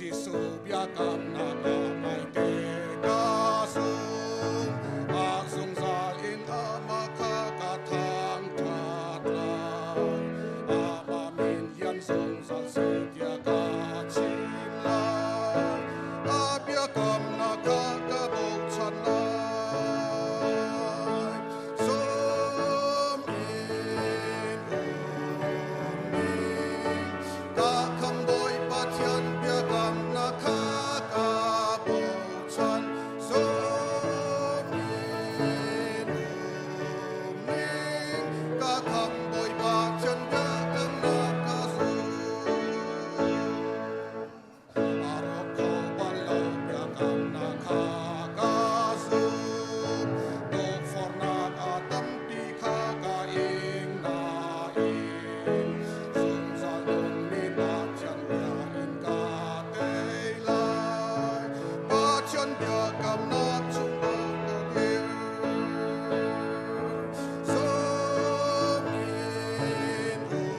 Jesuh biakamnak ah ngaite ka sung. A zungzal in amah kha ka thangṭhat lai. Amah min lian zungzal seh tiah ka chim lai. A biakamnak kha ka bochan lai. Zum in um ning, ka khamhbawi Pathian biakamnak kha ka bochan. Zum in um ning, ka khamhbawi Pathian biakamnak ka zum. A rawk kho bal lo biakamnak kha ka zum. Tukforhnak a tampi kha ka ing nain zungzal nungmi Pathian bia in ka tei lai. Pathian biakamnak chungah ka dir. Zum in um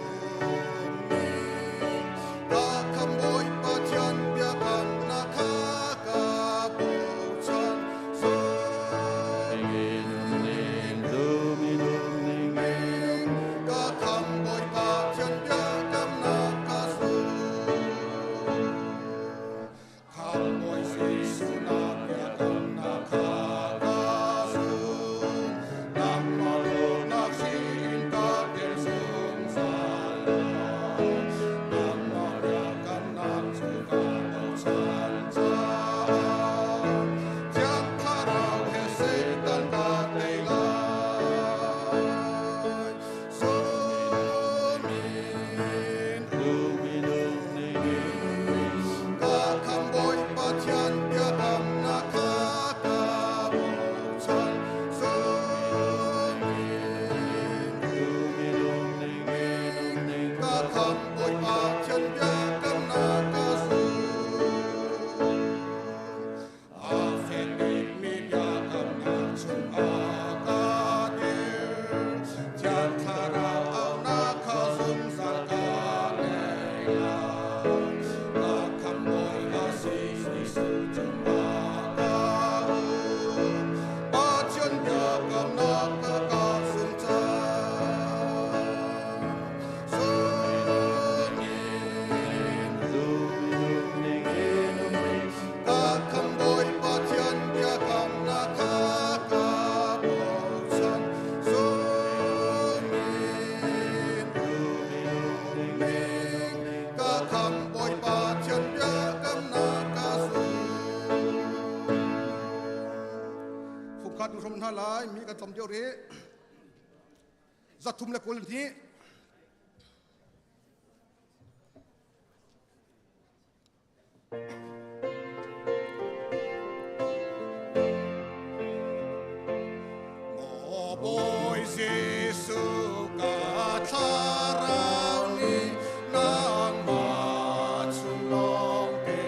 ning, ka khamhbawi Pathian biakamnak kha ka bochan. Zum in um ning, ka khamhbawi Pathian biakamnak ka zum. Khamhbawi Jesuh na biakamnak kha ka zum. Nangmah dawtnak hri in ka tel zungzal lai. Nangmah biakamnak cu ka bochan caah Thiang Thlarau he Satan ka tei lai. Zum in um ning, ka khamhbawi Pathian biakamnak kha ka bochan. Zum in um ning, ka khamhbawi Pathian biakamnak ka zum. A fek bikmi biakamnak chungah ka dir. Thiang Thlarau auhnak kha zungzal ka ngei lai. Ka khamhbawi a si Jesuh cungah ka um. Pathian biakamnak kha ka zum cang. Zum in um ning, ka khamhbawi Pathian biakamnak kha ka bochan. Zum in um ning, ka khamhbawi Pathian biakamnak ka zum. Fungkhat hrom hna lai mi kan tlawm deuh rih. 322. Maw Bawi Jesuh ka thlarau nih nangmah chung lawng te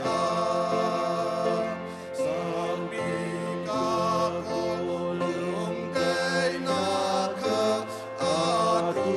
ah sangbik a kawl lungdaihnak kha atu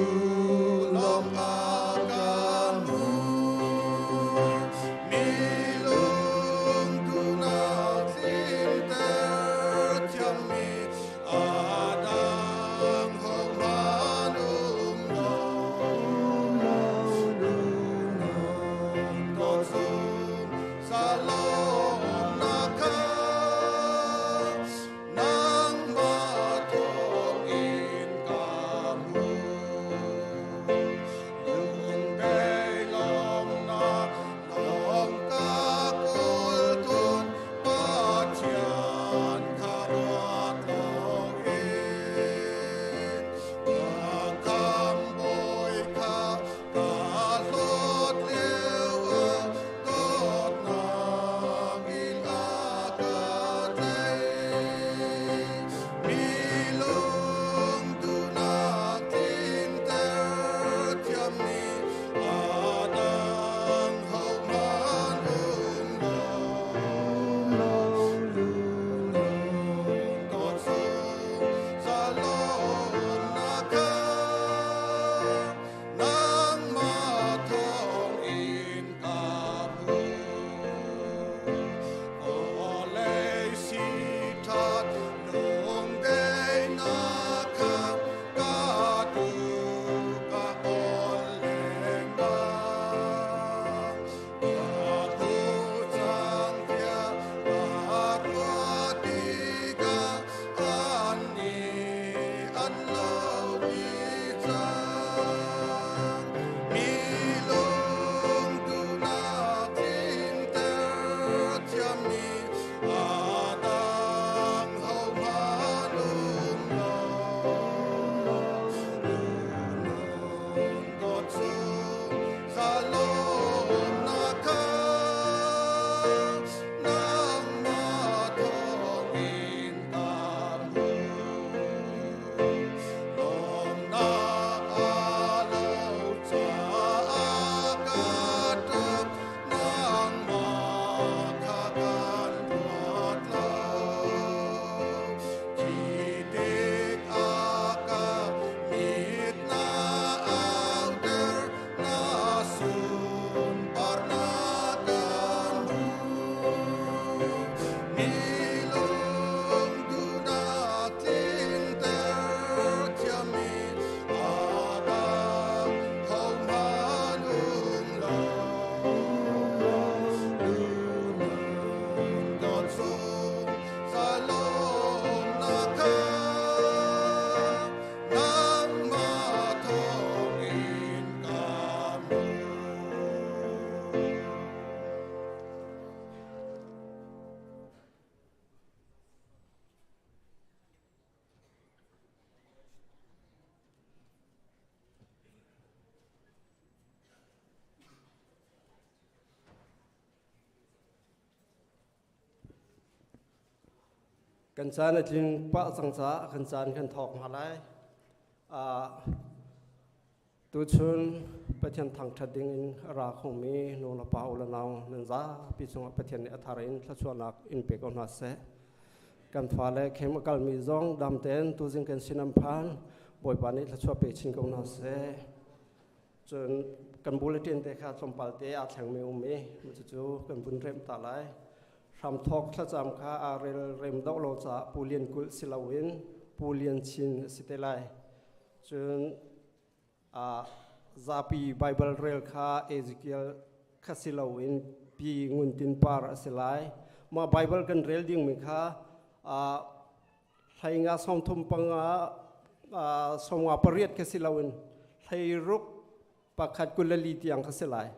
Kan caan a tling pah cang caah kan caan kan thawk hna lai. Tuchun Pathian thangṭhat ding in a ra khomi nu le pa u le nau nan zapi cungah Pathian nih a thar in thluachuahnak in pe ko hna seh. Kan fale khem a kalmi zong dam tein tuzing kan sin an phan. Bawipa nih thluachuah pe chin ko hna seh. Cun kan bulletin te kha tlawmpal te aa thlengmi um i cucu kan vun remh ta lai. Hramthawk thlacam kha aa rel rem deuh lo caah Pu Lian Kulh si loin Pu Lian Chin a si te lai. Cun zapi Baibal rel kha Ezekiel kha si loin Pi Ngun Tin Par a si lai. Mah Baibal kan rel dingmi kha hlei nga sawmthum panga sawmnga pariat kha si loin hlei ruk pakhat 24 tiang kha si lai.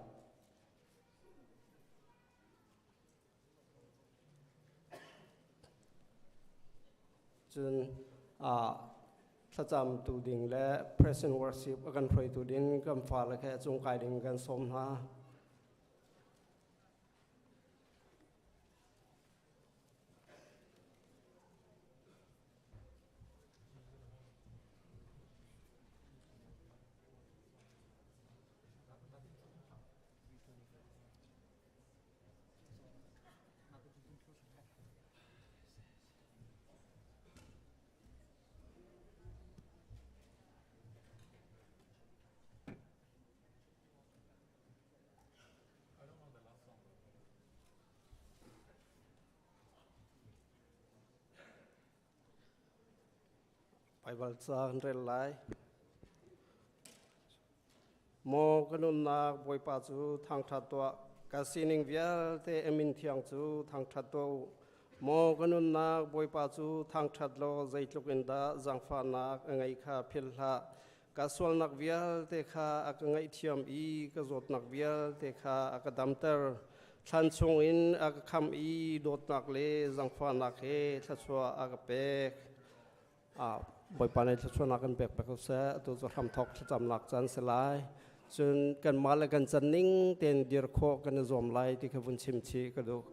Cun thlacam tu ding le present worship a kan hruaitu ding kan fale khe cung kai ding kan sawm hna. Baibal ca kan rel lai. Maw ka nunnak Bawipa cu thangṭhat tuah, ka sining vialte a min thiang cu thangṭhat tuah u. Maw ka nunnak Bawipa cu thangṭhat law zeitluk in dah zaangfahnak a ngeih kha philh hlah. Ka sualnak vialte kha a ka ngaihthiam i ka zawtnak vialte kha a ka damter. Thlan chungin a ka khamh i dawtnak le zaangfahnak he thluachuah a ka pek. Bawipa nih thluachuahnak kan pek pek ko seh. Atu cu hramthawk thlacamnak caan si lai. Cun kanmah le kan can ning tein dir khawh kan i zuam lai ti kha vun chim chih ka duh.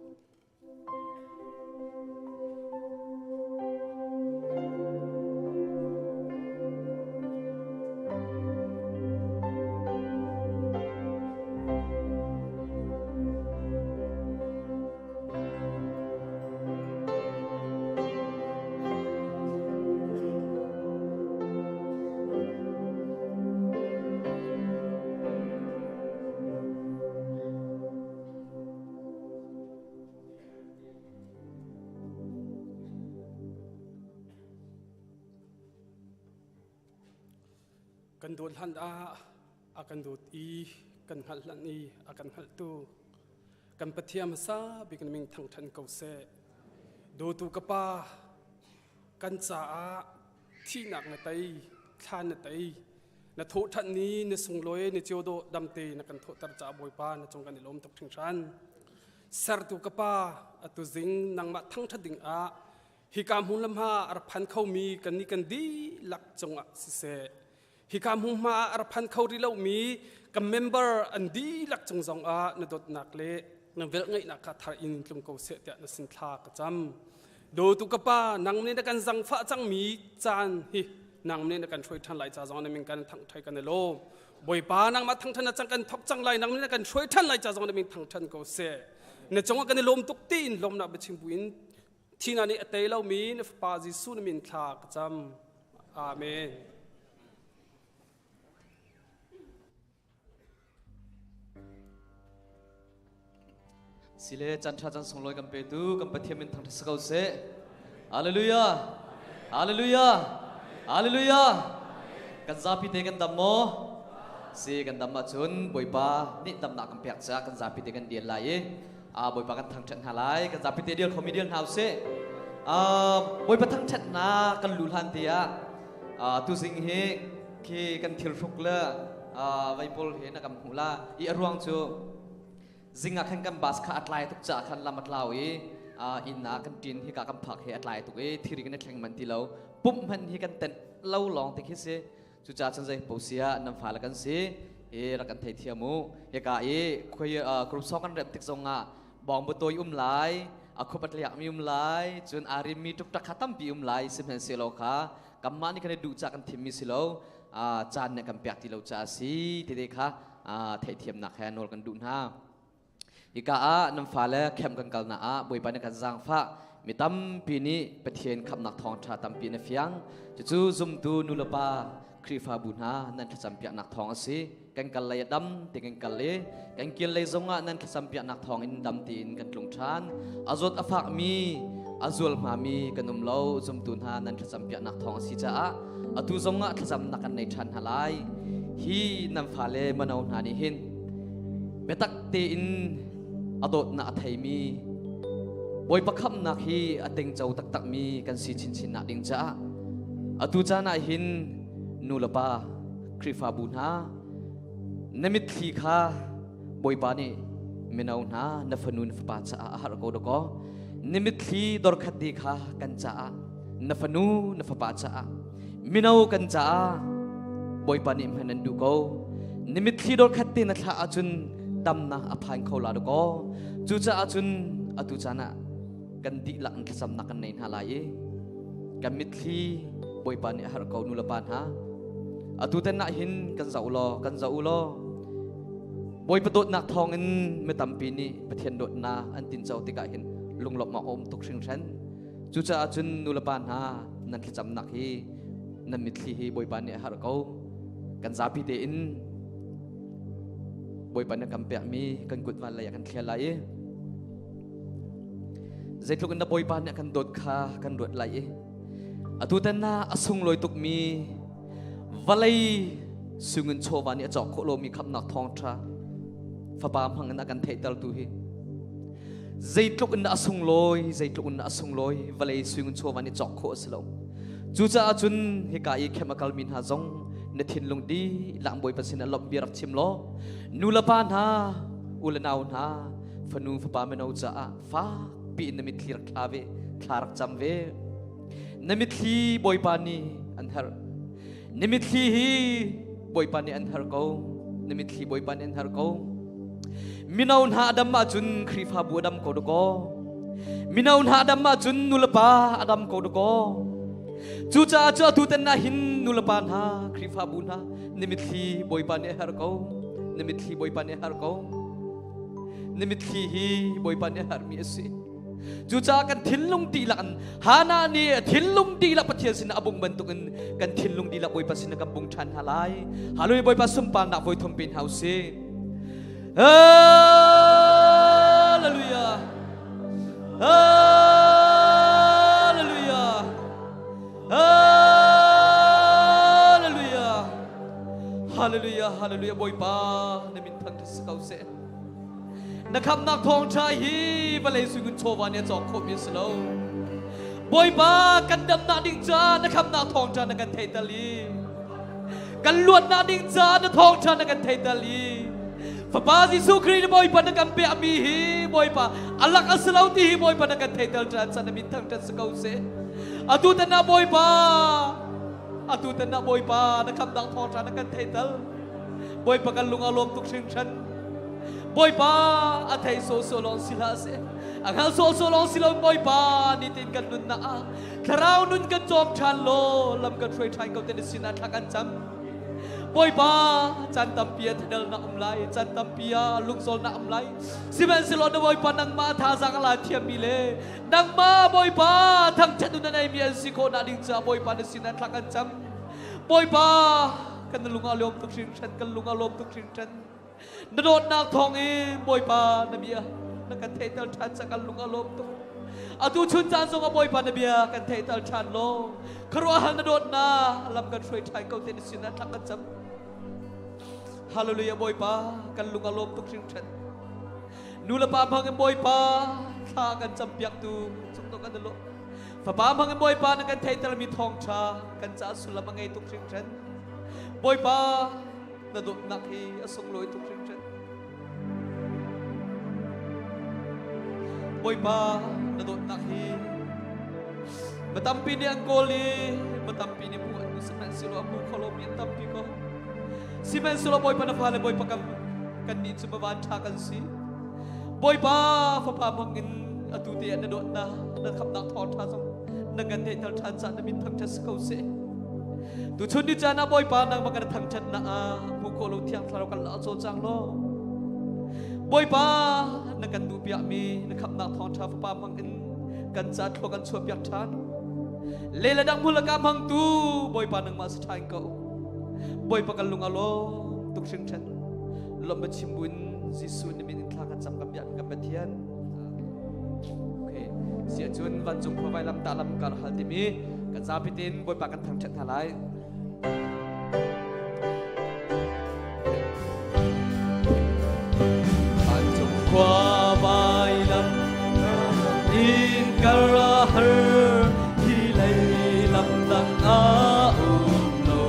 Kan dawt hlan ah a kan dawt i kan hngalh hlan i a kan hngalhtu kan Pathian hmasa bik na min thangṭhan ko seh. Dawtu ka Pa, kan caah thihnak na tei, thla na tei, na thawhṭhan ni na sunglawi na cio dawh damte na kan thawhter caah Bawipa na cung kan i lawm tuk hringhran. Sertu ka Pa, atu zing nangmah thangṭhat ding ah hika hmun le hma a rak phan khomi kannih kan dihlak cungah siseh, hika hmunhma ah a rak phan kho rih lomi kan member an dihlak cung zongah na dawtnak le na velngeihnak kha thar in tlung ko seh tiah na sin thla ka cam. Dawtu ka Pa, nang nih na kan zangfah cangmi caan hi nang nih na kan hruai ṭhan lai ca zong na min kan thangṭhai kan i lawm. Bawipa nangmah thangṭhan na cang kan thok cang lai nang nih na kan hruai ṭhan lai ca zong na min thangṭhan ko seh. Na cungah kan i lawm tuk tiin lawmnak biachim buin thina nih a tei lomi na fapa Jesuh na min thla ka cam. Amen. Sile chan tha chan sunglawi kan petu kan Pathian min thangthat si ko seh. Hallelujah. Hallelujah. Hallelujah. Kan zapi te kan dam maw? Si kan dam ahcun Bawipa nih damnak kan pek caah kan zapi te kan dial lai i Bawipa kan thangṭhat hna lai. Kan zapi te dial khomi dial hna usih. Bawipa thangṭhat hna kan lu hlan te ah tuzing hi khi kan thilhruk le vei pawl he na kan hmuh la i a ruang cu zing ah khan kan bus kha a tlai tuk caah khan lam a tlau i inn ah kan ṭin hika kan phak he a tlai tuk i thiri kan i thleng manh ti lo pumh hmanh hi kan tenh lo lawng te khi si cucaah cun zei posia nan fale kan si i rak kan theithiam u hika i khoi group song kan rem tik zong ah bawng bu toi um lai. A khup a tliak mi um lai, cun aa rimmi ṭukṭak kha tampi um lai. Sihmanhsehlaw kha kanmah nih kan i duh ca kan thimmi si lo, caan nih kan pek ti lo caah a si tete kha theihthiamnak he nawl kan duh hna. Hika ah nan fale camp kan kalnak ah Bawipa nih kan zaangfah mi tampi nih Pathian khamhnak thawngṭha tampi na fiang. Cucu zumtu nulepa Khrihfabu hna nan thlacam piaknak thawng a si. Kan kal lei a dam ti kan kal i kan kir lei zongah nan thlacam piaknak thawng in dam tiin kan tlung ṭhan. A zawt a fakmi, a zual hmami kan um lo. Zumtu hna nan thlacam piaknak thawng a si caah atu zongah thlacamnak kan nei ṭhan hna lai. Hi nan fale mano hna nih hin biatak tein a dawtnak a theimi Bawipa khamhnak hi a tingco taktakmi kan si chinchin nak ding caah atu caan ah hin nu le pa Khrihfabu hna na mitthli kha Bawipa nih mino hna na fanu na fapa caah a har ko dakaw na mitthli dorkhat te kha kan caah na fanu na fapa caah mino kan caah Bawipa nih hman an duh ko na mitthli dorkhat te na thlah ahcun damnak a phan kho la dakaw cucaah cun atu caan ah kan dihlak in thlacamnak kan nei hna lai i kan mitthli Bawipa nih a har ko nu le pa hna atu tan ah hin kan zoh law kan zoh u law Bawipa dawtnak thawngin mi tampi nih Pathian dawtnak an tinco tikah hin lunglawmh awk a um tuk hringhran cucaah cun nu le pa hna nan thlacamnak hi nan mitthli hi Bawipa nih a har ko kan zapi tein Bawipa nih kan pekmi kan kut van lei ah kan thlial lai i zeitluk in na Bawipa nih a kan dawt kha kan ruat lai i atu tan na a sunglawi tukmi vawlei sungin chawva nih a cawk khawh lomi khamnak thawngṭha fapa hmang in a kan theihtertu hi zeitluk in a sunglawi zeitluk in a sunglawi vawlei sungin chawva nih cawk khawh a si lo cucaah cun hika i khem a kalmi hna zong na thinlung dihlak Bawipa sin ah lawmh bia rak chim law nu le pa hna u le nau hna fanu fapa mino caah fakpi in na mitthli rak thla ve thla rak cam ve na mitthli Bawipa nih an herh na mitthli hi Bawipa nih an herh ko na mitthli Bawipa nih an herh ko mino hna adam ahcun Khrihfabu adam ko dakaw mino hna adam ahcun nulepa adam ko dakaw cucaah cu atu tan ah hin nulepa hna Khrihfabu hna na mitthli Bawipa nih a herh ko na mitthli Bawipa nih a herh ko na mitthli hi Bawipa nih a herhmi a si cucaah kan thinlung dihlak in Hana nih thinlung dihlak Pathian sinah a bung bantukin kan thinlung dihlak Bawipa sinah kan bung ṭhan hna lai Hallelujah Bawipa sunparnak voi thum pin hau si Hallelujah Hallelujah Hallelujah Hallelujah Hallelujah Bawipa na min thangṭhat si ko seh Na khamnak thawngṭha hi vawlei sungin chawva nih a cawk khawhmi a si lo. Bawipa kan damnak ding caah na khamnak thawngṭha na kan theihter i kan luatnak ding caah na thawngṭha na kan theihter i Fapa Jesuh Khrih na Bawipa na kan pekmi hi Bawipa a lak a si lo ti hi Bawipa na kan theihter ṭhan chan na min thangṭhat si ko seh. Atu tan ah Bawipa atu tan ah Bawipa na khamnak thawngṭha na kan theihter. Bawipa kan lung a lawm tuk hringhran. Bawipa a thei sawhsawh lawng si hlah seh. A hngal sawhsawh lawng si lo Bawipa nitin kan nunnak ah thlarau nun kan cawm ṭhan law lam kan hruai ṭhan ko te na sinah thla kan cam. Bawipa caan tampi ah thadalnak um lai, caan tampi ah lungzawlnak um lai. Sihmanhsehlaw na Bawipa nangmah thazaang a la thiammi le nangmah Bawipa thangṭhat nun a neimi an si khawh nak ding caah Bawipa na sinah thla kan cam. Bawipa kan lung a lawm tuk hringhran kan lung a lawm tuk hringhran na dawtnak thawng in Bawipa na bia na kan theihter ṭhan ca kan lung a lawm tuk atu chun caan zong ah Bawipa na bia kan theihter ṭhan law khuaruahhar na dawtnak lam kan hruai ṭhan ko te na sinah thla kan cam Hallelujah Bawipa kan lung a lawm tuk hringhran nu le pa hmang in Bawipa thla kan cam piak tu cung to kan lawm Fapa hmang in Bawipa na kan theihtermi thawngṭha kan caah sullam a ngei tuk hringhran. Bawipa na dawtnak hi a sunglawi tuk hringhran. Bawipa na dawtnak hi mi tampi nih an kawl i mi tampi nih hmuh an duh sihmanhsehlaw a hmu kho lomi an tampi ko. Sihmanhsehlaw Bawipa na fale Bawipa kan kannih cu mavan ṭha kan si. Bawipa fapa hmang in Atu te ah na dawtnak, na khamnak thawngṭha zong na kan theihter ṭhan caah na min thangṭhat si ko seh. Tuchun ni caan ah Bawipa nangmah kan thangṭhatnak ah hmuh khawh lo thiang thlarau kan la cawlcang law. Bawipa na kan duh piakmi na khamnak thawngṭha fapa hmang in kan ca thlua kan chuah piak ṭhan. Le le dang hmul ka hmangtu Bawipa nangmah si ṭhain ko. Bawipa kan lung a lawm tuk hringhran. Lawmh chim buin Jesuh ni min in thla kan cam kan biak kan Pathian. Okay. Si ahcun vancung khua vailam ta lam kan hal timi kan zapi tein Bawipa kan thangṭhat hna lai. Vancung khua vailam in kar a har hi lei lam dang a um lo.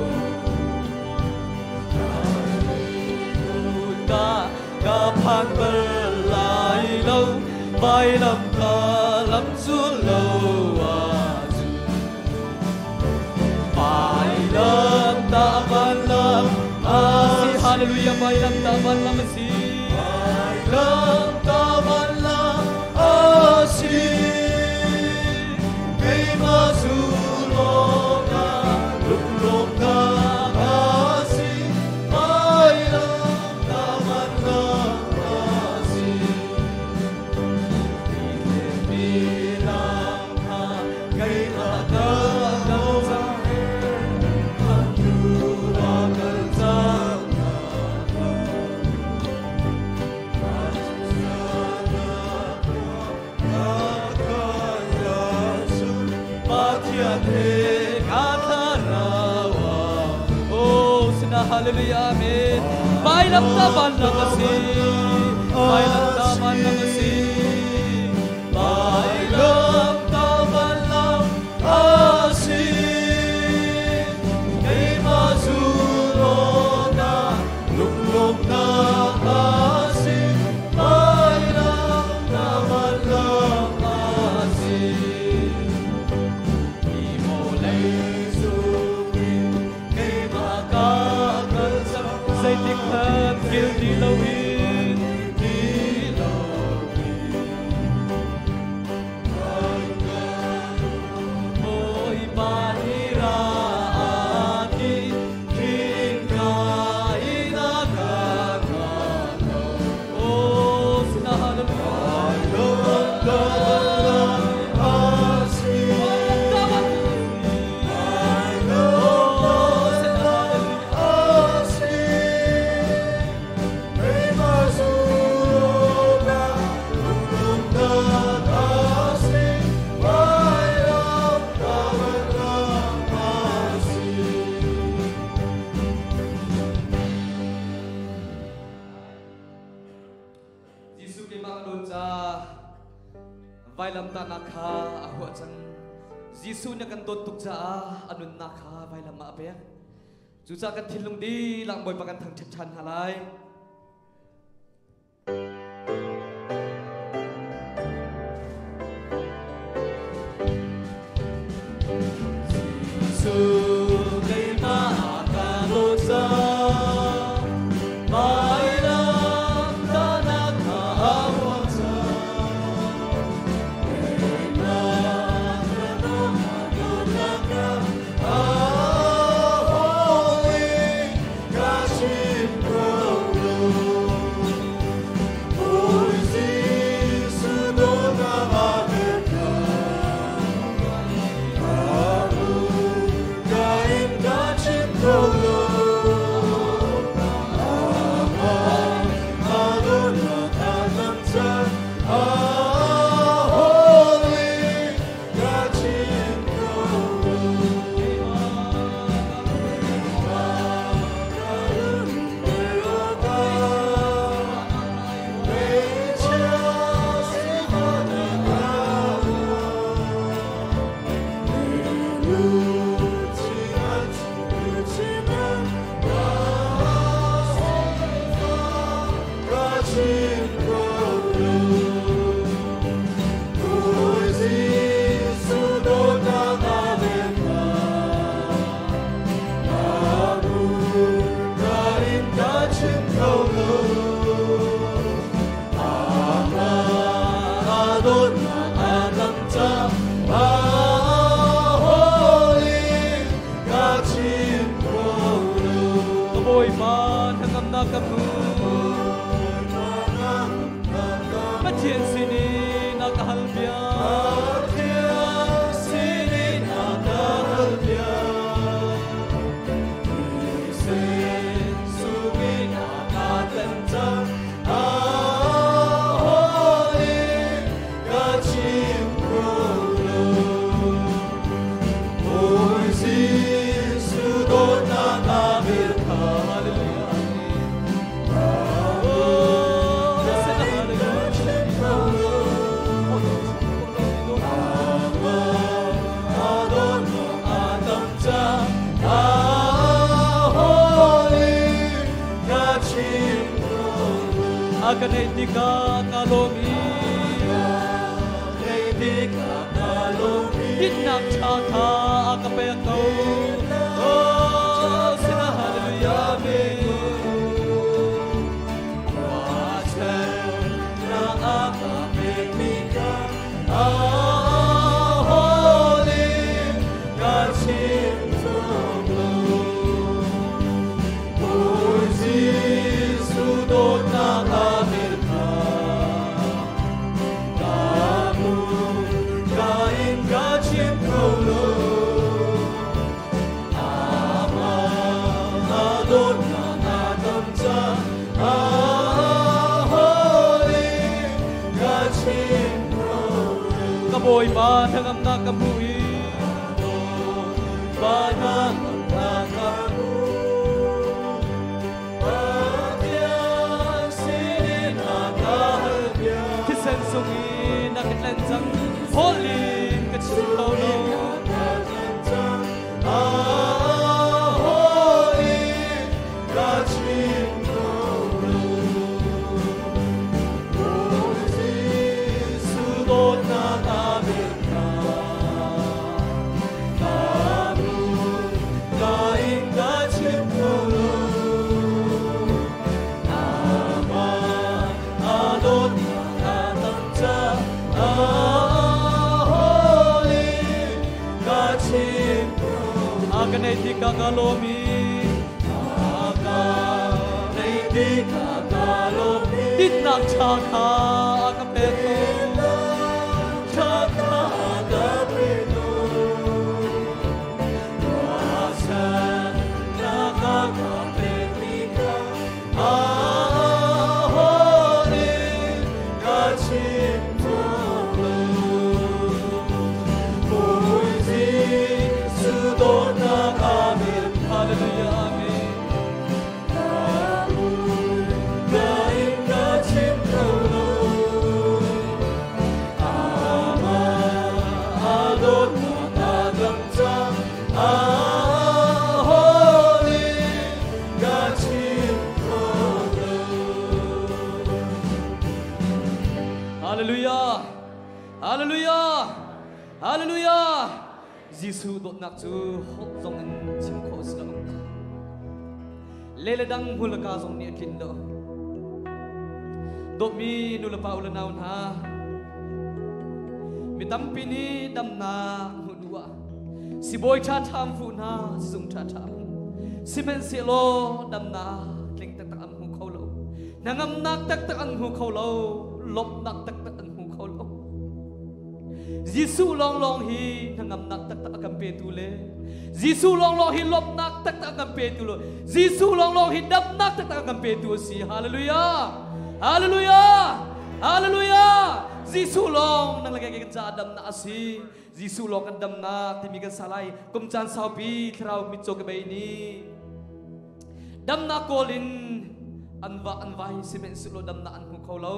Ka phan bal lai lo vailam ka lam cu lo ahcun vailam ta van lam a si hallelujah vailam ta van lam a si vailam ta van lam a si keimah zu lawngah lunglawmnak a si vailam ta van lam a si Hallelujah, amen. Vailam ta van lam a si. Vailam ta van lam a si. Vailam ta van lam a si. Keimah zulawnak lunglawmhnak a si. Vailam ta van lam a si. Hi vawlei cungin keimah ka kal cang zeitik hmanh kil ti loin ti loin Bawipa nih ra a ti khingka in a ka lo Oh, sina hallelujah. Jesuh keimah ka dawt ca vailamtahnak kha a huah cang. Jesuh nih a kan dawt tuk caah a nunnak kha vailam ah a pek. Cucaah kan thinlung dihlak Bawipa kan thangṭhat ṭhan hna lai. Jesuh keimah ka dawt cang, vailam tahnak kha a huah cang. Keimah ka dawtnak kha a hawi ka chim ko lo. Bawi Jesuh dawtnak a pek ka in ka chim ko lo. Bawipa hnangamnak ka hmu. Pathian sinin a ka hal bia. Pathian sinin a ka hal bia. Sungin a ka tlen cang. Holy ka chim kho lo. Bawi Jesuh dawtnak a bil kha. Hallelujah. A ka neih tikah ka lawm i Dinnak ṭha kha a ka pek ko. Oh, sinah hallelujah amen. Ka Bawipa hnangamnak ka hmu i Bawipa hnangamnak ka hmu. Pathian sinin a ka hal bia. Thisen sung in a ka tlen cang, holh in ka chim kho lo. A ka nei ti ka ka lomi a ka nei ti ka ka lomi Dinnak ṭha kha a ka pek ko ṭha kha a ka pek ko Hallelujah! Hallelujah! Hallelujah! Jesuh dawtnak cu holh zong in chim khawh a si lo. Le le dang hmulaka zong nih a tlin lo. Dawtmi nulepa u le nau hna, mi tampi nih damnak hmuh duh ah sibawi ṭha ṭha an fuh hna, sizung ṭha ṭha an hmu. Sihmanhsehlaw damnak tling taktak an hmu kho lo. Hnangamnak taktak an hmu kho lo. Lawmhnak taktak an hmu kho lo. Jesuh lawnglawng hi hnangamnak taktak a kan petu le Jesuh lawnglawng hi lawmhnak taktak a kan petu le Jesuh lawnglawng hi damnak taktak a kan petu a si. Hallelujah! Hallelujah! Hallelujah! Jesuh lawng nang le kei kan caah damnak a si. Jesuh lawng kan damnak timi kan sa lai. Kum caan saupi thlarau mitcaw ka bei ni. Damnak kawl in an va an vai sihmanhsehlaw damnak an hmu kho lo.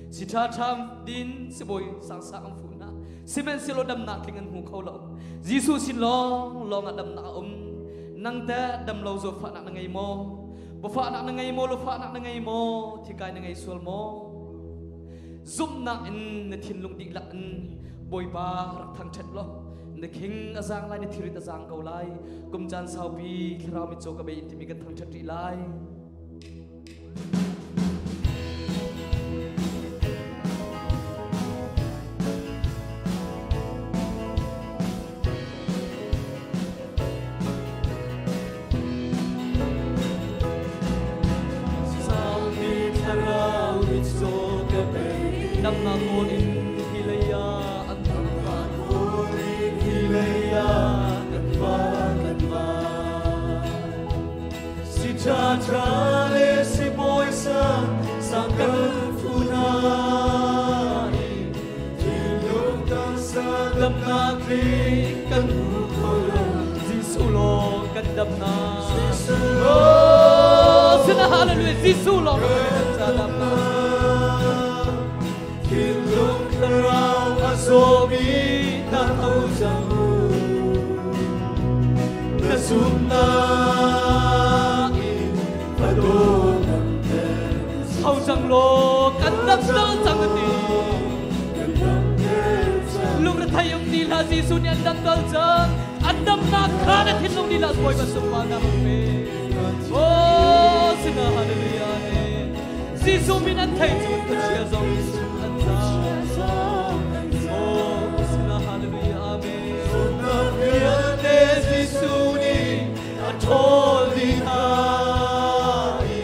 Si ṭha ṭha din sibawi sangsang an fuh hna. Sihmanhsehlaw damnak tling an hmu kho lo. Jesuh sin lawng lawng ah damnak a um. Nang teh dam lo zawtfahnak na ngei maw? Bawfahnak na ngei maw? Lufahnak na ngei maw? Thikai na ngei sual maw? Zumhnak in na thinlung dihlak in Bawipa rak thangṭhat law na khing a zaang lai na thirit a zaang ko lai kum caan saupi thlarau mitcaw ka bei in timi kan thangṭhat rih lai. Damnak kawl in hi lei ah an Damnak kawl in hi lei ah kan va kan va. Si ṭha ṭha le si bawi sang sang kan fu hna i thinlung taksa damnak tling kan hmu kho lo. Jesuh lawng kan damnak. Jesuh Oh, sina hallelujah. Jesuh lawng kan ca damnak. Thinlung thlarau a zawmi na tho cang u. Na zumhnak in fadawt Tho cang law kan dam dal cang a ti. kan damter cang. Lungrethei um ti hlah Jesuh nih an dam dal cang. An damnak kha na thinlung lila Bawipa sunparnak an pe. Oh, sina hallelujah amen. Jesuh min an thei cu khuachia zong an zam. Oh, sina hallelujah amen. Zawtnak vialte Jesuh nih a ṭhawl dih hna i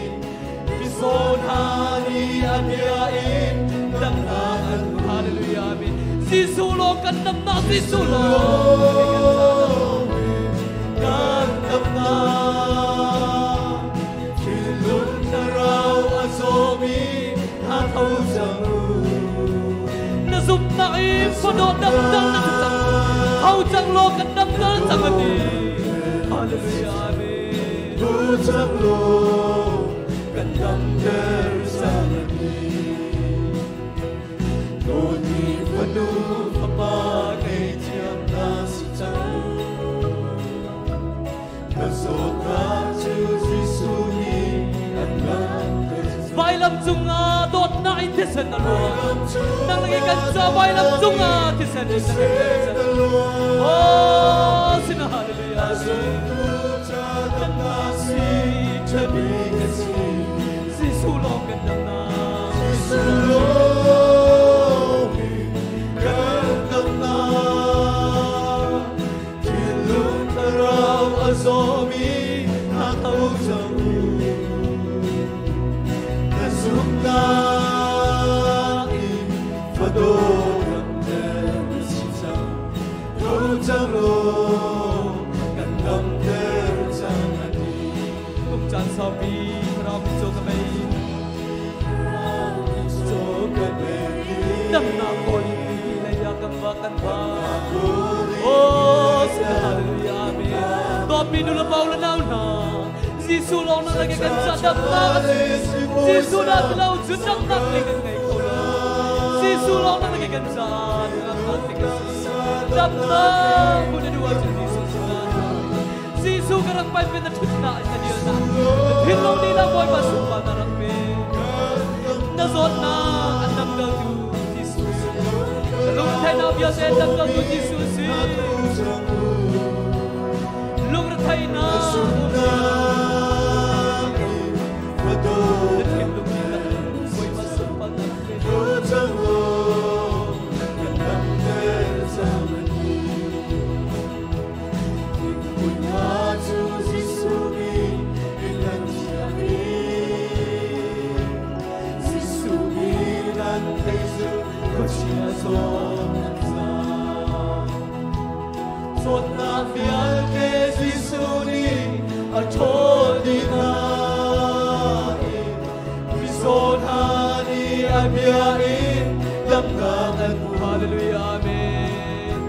mizaw hna nih a bia in damnak an hmu. Hallelujah amen. Jesuh lawng kan damnak Jesuh lawng. Kan damnak thinlung thlarau a zawmi hna tho cang u. Na zumhnak i fadawh dam dal na si cang. Tho cang law kan dam dal cang a ti. Hallelujah amen. Tho cang law kan damter cang a ti. Dawtmi fanu fapa kei thiam na si cang. Na zawtnak cu Jesuh nih an damter cang. Vailam cungah dawtnak in thisen a luang. Nang lagi kan ca vailam cungah thisen in na kan cang. Oh, sina hallelujah. Jesuh lawng kan damnak. Kum caan saupi thlarau mitcaw ka bei. Damnak kawl in hi lei ah kan va kan va. Oh, sina hallelujah amen. Dawtmi nu le pa le nau hna. Jesuh lawng na lagi kan ca damnak a si. Jesuh na ti lo cun damnak lei kan ngei kho lo. Jesuh lawng na lagi kan ca damnak ti ka si. Damnak mu na duh ahcun Jesuh sinah. Jesuh ka rak pai pe na ṭhutnak in na dil na. Na thinlung lila Bawipa sunparnak na rak pe. Na zawtnak an damtertu Jesuh si. Na lungretheihnak vialte an damtertu Jesuh si. Lungretheihnak um ti lo. Na thinlung lila Bawipa sunparnak pe. Zawtnak vialte Jesuh nih a ṭhawl dih hna i mizaw hna nih a bia in damnak an hmu. Hallelujah amen.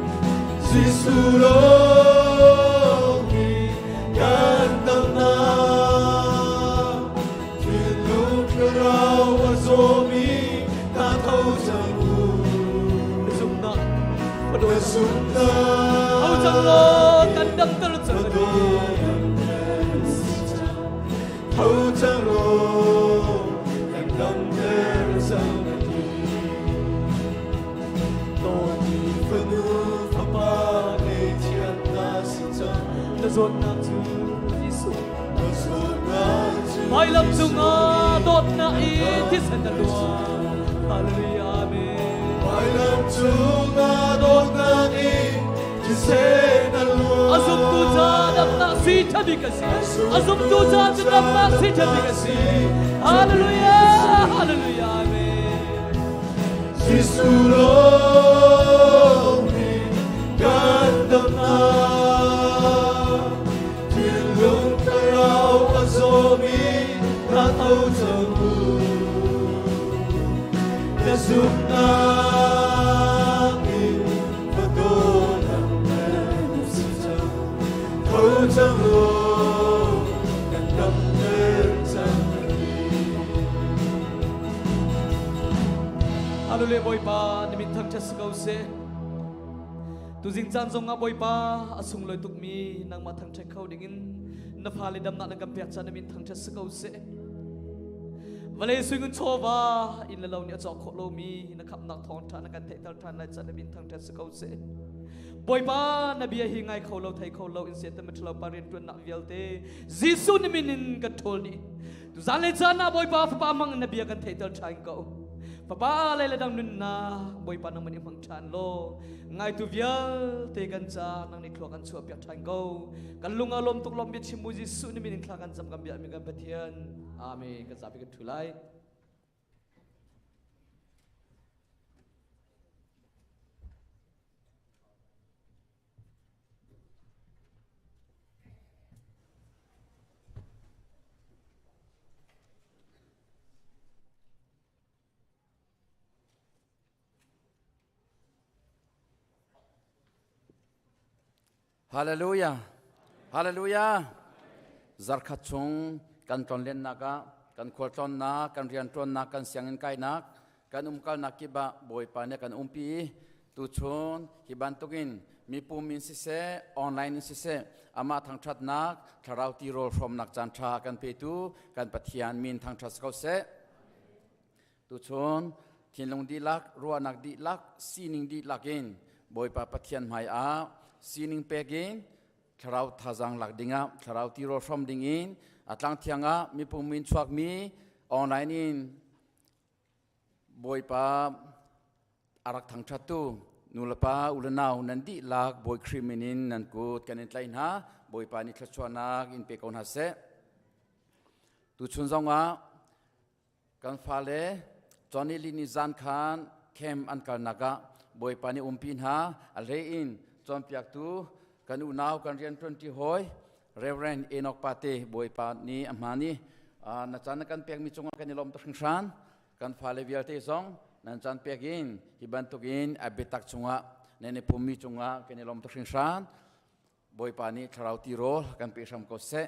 Jesuh lawng hi kan damnak. Thinlung thlarau a zawmi hna tho cang u. Na zumhnak Na fadawt zumhnak Tho cang law kan damter cang a ti. Tho cang law kan damter cang a ti. Dawtmi fanu fapa ngei thiam na si cang. Na zawtnak cu Jesuh. Na zawtnak cu Vailam cungah dawtnak in thisen a luang. Hallelujah amen. Vailam cungah dawtnak in thisen a luang. A zumtu ca damnak si ṭha bik a si. A zumtu ca cu damnak si ṭha bik a si. Hallelujah, hallelujah, amen. Jesuh lawng hi kan damnak. Thinlung thlarau a zawmi na tho cang u. Na zumhnak in fadawnak na si cang. Tho cang law kan damter cang. Hallelujah Bawipa na min thangṭhat si ko seh. Tuzing caan zong ah Bawipa a sunglawi tukmi nangmah thangṭhat kho dingin na fale damnak na kan pek caan na min thangṭhat si ko seh. Vawlei suingun chawva inn le lo nih a cawk khawh lomi na khamhnak thawngṭha na kan theihter ṭhan lai caan na min thangṭhat si ko seh. Bawipa na bia hi ngai kho lo thei kho lo in sian te lo pa rianṭuannak vialte Jesuh na min in kan ṭhawl dih. Tuzan le caan ah Bawipa Fapa hmang in na bia kan theihter ṭhan ko. Fapa le le dang nunnak Bawipa nangman i hmang ṭhan law ngaitu vialte kan ca nang nih thluak kan chuah piak ṭhan ko. Kan lung a lawm tuk lawm bia chim mu Jesuh na min in thla kan cam kan bia mi kan Pathian. Amen. Kan zapi kan ṭhu lai. Hallelujah. Hallelujah. Zarkhat chung kan tlonlennak ah kan khualtlawnnak, kan rianṭuannak, kan sianginn kainak, kan umkalnak kip ah Bawipa nih kan umpi i tuchun hi bantukin mipum in siseh, online in siseh, amah thangṭhatnak, thlarau tirawl hrawmnak caan ṭha kan petu kan Pathian min thangṭhat si ko seh. Tuchun thinlung dihlak, ruahnak dihlak, sining dihlak in Bawipa Pathian hmai ah sining pek in thlarau thazaang lak dingah thlarau tirawl hrawm dingin a tlang thiang ah mipum in chuakmi online in Bawipa a rak thangṭhattu nulepa ulenau nan dihlak Bawi Khrih min in nan kut kan in tlaih hna. Bawipa nih thluachuahnak in pe ko hna seh. Tuchun zongah kan fale Johnny Lee nih zan khan camp an kalnak ah Bawipa nih umpi hna a hlei in cawnpiaktu kan unau kan rian ṭuanṭi hawi Reverend Enoch Pate Bawipa nih a hmaan i na caan na kan pekmi cungah kan i lawm tuk hringhran. Kan fale vialte zong nan caan pek in hi bantukin a biatak chungah nan i pummi cungah kan i lawm tuk hringhran. Bawipa nih thlarau tirawl kan pe hram ko seh.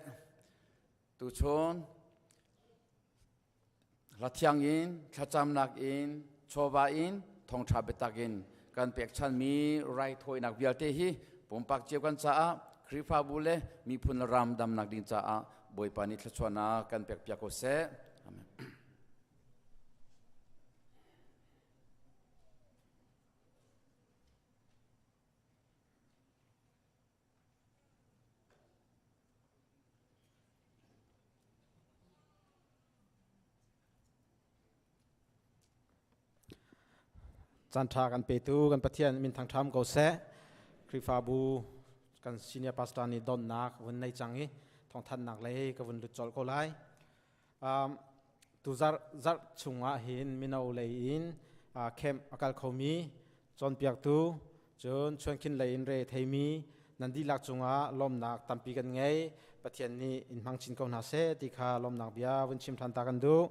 Tuchun hla thiang in thlacamnak in chawva in thawngṭha biatak in kan pekchanmi raithawinak vialte hi pumpak cio kan caah Khrihfabu le miphun ram damnak ding caah Bawipa nih thluachuahnak kan pekpiak ko seh. Amen. Caan ṭha kan petu kan Pathian min thangṭham ko seh. Khrihfabu kan senior pastor nih donnak vun nei cang i thawngthannak lei ka vun lut colh ko lai. Um, tu zarh zarh chungah hin mino lei in camp a kal khomi cawnpiaktu cun chuankhin lei in re theimi nan dihlak cungah lawmnak tampi kan ngei. Pathian nih in hmang chin ko hna seh ti kha lawmnak bia vun chim ṭhan ta kan duh.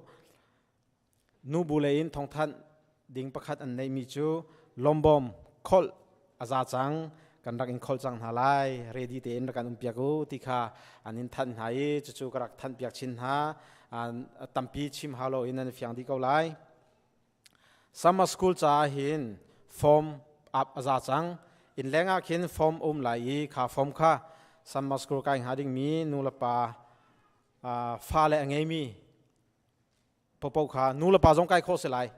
Nubu lei in thawngthanh ding pakhat an neihmi cu lawmbawm kholh a za cang kan rak in kholh cang hna lai ready tein rak kan umpiak u ti kha an in thanh hna i cucu ka rak thanhpiak chin hna tampi chim hau lo in nan fiang dih ko lai summer school caah hin form up a za cang inn leng ah khin form um lai i kha form kha summer school kai hnga dingmi nu le pa fale a ngeimi popo kha nu le pa zong kai khawh si lai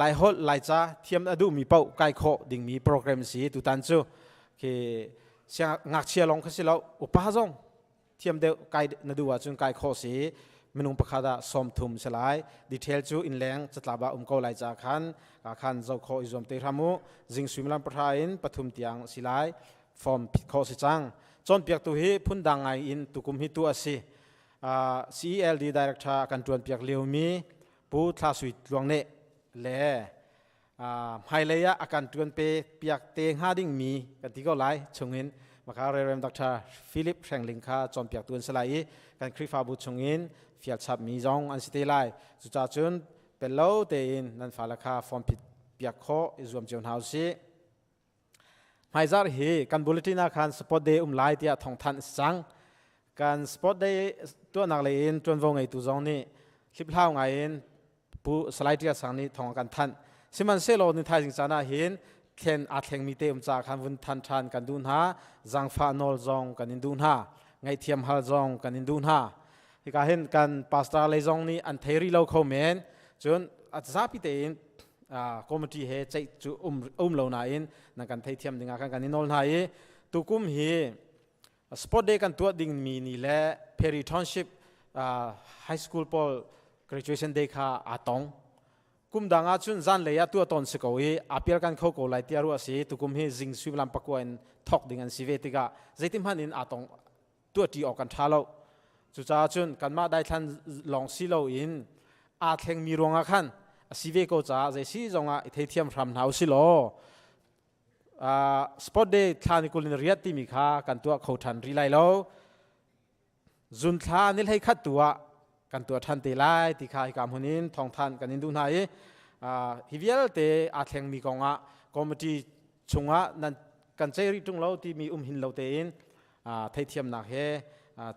lai holh lai ca thiam a duhmi paoh kai khawh dingmi program si tutan cu khi ngakchia lawng kha si lo upa zong thiam deuh kai na duh ahcun kai khawh si minung pakhat ah 30 si lai detail cu innleng catlap ah um ko lai ca khan ka khan zoh khawh i zuam te hram u zing suimilam 3 in 3 tiang si lai form phit khawh si cang cawnpiaktu hi phundang ngai in tukum hi tu a si CELD director kan tuan piak liomi Pu Thla Sui Tluang nih le Hmailei ah a kan ṭuan pe piak te hnga dingmi kan ti ko lai chungin maka Reverend Dr. Philip Hrengling kha cawnpiaktu an si lai i kan Khrihfabu chungin fial chapmi zong an si te lai. Cucaah cun pello tein nan fale kha form phit piak khawh i zuam cio hna usih. Hmaizarh hi kan bulletin ah khan sport day um lai tiah thawngthanh a si cang. Kan sport day tuahnak lei in ṭuanvo ngeitu zong nih hliphlau ngai in Pu Salai Ṭial Sang nih thawng a kan thanh. Sihmanhsehlaw ni thaizing caan ah hin thlen aa thlengmi te um caah khan vun than ṭhan kan duh hna. Zaangfah nawl zong kan in duh hna. Ngaihthiam hal zong kan in duh hna. Hika hin kan pastor lei zong nih an thei rih lo kho men. Cun a zapi tein committee he ceih cu um lo nain nan kan theithiam dingah khan kan i nawl hna i tukum hi sport day kan tuah ding mi ni le Perry Township high school pawl graduation day kha aa tong. Kum dang ah cun zan lei ah tuah tawn si ko i apial kan kho ko lai tiah ruah si. Tukum hi zing suimilam 9 in thok ding an si ve tikah zeitin hmanh in aa tong, tuahṭi awk kan ṭha lo. Cucaah cun kanmah daithlan lawng si loin aa thlengmi ruangah khan a si ve ko caah zei si zongah i theithiam hram hna usih law sport day thla ni 20 in riat timi kha kan tuah kho ṭhan rih lai lo. Zun thla ni 11 tu ah kan tuah ṭhan te lai ti kha hika hmun in thawngthanh kan in duh hna i hi vialte aa thlengmi kongah committee chungah nan kan cei rih ṭung lo timi um hin lo tein theithiamnak he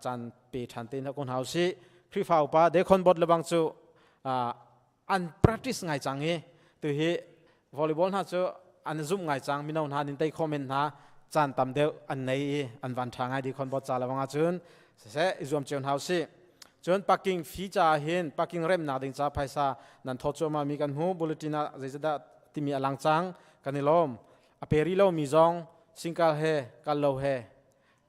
caan pe ṭhan te hna ko hna usih. Khrihfa upa dekhon bot lebang cu an practice ngai cang i tu hi volleyball hna cu an zumh ngai cang. Mino hna nin tei khomen hna caan tam deuh an nei i an van ṭha ngai dekhon bot ca lebang ahcun siseh i zuam cio hna usih. Cun parking fee ca hin parking remnak ding ca phaisa nan thawt cuahmah mi kan hmu. Bulletin ah zeizadah timi a lang cang, kan i lawm. A pe rih lomi zong singkal he kal lo he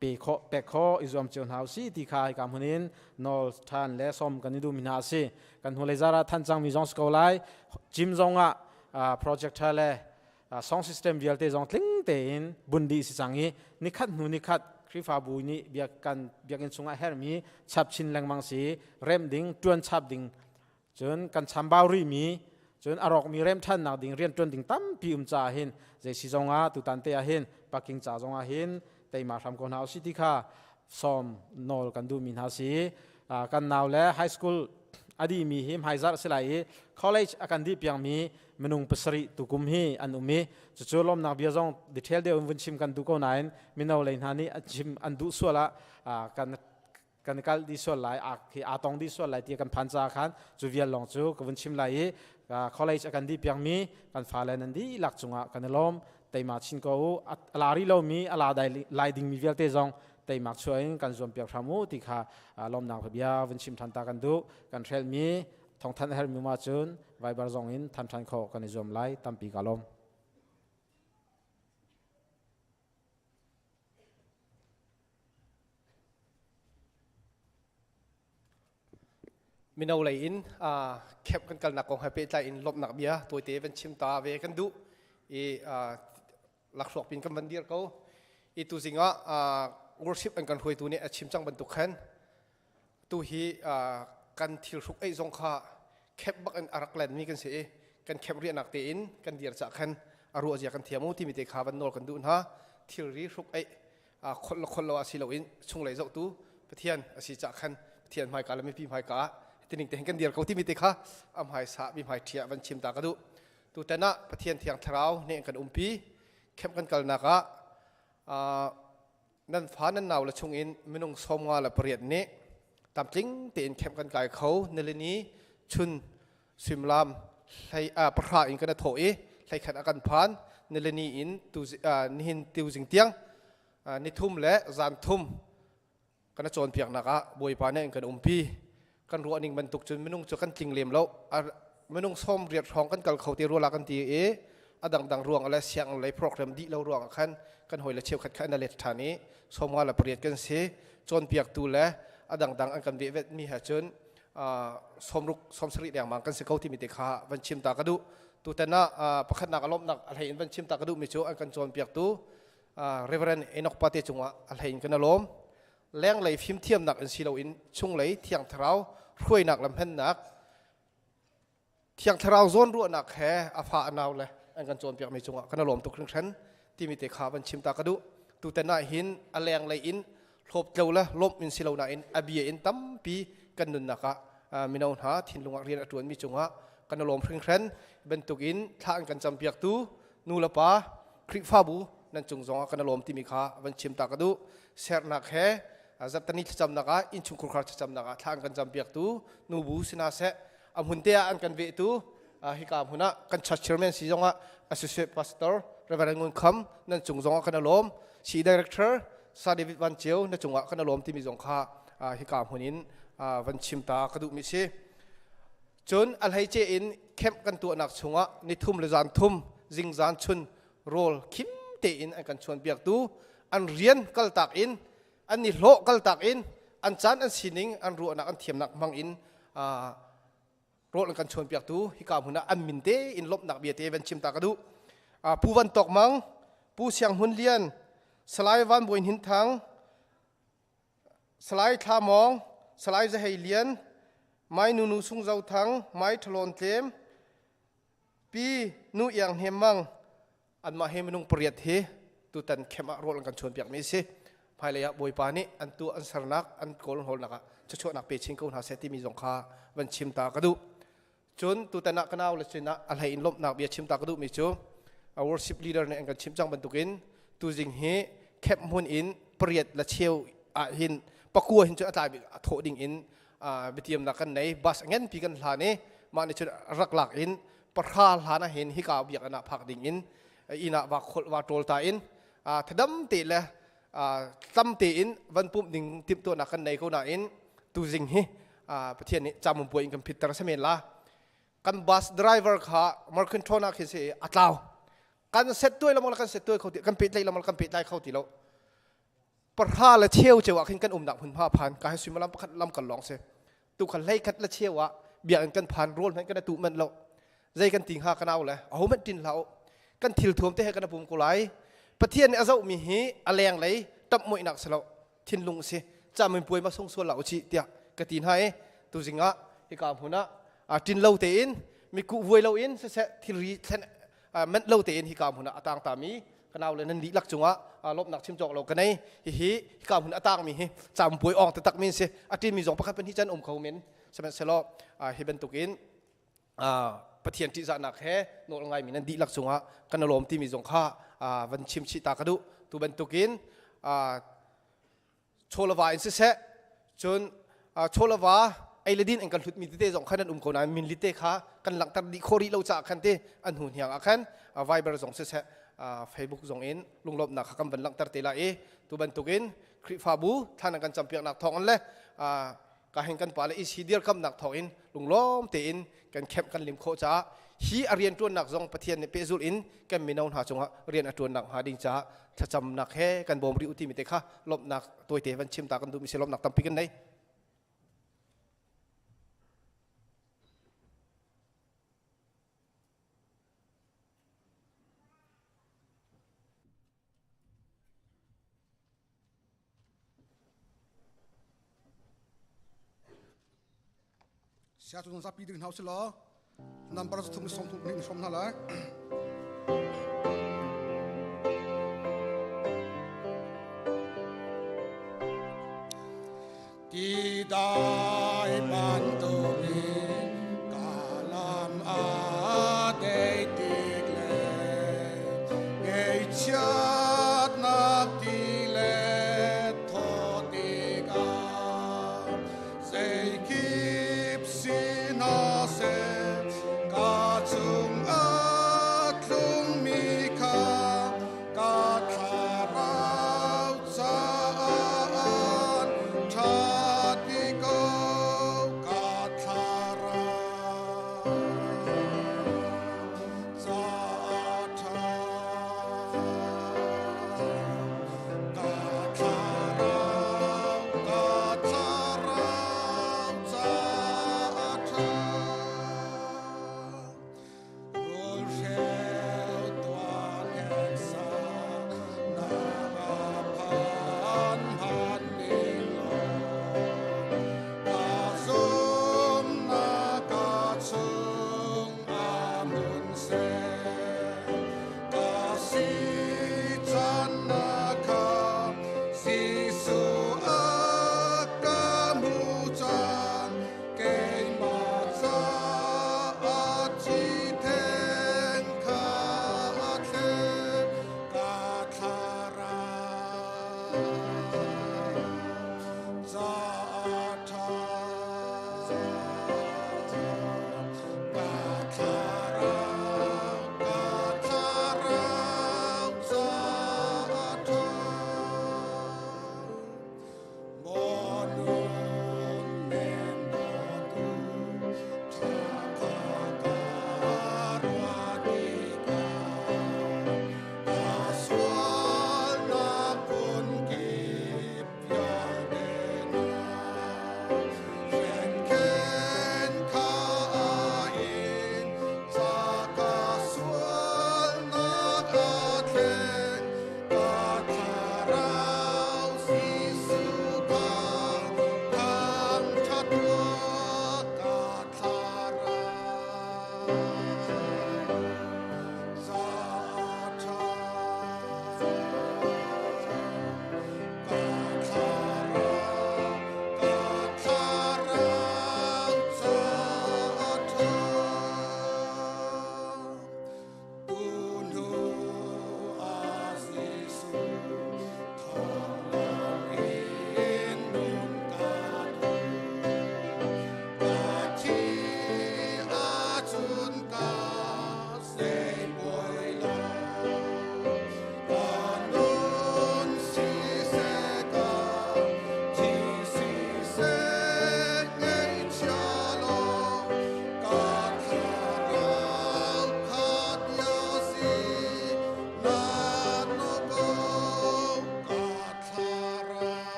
pe khawh pek khawh i zuam cio hna usih ti kha hika hmun in nawl ṭhan le sawm kan i duhmi hna a si. Kan hnulei zar ah than cangmi zong si ko lai. Gym zong ah projector le song system vialte zong tling tein bun dih si cang i nikhat hnu nikhat Khrihfabu nih biak kan biakinn chungah herhmi chap chin lengmang si, rem ding ṭuan chap ding, cun kan chambau rihmi, cun a rawkmi rem ṭhannak ding rian ṭuan ding tampi um caah hin zei si zongah tutan te ah hin parking ca zongah hin teima hram ko hna usih ti kha sawm nawl kan duhmi hna si. Kan nau le high school a dihmi hi hmaizarh si lai i college a kan dih piangmi minung 7 tukum hi an um i cucu lawmnak bia zong detail deuh in vun chim kan duh ko nain mino lei hna nih a chim an duh sual ah kan kan kal di sual lai, khi aa tong di sual lai ti kan phan ca khan cu vial lawng cu ka vun chim lai i college a kan dih piangmi kan fale nan dihlak cungah kan i lawm. Teima chin ko u. A la rih lomi, a la lai dingmi vialte zong teimak chuah in kan zuam piak hram u ti kha lawmnak bia vun chim than ta kan duh. Kan hrelmi thawngthanh a herhmi ma cun Viber zong in than than khawh kan i zuam lai. Tampi ka lawm. Mino lei in camp kan kalnak kong he pehtlai in lawmhnak bia tawite van chim ta ve kan duh i lakhruak pin kan van dir ko i tuzing ah worship an kan hruaitu nih a chim cang bantuk khan tu hi kan thil hruk ei zong kha camp bak in a rak len mi kan si i kan camp riahnak tein kan dir cah khan a ruah zia kan thiam u timi te kha van nawl kan duh hna. Thilri hruk ei khol lo khol lo a si lo in chunglei zohtu Pathian a si cah khan Pathian hmaika le mipi hmaika ah tining te hin kan dir ko timi te kha a hmaisa mi hmai ṭhia van chim ta ka duh. Tutan ah Pathian thiang thlarau nih kan umpi. Camp kan kalnak ah nan fa nan nau le chung in minung 58 nih tamtling tein camp kan kai kho. Nilini chun suimilam hlei 10 in kan thawh i 11 a kan phan. Nilini in tu nihin tuzing tiang nithum le zan thum kan cawnpiaknak ah Bawipa nih kan umpi. Kan ruah ning bantuk cun minung cu kan tling lem lo, minung 80 hrawng kan kal kho te rua la kan ti i a dangdang ruang le siang lei program dih lo ruang ah khan kan hawi le cheukhat kha an let ṭhan i 58 kan si. Cawnpiaktu le a dangdang an kan vehvet mi he cun 60 70 lengmang kan si ko timi te kha van chim ta ka duh. Tutan ah pakhatnak a lawmhnak a hlei in van chim ta ka duh mi cu an kan cawnpiaktu Reverend Enoch Pate cungah a hlei in kan alawm. Lenglei fimthiamnak in si loin chunglei thiang thlarau hruainak le hmannak. Thiang Thlarau zawnruahnak he a fa a nau le an kan cawnpiakmi cungah kan i lawm tuk hringhran timi te kha van chim ta ka duh. Tutan ah hin a lenglei in hlawptlo le lawmh in si lo nain a bia in tampi kan nunnak ah mino hna thinlung ah rian a ṭuanmi cungah kan i lawm hringhran. Bantukin thla an kan campiaktu nu le pa Khrihfabu nan cung zongah kan i lawm timi kha van chim ta ka duh. Sernak he zarhtani thlacamnak ah innchungkhar khar thlacamnak ah thla an kan campiaktu nubu sina seh a hmun te ah an kan vehtu hika hmun ah kan church chairman si zongah associate pastor Reverend Ngun Kham nan cung zongah kan lawm si director Sa David Van Ceu na cungah kan lawm timi zong kha hika hmun in van chim ta ka duhmi si cun a hleice in camp kan tuahnak chungah nithum le zan thum zingzan chun rawl khim tein an kan chuan piaktu an rian kaltak in an i hlawh kaltak in an caan an sining an ruahnak an thiamnak hmang in rawl an kan chuan piaktu hika hmun ah an min te in lawmhnak bia te van chim ta ka duh. Pu Van Tawk Mang, Pu Siang Hmun Lian, Salai Van Bawi Hnin Thang, Salai Thla Mawng, Salai Zahei Lian, Mai Nunu Sung Zo Thang, Mai Thalon Tlem, Pi Nu Iang Hnem Mang, anmah he minung pariat hi tutan camp ah rawl an kan chuanpiak mi a si. Hmailei ah Bawipa nih an tuah an sernak an kawl hawlnak ah thluachuahnak pe chin ko hna seh timi zong kha van chim ta ka duh. Cun tutan ah ka nau le sin ah a hlei in lawmhnak bia chim ta ka duh mi cu worship leader nih an kan chim cang bantukin tuzing hi camp hmun in pariat la cheu ah hin pakua hin cu a tlai bik a thawh ding in biatiamnak kan nei. Bus nganpi kan hlan i mah nih cun rak lak in pahra hlan ah hin hika biakinn ah phak ding in inn ah va kholh va ṭawl ta in thadam te le tlam tein van pumh ding timhtuahnak kan nei ko nain tuzing hi Pathian nih camum puai in kan phitter samen la. Kan bus driver kha Markentona khi si a tlau. Kan set tuai lamang kan set tuai kho ti, kan pehtlaih lamang kan pehtlai kho ti lo. Pahra le cheu cheu ah khin kan umnak hmunhma phan ka he suimilam pakhat lam kal lawng si. Tu kha hlei khat le cheu ah biakinn kan phan, rawl hmanh kan tu manh lo. Zei kan ti hnga ka nau le aho hmanh tin hlah u, kan thil thuam te he kan pum ko lai. Pathian nih a zoh mi hi a leng lei tamh muihnak si lo, thinlung si. Camin puai ma sung sual la u chi tiah ka ti hna i tuzing ah hika hmun ah tin lo tein miku vuai lo in siseh thilri thlen manh lo tein hika hmun ah a tang ta mi ka nau le nan dihlak cungah lawmhnak chim cawk lo ka nei. Hihi hika hmun a tangmi hi campuai ong taktak mi si. A ṭinmi zong pakhat pahnih can um kho men, sihmanhsehlaw hi bantukin Pathian ṭihzahnak he nawl ngaimi nan dihlak cungah kan lawm timi zong kha van chim chih ta ka duh. Tu bantukin chawlava in siseh, cun chawlava ei le din in kan hlutmi tete zong khan an um ko nain min lite kha kan langhter dih khawh rih lo caah khan ti an hnu hniang ah khan Viber zong siseh, Facebook zong in lunglawmhnak kha kan van langhter te lai i tu bantukin Khrihfabu thlan an kan campiaknak thawng in le ka hin kan pa le isi dirkamnak thawng in lunglawm tein kan khemh kan lim khawh caah hi a rian ṭuannak zong Pathian nih pehzulh in kan mino hna cungah rian a ṭuannak hnga ding caah thlacamnak he kan bawm rih u timi te kha lawmhnak tawite van chim ta kan duhmi si. Lawmhnak tampi kan nei. Sia cu zapi ding hna usih law number thum sawm thum nih hrom hna lai. Ti dai bantukin ka lam a dei tik le ngeihchiatnak ti le thaw tikah zeikip si hna seh ka cungah.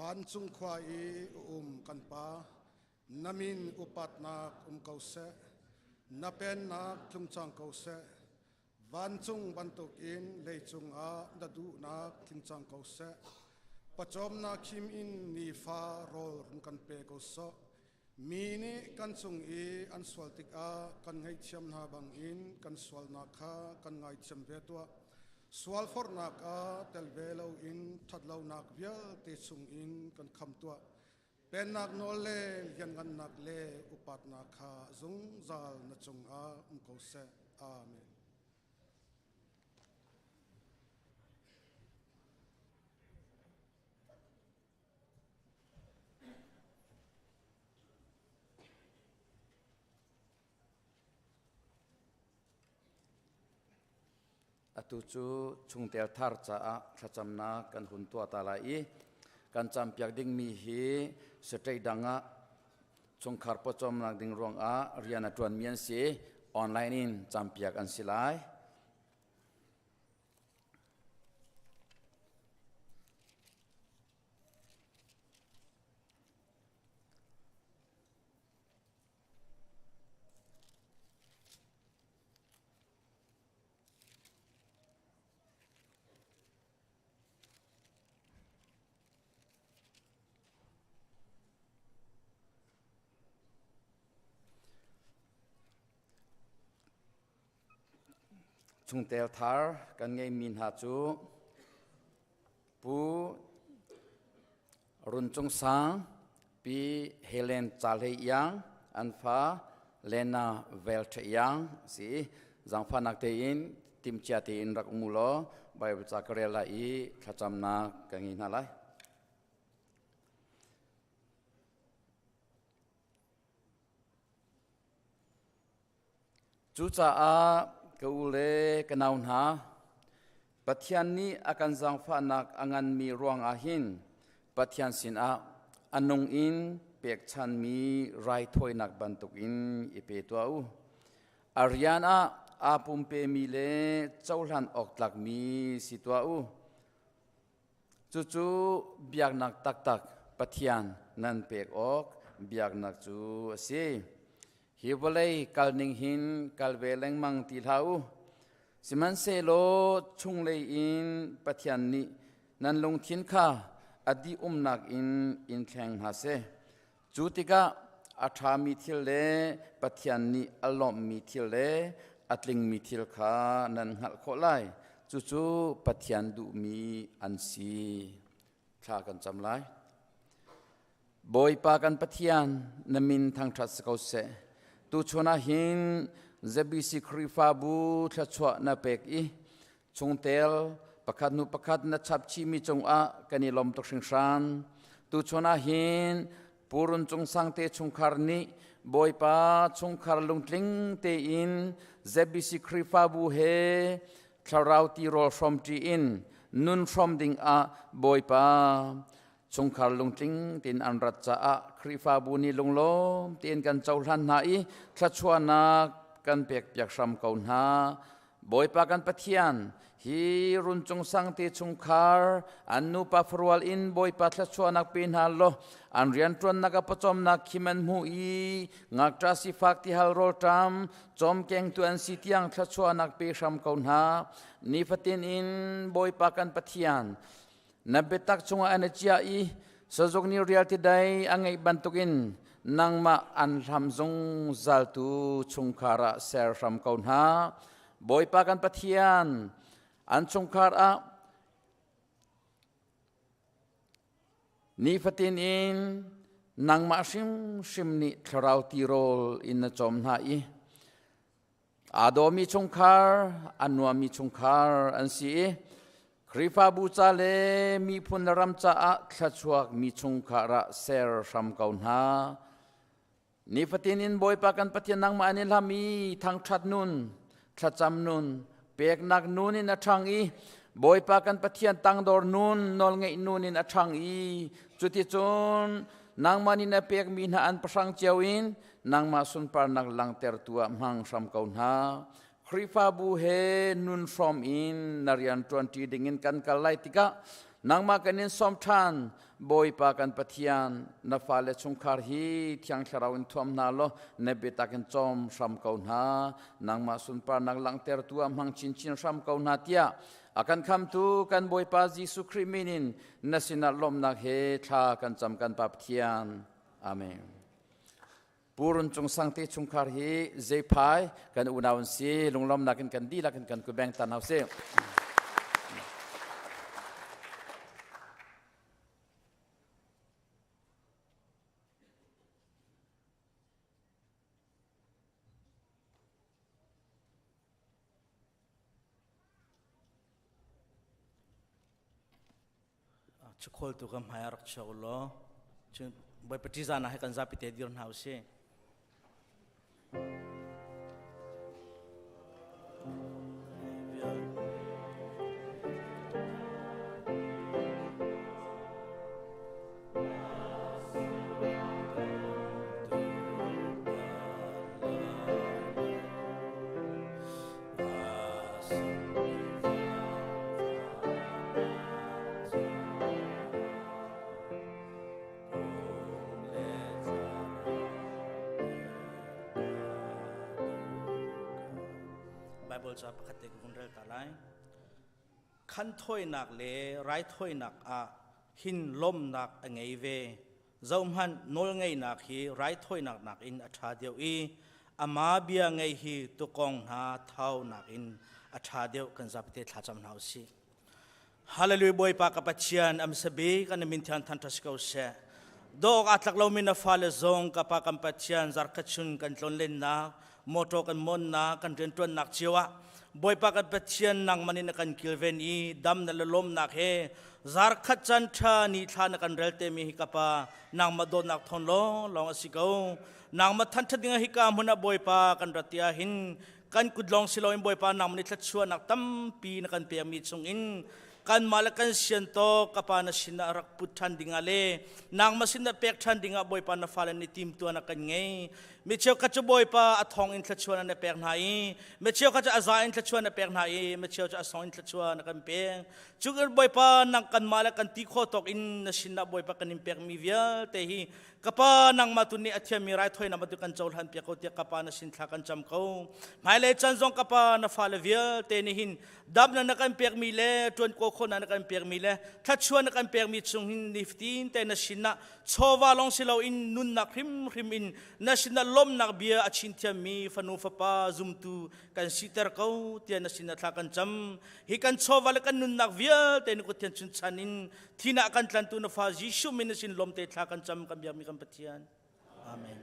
Vancung khua i um kan Pa, na min upatnak um ko seh, na pennak tlung cang ko seh. Vancung bantukin leicung ah na duhnak tling cang ko seh. Pawcawmnak khim in nifa rawl rung kan pe ko sawh. Mi nih kan cung i an sual tikah kan ngaihthiam hna bangin kan sualnak kha kan ngaithiam ve tuah. Sualforhnak ah tel ve loin ṭhatlonak vialte chungin kan kham tuah. Pennak nawl le lianngannak le upatnak kha zungzal na cungah um ko seh. Amen. Atu cu chungtel thar caah thlacamnak kan hun tuah ta lai i kan campiak dingmi hi state dang ah chungkhar pawcawmnak ding ruangah rian a ṭuanmi an si. Online in campiak an si lai. Chungtel thar kan ngeimi hna cu Pu Run Cung Sang, Pi Helen Ca Hlei Iang, an fa Lena Vel Ṭha Iang a si i zaangfahnak tein timhcia tein rak um u law Bible ca ka rel lai i thlacamnak ka ngei hna lai. Cucaah ka u le ka nau hna, Pathian nih a kan zaangfahnak a nganmi ruangah hin Pathian sinah a nung in pekchanmi raithawinak bantukin i pe tuah u. A rian ah aa pumpemi le cohlan awk tlakmi si tuah u. Cucu biaknak taktak Pathian nan pek awk biaknak cu a si. Hi vawlei kalning hin kal ve lengmang ti hlah u. Sihmanhsehlaw chunglei in Pathian nih nan lungthin kha a dih umnak in in thleng hna seh. Cu tikah a ṭhami thil le Pathian nih a lawmhmi thil le a tlingmi thil kha nan hngalh khawh lai. Cucu Pathian duhmi an si. Thla kan cam lai. Bawipa kan Pathian, na min thangṭhat si ko seh. Tuchun ah hin ZBC Khrihfabu thluachuah na pek i chungtel pakhat hnu pakhat na chap chihmi cungah kan i lawm tuk hringhran. Tuchun ah hin Purun Cung Sangte chungkhar nih Bawipa chungkhar lungtling tein ZBC Khrihfabu he thlarau tirawl hrawmṭi in nun hrawm dingah Bawipa chungkhar lungtling tein an rat caah Khrihfabu nih lunglawm tein kan cohlan hna i thluachuahnak kan pekpiak hram ko hna. Bawipa kan Pathian, hi runcung sangte chungkhar an nupa farual in Bawipa thluachuahnak pe hna law an rianṭuannak a pawcawmnak khim an hmu i ngakṭa sifak tihal rawlṭam cawmkengtu an si tiang thluachuahnak pe hram ko hna. Nifatin in Bawipa kan Pathian, na biatak chungah an i ciah i sazuk nih rialti dai a ngeih bantukin nangmah an hlam zungzaltu chungkhar ah ser hram ko hna. Bawipa kan Pathian, an chungkhar ah nifatin in nangmah hrimhrim nih thlarau tirawl in na cawm hna i Aa dawmi chungkhar, a nuammi chungkhar an si i Khrihfabu ca le miphun le ram caah thluachuak mi chungkhar ah ser hram ko hna. Nifatin in Bawipa kan Pathian nangmah an i hlam i thangṭhat nun, thlacam nun, peknak nun in a ṭhang i Bawipa kan Pathian tangdor nun, nawlngeih nun in a ṭhang i cuticun nangmah nih na pekmi hna an pahrang cio in nangmah sunparnak langhtertu ah hmang hram ko hna. Khrihfabu he nun hrawm in na rian ṭuanṭi dingin kan kal lai tikah nangmah kan in sawm ṭhan. Bawipa kan Pathian, na fale chungkhar hi Thiang Thlarau in thuam hna law na biatak in cawm hram ko hna. Nangmah sunparnak langhtertu ah hmang chinchin hram ko hna tiah a kan khamtu kan Bawipa Jesuh Khrih min in na sinah lawmhnak he thla kan cam kan Pa Pathian. Amen. Purun cung sangte chungkhar hi zeiphai kan unau an si lunglawmnak in kan dihlak in kan kubeng tan hau si. Chukholtu ka hmai ah rak chia u law cun Bawipa ṭihzahnak he kan zapi te dir hna u sih. Bible ca pakhat te ka vun rel ta lai. Khan thawinak le raithawinak ah hin lawmnak a ngei ve. Zohhmanh, nawlngeihnak hi raithawinak nakin a ṭha deuh i ama bia ngei hi tukawng hna thau nakin a ṭha deuh kan zapite thlacam hna u sih. Hallelujah Bawipa ka Pathian am sabi kan min thian than ṭha si ko seh. Dawk aa tlak lomi na fale zong ka pa kan Pathian zarkhat chun kan tlon lennak motor kan monnak kan rianṭuannak cio ah Bawipa kan Pathian nangman in na kan kilven i dam na le lawmnak he zarkhat can ṭha ni thla na kan rel te mi hi ka pa nangmah dawtnak thawn lawng lawng a si ko nangmah thanṭhat ding ah hika hmun ah Bawipa kan rat ti ah hin kan kut lawng si loin Bawipa nangmah nih thluachuahnak tampi na kan pekmi chungin kanmah le kan sian tawk ka pa na sinah rak put ṭhan dingah le nangmah sinah pek ṭhan dingah Bawipa na fale nih timtuan a kan ngei mi cheukhat cu Bawipa a thong in thluachuah na pek hna i mi cheukhat cu a za in thluachuah na pek hna i mi cheu cu a song in thluachuah na kan pek cu Bawipa nang kanmah le kan ti khawh tawk in na sinah Bawipa kan in pekmi vialte hi ka pa nangmah tu nih a thiammi raithawinak bantuk kan cohlan piak ko tiah ka pa na sin thla kan cam ko hmailei caan zong ka pa na fale vialte nih hin damnak na kan pekmi le ṭuan ko khawhnak na kan pekmi le thluachuah na kan pekmi chung hin nifatin te na sinah chawva lawng si loin nunnak hrimhrim in na sinah lawmhnak bia a chin thiammi fanu fapa zumtu kan siter ko tiah na sinah thla kan cam hi kan chawva le kan nunnak vialte na kut thian chunchan in thina kan tlantu na fa Jesuh min na sin lawmte thla kan cam kan biakmi kan Pathian amen.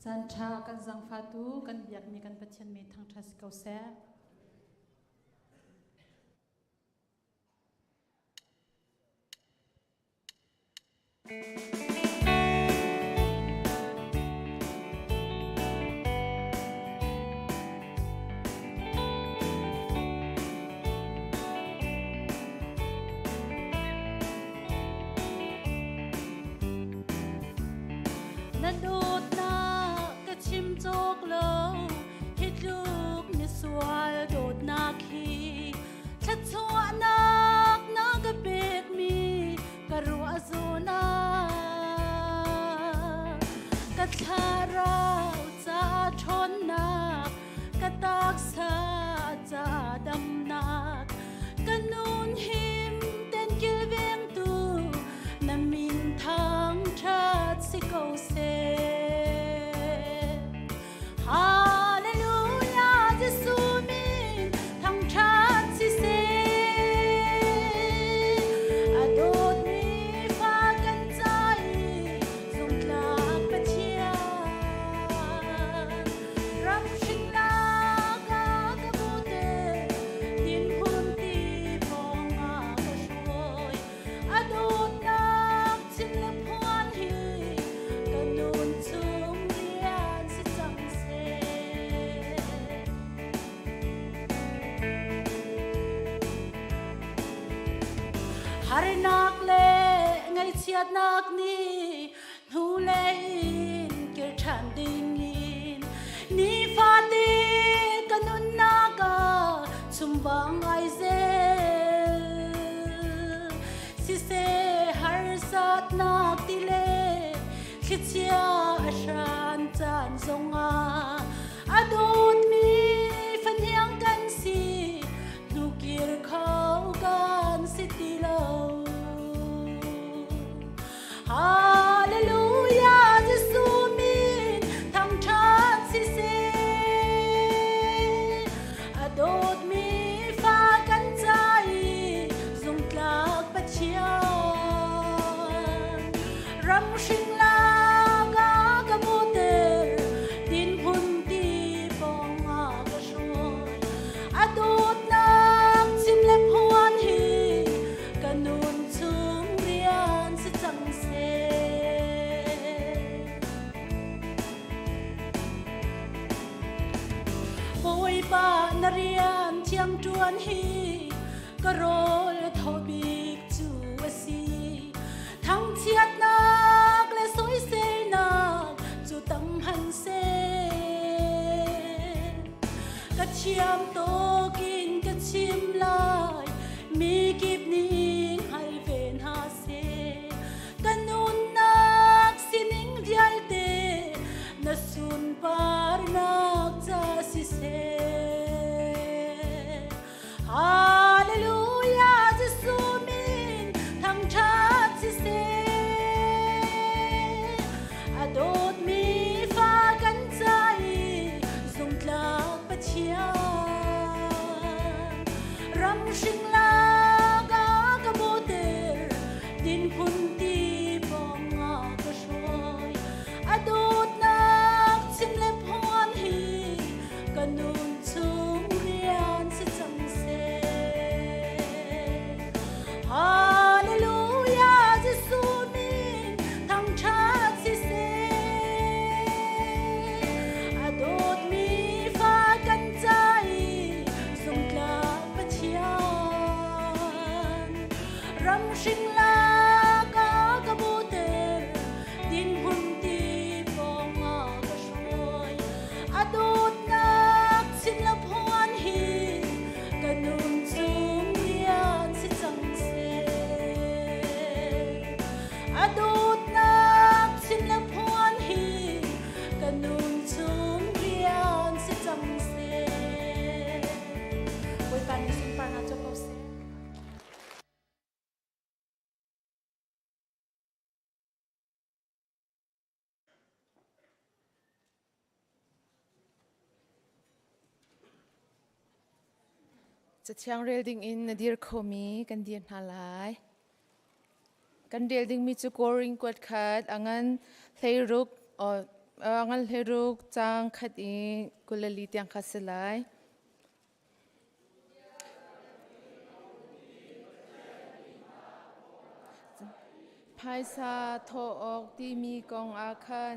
Caan ṭha kan zangfatu kan biakmi kan Pathian mi thangṭhat si ko seh. Na dawtnak ka chim cawk lo hi tluk misual dawtnak hi thluachuahnak na ka pekmi ka ruah zawn ah ka thlarau ca ṭhawnnak ka taksa ca damnak ka nun him ten kilvengtu na min thangṭhat si ko seh Hallelujah Jesuh min thangṭhat siseh a dawtmi fa kan ca i zungtlak Pathian ram hringnak a Harnak le ngaihchiatnak nih hnulei in kir ṭhan dingin nifate ka nunnak ah chumvang ai zel. Siseh harsatnak ti le thlichia a hran caan zongah a dawtmi fahniang kan si hnukir kho kan si ti lo. Hallelujah Jesuh min thangṭhat siseh a dawtmi fa kan ca i zungtlak Pathian ram hring lak ah ka bawter dinhmun ti pawng ah ka hruai a dawtnak chim le phuan hi ka nun chung rian si cang seh. Bawipa na rian thiang ṭuan hi ka rawl thaw bik cu a si. Thangchiatnak le soiselnak cu tam han seh. Ka thiam tawkin ka chim lai, mi kip nih hngal ve hna seh. Ka nunnak sining vialte na sunparnak ca siseh. Hallelujah Jesuh min thangṭhat siseh. A dawtmi fa kan ca i zungtlak Pathian. Ram hring lak ah ka bawter, dinhmun ti pawng ah ka hruai. A dawtnak chim le phuan hi ka nun chung rian si cang seh. Hallelujah Jesuh min thangṭhat siseh. A dawtmi fa kan ca i zungtlak Pathian. Ram hring lak ah ka bawter, dinhmun ti pawng ah ka hruai. A dawtnak chim lo phuan hi ka nun chung rian si cang seh. A dawtnak chim lo phuan hi ka nun chung rian si cang seh. Bawipa nih sunparnak cu ko seh. Cathiang rel ding in na dir khomi kan dir hna lai. Kan rel dingmi cu Korin kuat khat a ngan 16 a ngan 16 caang khat i 24 tiang kha si lai. Phaisa thawh awk timi kong ah khan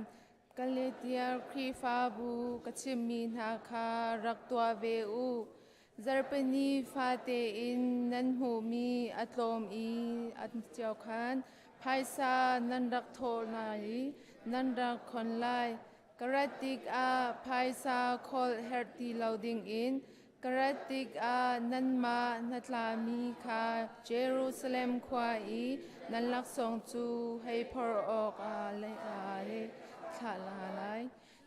Galatia Khrihfabu ka chimmi hna kha rak tuah ve u. Zarhpini fate in nan hmuhmi a tlawm i an cio khan phaisa nan rak thawh lai i nan rak khon lai. Ka rat tikah phaisa kholh herh ti lo dingin ka rat tikah nanmah hnatlami kha Jerusalem khua i nan laksawng cu hei phorh awkah le thlah hna lai.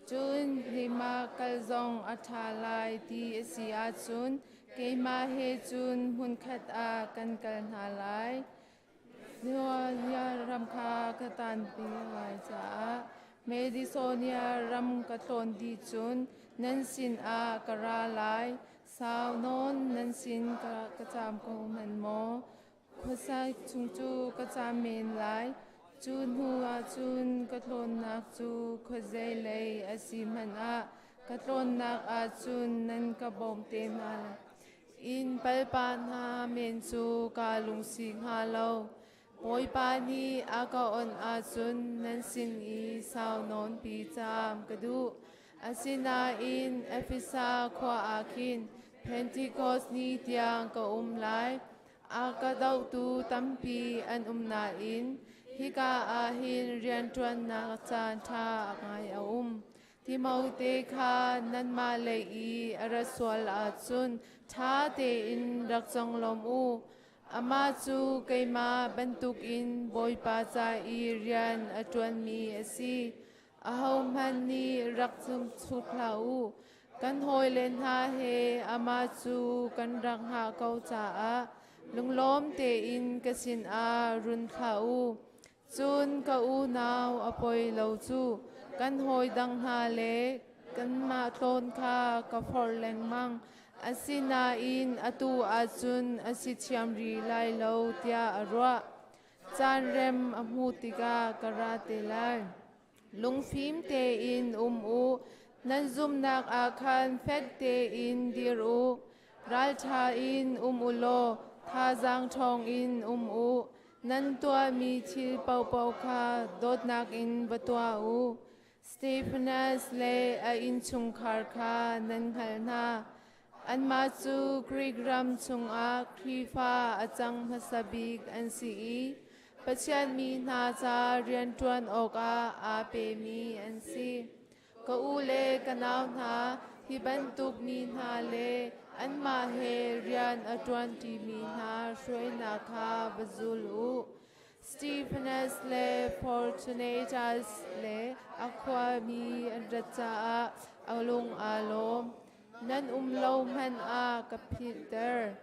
Cun keimah kal zong a ṭha lai ti a si ahcun keimah he cun hmunkhat ah kan kal hna lai. Macedonia ram kha ka tanpi lai caah Macedonia ram ka tlawn dih cun nan sinah ka ra lai. Sau nawn nan sin ka caam ko hmanh maw? Khuasai chung cu ka caam men lai. Cu hnuah cun ka tlawnnak cu khuazei lei a si hmanh ah ka tlawnnak ah cun nan ka bawm te hna lai. Inn palpa hna men cu kaa lungsi hnga lo. Bawipa nih a ka onh ahcun nan sin i sau nawnpi caam ka duh. Asinain Efesa khua ah khin Pentekos ni tiang ka um lai. A ka dohtu tampi an um nain hika ah hin rianṭuannak caan ṭha ngai a um. Timote kha nanmah lei i a rat sual ahcun ṭha tein rak conglawm u. Amah cu keimah bantukin Bawipa ca i rian a ṭuanmi a si. Ahohmanh nih rak chuk hlah u. Kan hawile hna he amah cu kan rak hngah ko caah lunglawm tein ka sinah run thlah u. Cun ka unau a poi lo cu kan hawi dang hna le kanmah tlawn kha ka forh lengmang. Asinain atu ahcun a si thiam rih lai lo tiah a ruah. Caan rem a hmuh tikah ka ra te lai. Lungfim tein um u. Nan zumhnak ah khan fek tein dir u. Ralṭha in um u law thazaang ṭhawng in um u. Nan tuahmi thil paohpaoh kha dawtnak in va tuah u. Stefanas le a innchungkhar kha nan hngalh hna. Anmah cu Greek ram chungah Khrihfa a cang hmasa bik an si i Pathian mi hna ca rianṭuan awkah aa pemi an si. Ka u le ka nau hna, hi bantuk mi hna le anmah he rian a ṭuanṭimi hna hruainak kha va zul u. Stephanas le Fortunatus le a khuami an rat caah a lung aa lawm. Nan um lo hmanh ah ka philhter.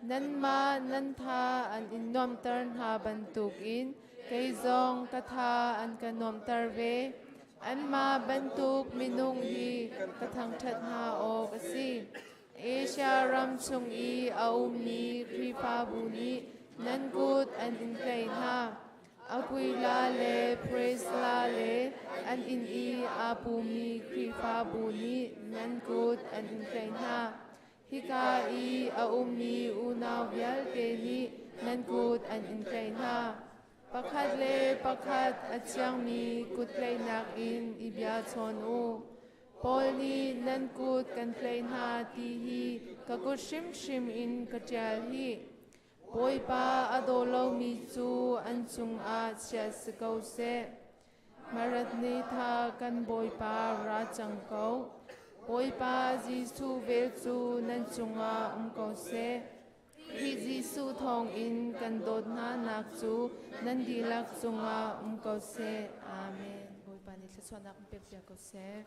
Nanmah nan tha an in nuamhter hna bantukin kei zong ka tha an ka nuamhter ve. Anmah bantuk minung hi ka thangṭhat hna awk a si. Asia ram chung i a ummi Khrihfabu nih nan kut an in tlaih hna. Aquila le Priscilla le an inn i aa pummi Khrihfabu nih nan kut an in tlaih hna. Hika i a ummi unau vialte nih nan kut an in tlaih hna. Pakhat le pakhat a thiangmi kuttlaihnak in i bia chawn u. Paul nih nan kut kan tlaih hna ti hi ka kut hrimhrim in ka ṭial hih. Bawipa a daw lomi cu an cungah chiat si ko seh. Maranatha kan Bawipa ra cang ko. Bawipa Jesuh vel cu nan cungah um ko seh. Khrih Jesuh thawngin kan dawt hna nak cu nan dihlak cungah um ko seh. Amen. Bawipa nih thluachuahnak in pek piak ko seh.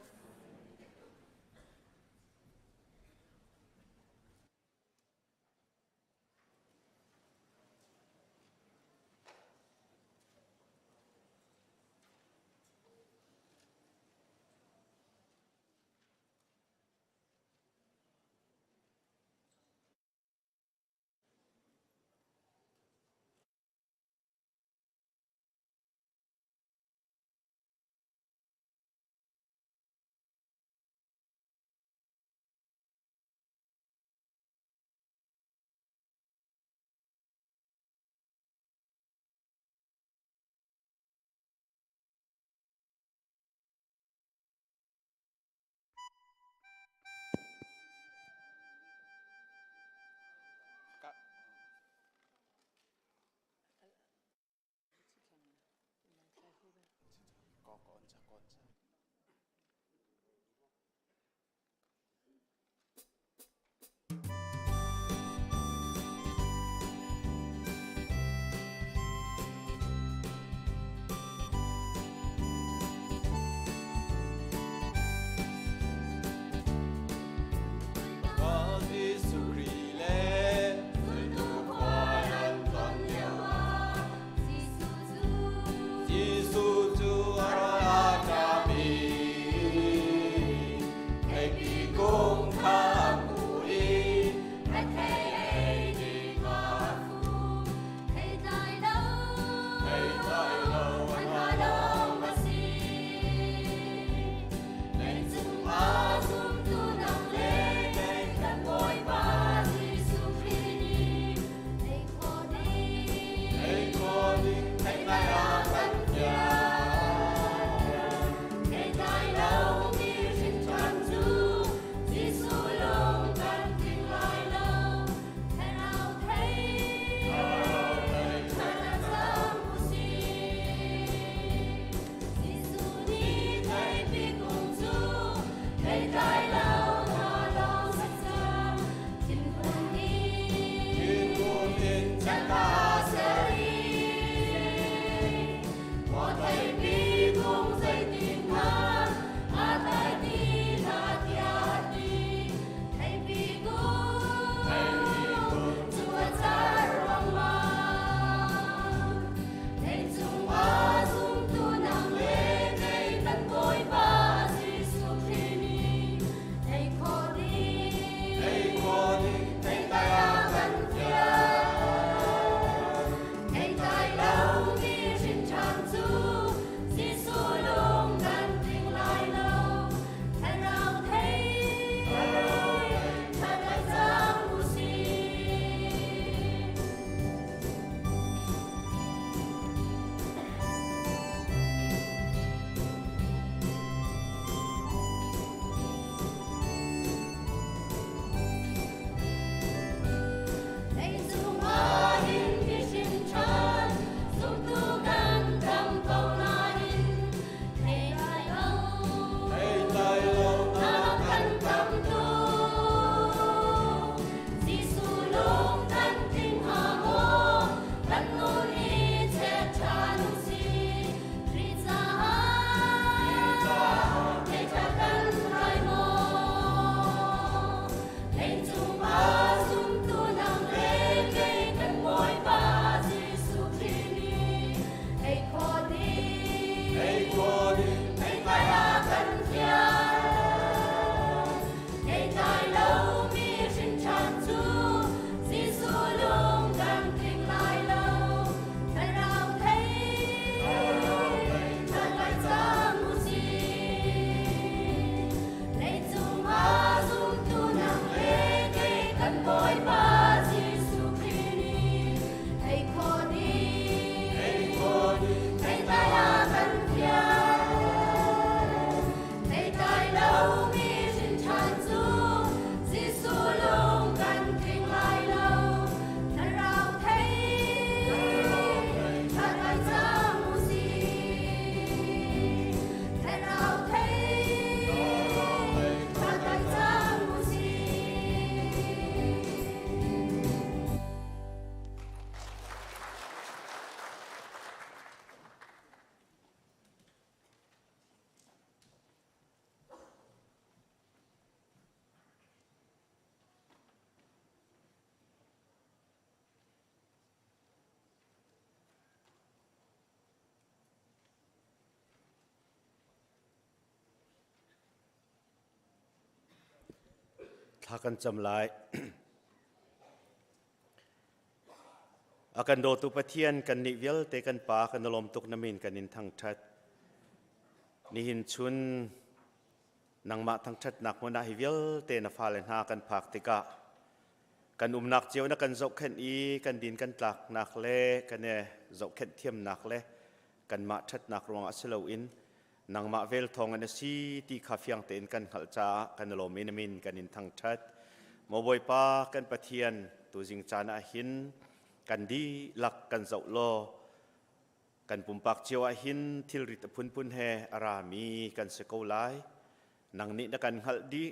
Thla kan cam lai. A kan dawtu Pathian kan nih vialte kan pa kan lawm tuk na min kan in thangthat. Nihin chun nangmah thangthatnak hmun ah hi vialte na fale hna kan phak tikah kan umnak cio na kan zohkhenh i kan din kan tlaknak le kan i zohkhenh thiamnak le kanmah ṭhatnak ruangah si loin nangmah vel thawng in a si ti kha fiang tein kan hngalh caah kan i lawm i na min kan in thangṭhat. Maw Bawipa kan Pathian, tuzing caan ah hin kan dihlak kan zoh law kan pumpak cio ah hin thilrit a phunphun he a rami kan si ko lai. Nang nih na kan hngalh dih.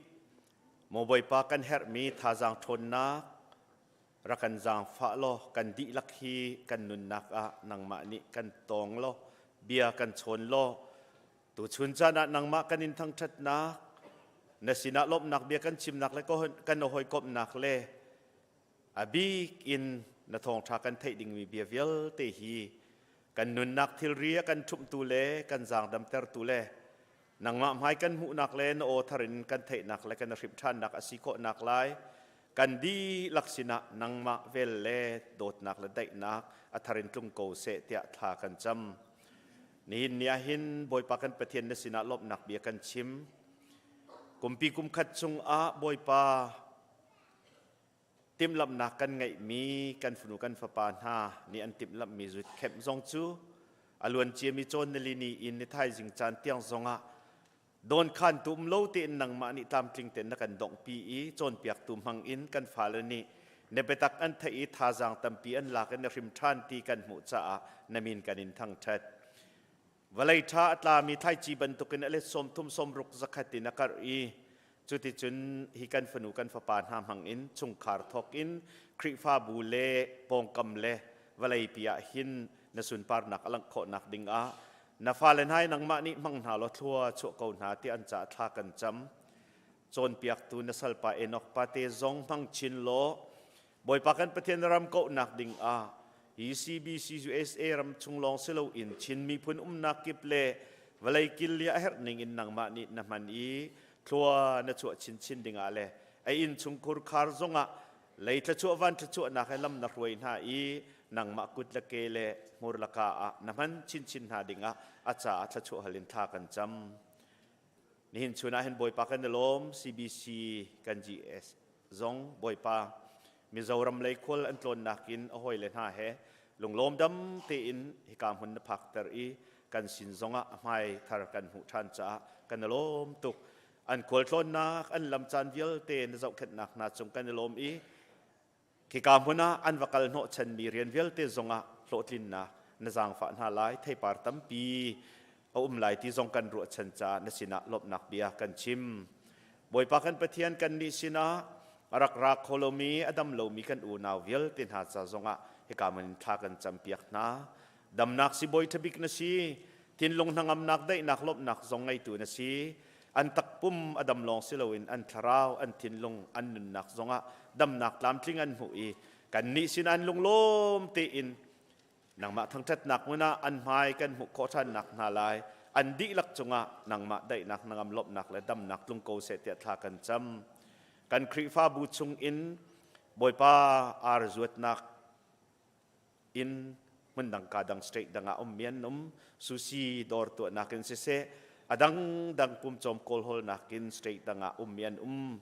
Maw Bawipa kan herhmi thazaang ṭhawnnak rak kan zaangfah law kan dihlak hi kan nunnak ah nangmah nih kan tawng law bia kan chawn law tuchun caan ah nangmah kan in thangṭhatnak na sinah lawmhnak bia kan chimnak le kan hawikomhnak le a bik in na thawngṭha kan theih dingmi bia vialte hi kan nunnak thilri a kan ṭhumhtu le kan zaangdamtertu le nangmah hmai kan hmuhnak le na aw thar in kan theihnak le kan hrimh ṭhannak a si khawhnak lai kan dihlak sinah nangmah vel le dawtnak le daihnak a thar in tlung ko seh tiah thla kan cam. Nihin ni ah hin Bawipa kan Pathian na sinah lawmhnak bia kan chim. Kumpi kum khat chungah Bawipa timhlamhnak kan ngeihmi kan fanu kan fapa hna nih an timhlamhmi zut khemh zong cu a luan ciami cawn nili ni in ni thaizing caan tiang zongah dawnkhan tu um lo tein nangmah nih tlamtling tein na kan donghpi i cawnpiaktu hmang in kan fale nih na biatak an theih i thazaang tampi an lak in na hrim ṭhan ti kan hmuh caah na min kan in thangṭhat. Vawlei ṭha a tlami thlaici bantukin a let 30 60 zakhat in a karh i cuticun hi kan fanu kan fapa hna hmang in chungkhar thawk in Khrihfabu le pawngkam le vawleipi ah hin na sunparnak a langh khawhnak dingah na fale hna hi nangmah nih hmang hna law thlua chuah ko hna ti an caah thla kan cam. Cawnpiaktu na salpa Enoch pate zong hmang chin law Bawipa kan Pathian ram kauhnak ding ah hi CBC USA ram chung lawng si loin Chin miphun umnak kip le vawlei kil li a herh ning in nangmah nih na hman i thlua na chuah chinchin ding ah le a inn chungkhur khar zongah lei thluachuah van thluachuahnak he lam na hruai hna i nangmah kut le ke le hmur le ka ah na hman chinchin hna ding ah a caah thluachuah hal in thla kan cam. Nihin chun ah hin Bawipa kan i lawm CBC kan GS zong Bawipa Mizoram lei khual an tlawnnak in a hawile hna he lunglawm dam tein hika hmun na phakter i kan sin zongah a hmai thar kan hmuh ṭhan caah kan i lawm tuk. An khualtlawnnak an lam caan vialte na zohkhenhnak hna cung kan i lawm i khika hmun ah an va kal hnawhchanmi rian vialte zongah hlawhtlinnak na zaangfah hna lai theipar tampi a um lai ti zong kan ruahchan caah na sinah lawmhnak bia kan chim. Bawipa kan Pathian kannih sinah a rak ra kho lomi a dam lomi kan unau vialte hna ca zongah hika man in thla kan campiak hna. Damnak sibawi ṭhabik na si, thinlung hnangamnak daihnak lawmhnak zong ngeitu na si. An takpum a dam lawng si loin an thlarau, an thinlung, an nunnak zongah damnak tlamtling an hmuh i kannih sinah an lunglawm tein Nangmah thangṭhatnak hmun ah an hmai kan hmuh khawh ṭhannak hna lai. An dihlak cungah nangmah daihnak, nangam lawmhnak le damnak tlung ko seh tiah thla kan cam. Kan Khrihfabu chung in Bawipa ar zuatnak in hmundang ka dang state dang ah ummi an um. Sushi dawr tuahnak in siseh, a dangdang pumcawm kawlhawlnak in state dang ah ummi an um.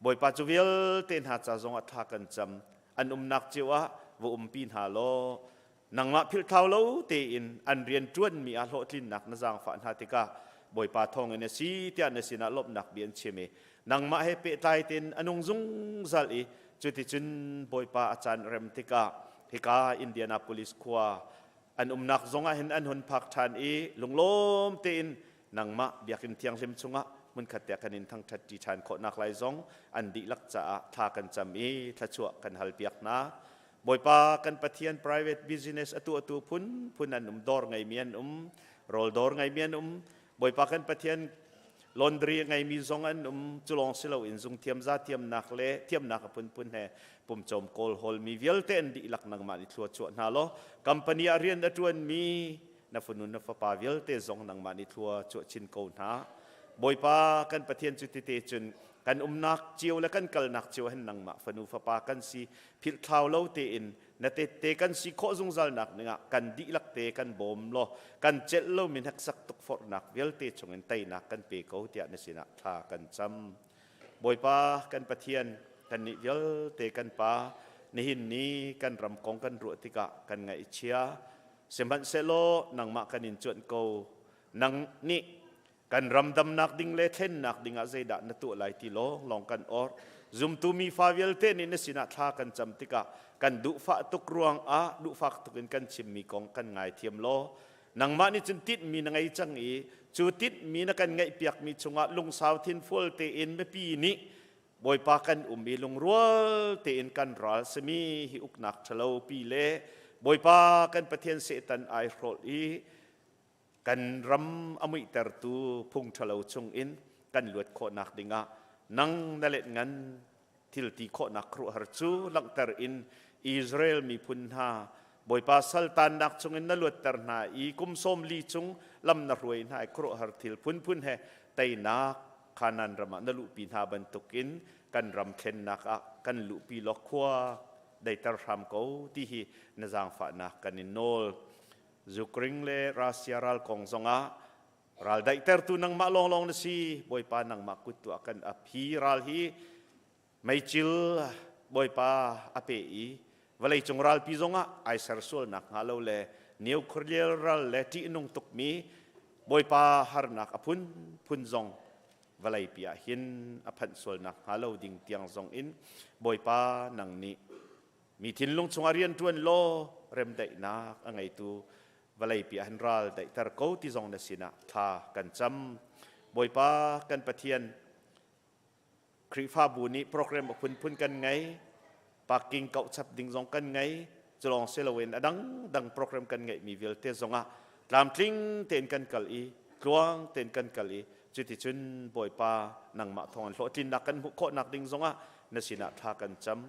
Bawipa cu vialte hna ca zongah thla kan cam. An umnak cio ah va umpi hna law nangmah philhthlau lo tein an rian ṭuanmi ah hlawhtlinnak na zaangfah hna tikah Bawipa thawngin a si tiah na sinah lawmhnak bia an chim i nangmah he pehtlai tein a nung zungzal i cuticun Bawipa a caan rem tikah hika Indianapolis khua an umnak zongah hin an hun phak ṭhan i lunglawm tein nangmah biakinn thianghlim chungah hmunkhat te kan in thangṭhat ṭi ṭhan khawhnak lai zong an dihlak caah thla kan cam i thluachuah kan halpiak hna. Bawipa kan Pathian private business a tuahtu phunphun an um, dawr ngeimi an um, rawl dawr ngeimi an um. Bawipa kan Pathian laundry ngeimi zong an um, cu lawng si loin zungthiam za thiamnak le thiamnak a phunphun he pumcawm kawl hawlmi vialte an dihlak nangmah nih thlua chuah hna law company ah rian a ṭuanmi na fanu na fapa vialte zong nangmah nih thlua chuah chin ko hna. Bawipa kan Pathian cu tite cun Kan umnak cio le kan kalnak cio hin nangmah fanu fapa kan si philh thlau lo tein na tette kan si khawh zungzal nak dingah kan dihlak te kan bawm law kan celh lomi hneksak tukforhnak vialte chungin teinak kan pe ko tiah na sinah thla kan cam. Bawipa kan Pathian kannih vialte kan Pa nihin ni kan ram kong kan ruah tikah kan ngaihchia sihmanhsehlaw nangmah kan in cuanh ko nang nih kan ram damnak ding le thlennak dingah zeidah na tuah lai ti lawng lawng kan or zumtu mi fa vialte nih na sinah thla kan cam tikah kan duhfah tuk ruangah duhfak tuk in kan chimmi kong kan ngaithiam law nangmah nih cun tinhmi na ngei cang i cu tinhmi na kan ngeihpiakmi chungah lungsau thinfual tein mipi nih Bawipa kan um i lungrual tein kan ral simi hi uknak ṭhalo pi le Bawipa kan Pathian Satan ai hrawlh i kan ram a muihtertu phung ṭhalo chungin kan luat khawhnak dingah nang na let ngan thil ti khawhnak khuaruahhar cu langhter in Israel miphun hna Bawipa saltannak chungin na luatter hna i kum 40 chung lam na hruai hna i khuaruahhar thil phunphun he teinak Kanaan ram ah na luhpi hna bantukin kan ram thlennak ah kan luhpi law khua deiter hram ko ti hi na zaangfahnak kan in nawl. Ukraine le Russia ral kong zongah ral daihtertu nangmah lawnglawng na si. Bawipa nangmah kut tu ah kan ap. Hi ral hi meicil Bawipa a pe i vawleicung ralpi zongah ai ser sualnak hnga lo le nuclear ral le ṭihnung tukmi Bawipa harnak a phunphun zong vawleipi ah hin a phanh sualnak hnga lo ding tiang zong in Bawipa nang nih Mi thinlung chungah rianṭuan law remdaihnak a ngeitu vawleipi ah hin ral daihter ko ti zong na sinah thla kan cam. Bawipa kan Pathian, Khrihfabu nih program a phunphun kan ngei, parking kauh chap ding zong kan ngei, culawng si loin a dangdang program kan ngeihmi vialte zongah tlamtling tein kan kal i tluang tein kan kal i cuticun Bawipa nangmah thawngin hlawhtlinnak kan hmuh khawhnak ding zongah na sinah thla kan cam.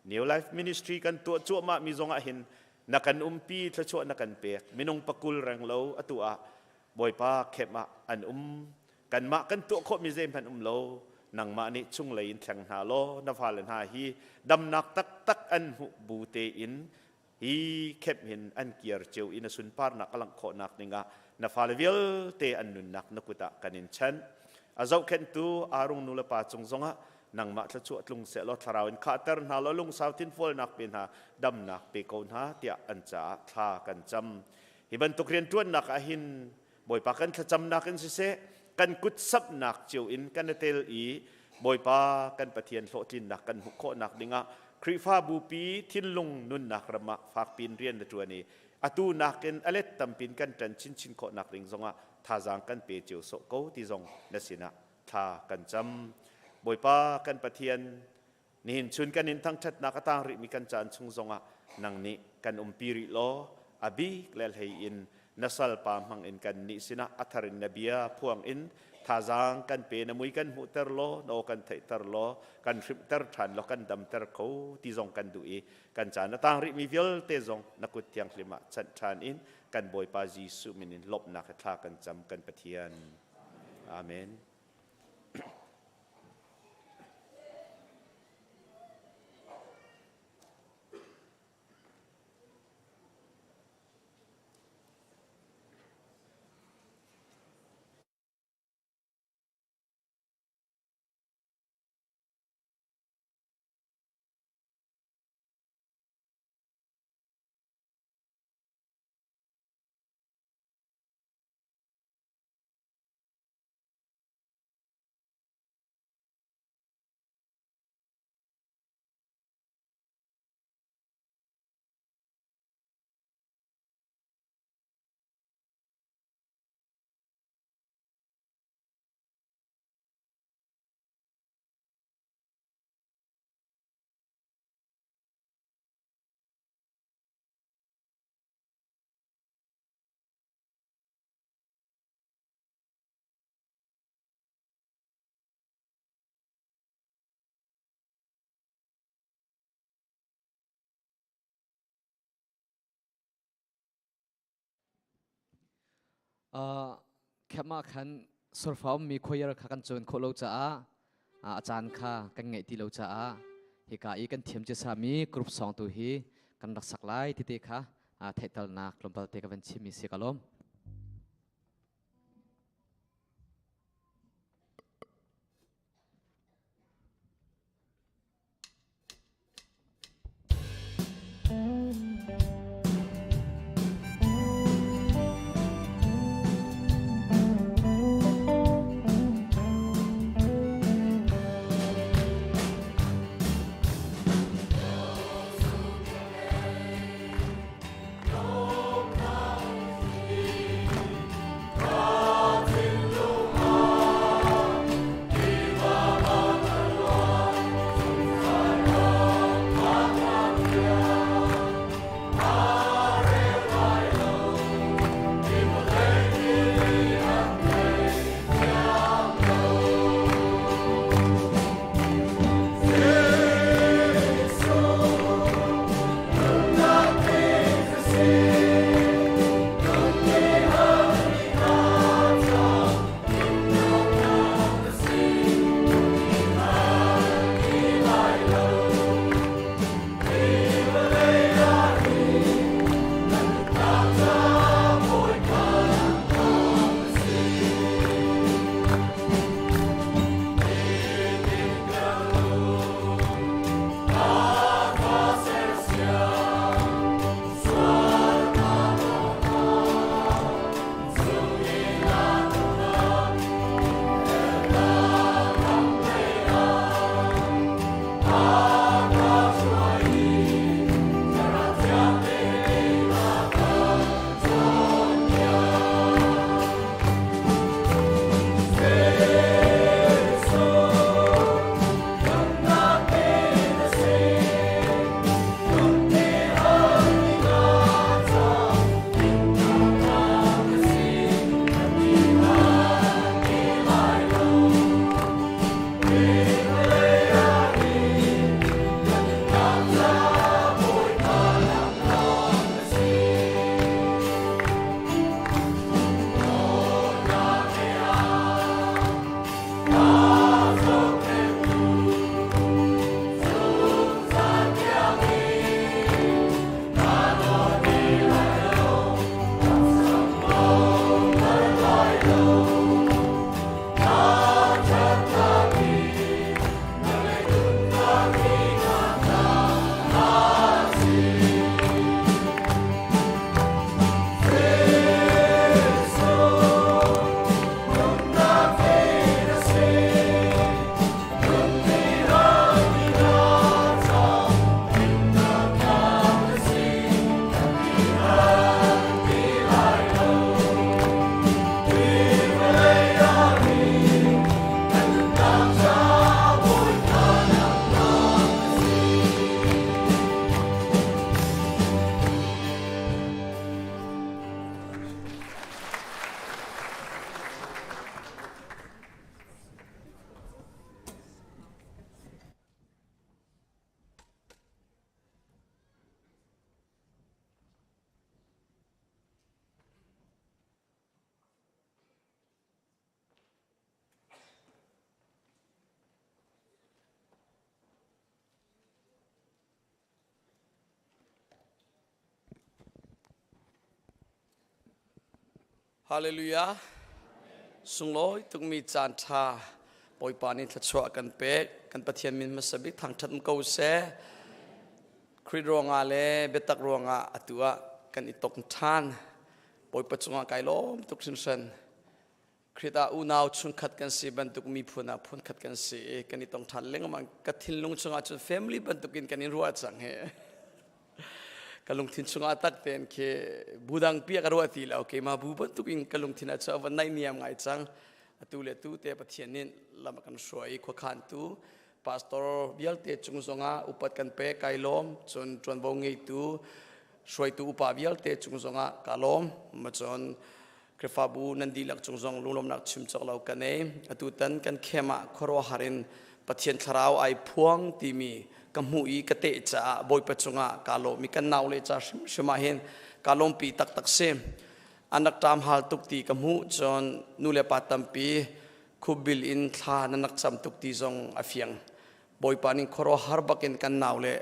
New Life Ministry kan tuah cuahmah mi zongah hin na kan umpi thluachuah na kan pek minung pakul reng lo atu ah Bawipa khem ah an um kanmah kan tuah khawh mi zeihmanh um lo nangmah nih chunglei in thleng hna law na fale hna hi damnak taktak an hmuh bu tein hi khep hin an kiar cio i na sunparnak a langh khawhnak dingah na fale vialte an nunnak na kut ah kan in chanh a zohkhenhtu Arung nu le pa cung zongah nangmah thluachuah tlung seh law thlarau in khahter hna law lungsau thinfualnak pe hna damnak pe ko hna tiah an caah thla kan cam hi bantuk rianṭuannak ah hin Bawipa kan thlacamnak in siseh kan kut samhnak cio in kan i tel i Bawipa kan Pathian hlawhtlinnak kan hmuh khawhnak dingah Khrihfabu pi thinlung nunnak ram ah fakpin rian na ṭuan i atu nakin a let tampin kan ṭan chinchin khawhnak ding zongah thazaang kan pe cio sawh ko ti zong na sinah thla kan cam. Bawipa kan Pathian nihin chun kan in thangṭhatnak a tang rihmi kan caan chung zongah nang nih kan umpi rih law a bik le hlei in na salpa hmang in kan nih sinah a thar in na bia phuang in thazaang kan pe na mui kan hmuhter law na aw kan theihter law kan hrimhter ṭhan law kan damter kho ti zong kan duh i kan caan a tang rihmi vialte zong na kut thianghlim ah chanh ṭhan in kan Bawipa Jesuh min in lawmhnak he thla kan cam kan Pathian. Amen. Khema khan surfa ummi choir kha kan cawn khawh lo caah A caan kha kan ngeih ti lo caah hika i kan thiam cia mi group song tu hi kan rak sak lai ti te kha theihtalnak tlawmpal te ka van chimmi si ka lawm. Hallelujah. Sunglawi tukmi caan ṭha Bawipa nih thluachuah kan pek. Kan Pathian min hmasa bik thangṭhat ko seh. Khrih ruangah le biatak ruangah atu ah kan i tong ṭhan. Bawipa cungah kai lawm tuk hringhran. Khrih ah unau chungkhat kan si bantuk miphun ah phunkhat kan si i kan i tong ṭhan lengmang. Ka thinlung chungah cun family bantukin kan in ruah cang hi. Ka lungthin chungah tak tein khi bu dang pi ka ruah ti lo. Keimah bu bantukin ka lungthin ah cun a van naihniam ngai cang. Atu le tu te Pathian nih lam a kan hruai i khuakhan tu pastor vialte cung zongah upat kan pek kai lawm. Cun ṭuanvo ngeitu hruaitu upa vialte cung zongah ka lawm. Ma cun Khrihfabu nan dihlak cung zong lunglawmnak chim cawk lo kan ei. Atutan kan khem ah khuaruahhar in Pathian thlarau ai phuang timi ka hmuh i ka teh caah Bawipa cungah kaa lawm i kan naule ca hrimhrim ah hin kaa lawmpi taktak si. An rak ṭam hal tuk ti ka hmuh cun nu le pa tampi Khupbil in thla nan rak cam tuk ti zong a fiang. Bawipa nih khuaruahhar bakin kan nau le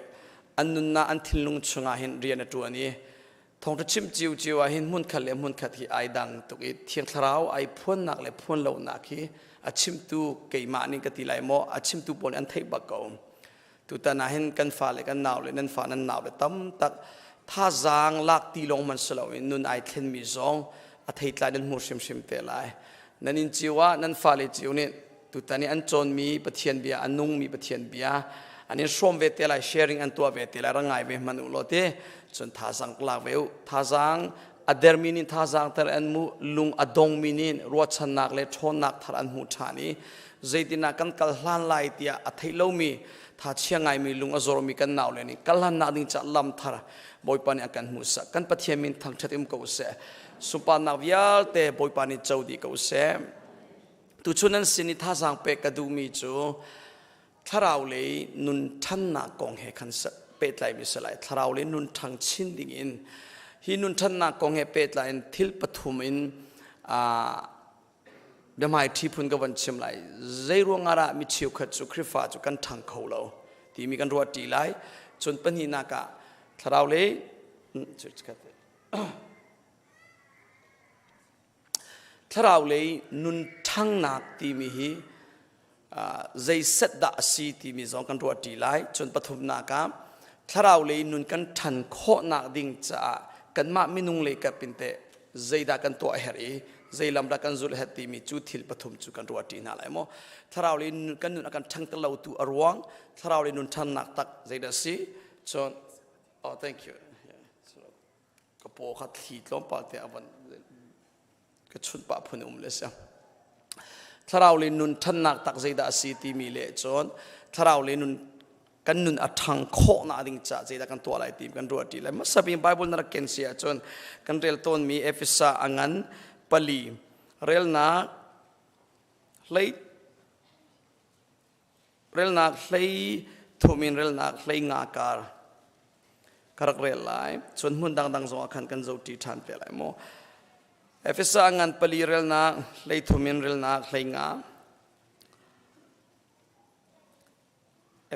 an nunnak an thinlung chungah hin rian a ṭuan i thawngṭha chim ciocio ah hin hmunkhat le hmunkhat hi ai dang tuk i Thiang Thlarau ai phuannak le phuan lonak hi a chimtu keimah nih ka ti lai maw a chimtu pawl nih an theih bak ko. Tutan ah hin kan fa le kan nau le nan fa nan nau le tam tak thazaang lak ti lawng man si loin nun ai thlenmi zong a theitlai nan hmu hrimhrim te lai. Nan inn cio ah nan fale cio nih tutan i an cawnmi Pathian bia a nungmi Pathian bia an in hrawm ve te lai sharing an tuah ve te lai ra ngai ve hman u law te cun thazaang lak ve u thazaang a dermi nih thazaang ter an mu lung a dongmi nih ruahchannak le ṭhawnnak thar an hmu ṭhan i zeitinah kan kal hlan lai tiah a theih lomi tha chia ngaimi lung a zormi kan nau le nih kal hlannak ding ca lam thar Bawipa nih a kan hmuhsak kan Pathian min thangṭhat um ko seh sunparnak vialte Bawipa nih co dih ko seh tuchun nan sin i thazaang pek ka duhmi cu thlarau lei nun ṭhannak kong he khan pehtlaimi si lai thlarau lei nun ṭhang chin ding in hi nun ṭhannak kong he pehtlai in thil pathum in biahmai ṭhi phun ka van chim lai zei ruangah dah mi cheukhat cu Khrihfa cu kan ṭhang kho lo timi kan ruah ṭi lai cun pahnihnak ah thlarau lei Thlarau lei nun ṭhangnak timi hi zei set dah a si timi zong kan ruah ṭi lai. Cun pathumnak ah thlarau lei nun kan ṭhan khawhnak ding caah kanmah minung lei kap in teh zeidah kan tuah a herh i zei lam dah kan zulh herh timi cu thil pathum cu kan ruah ṭi hna lai maw. Thlarau lei nun kan nun a kan ṭhangter lotu a ruang thlarau lei nun ṭhannak tak zeidah a si? Cun oh thank you. Ka paw kha thli tlawmpal te a van ka chunh pah phun um le si. Thlarau le nun ṭhannak tak zeidah a si timi le cun thlarau le nun kan nun a ṭhang khawh nak ding ca zeidah kan tuah lai ti kan ruah ṭi lai. Hmasa bik Bible na rak ken si ahcun kan rel tawnmi Efesa a ngan pali relnak hlei Relnak hlei thum in relnak hlei nga kar ka rak rel lai. Cun hmun dangdang zong ah khan kan zoh ṭi ṭhan te lai mu. Efesa ngan pali relnak hlei thum in relnak hlei nga.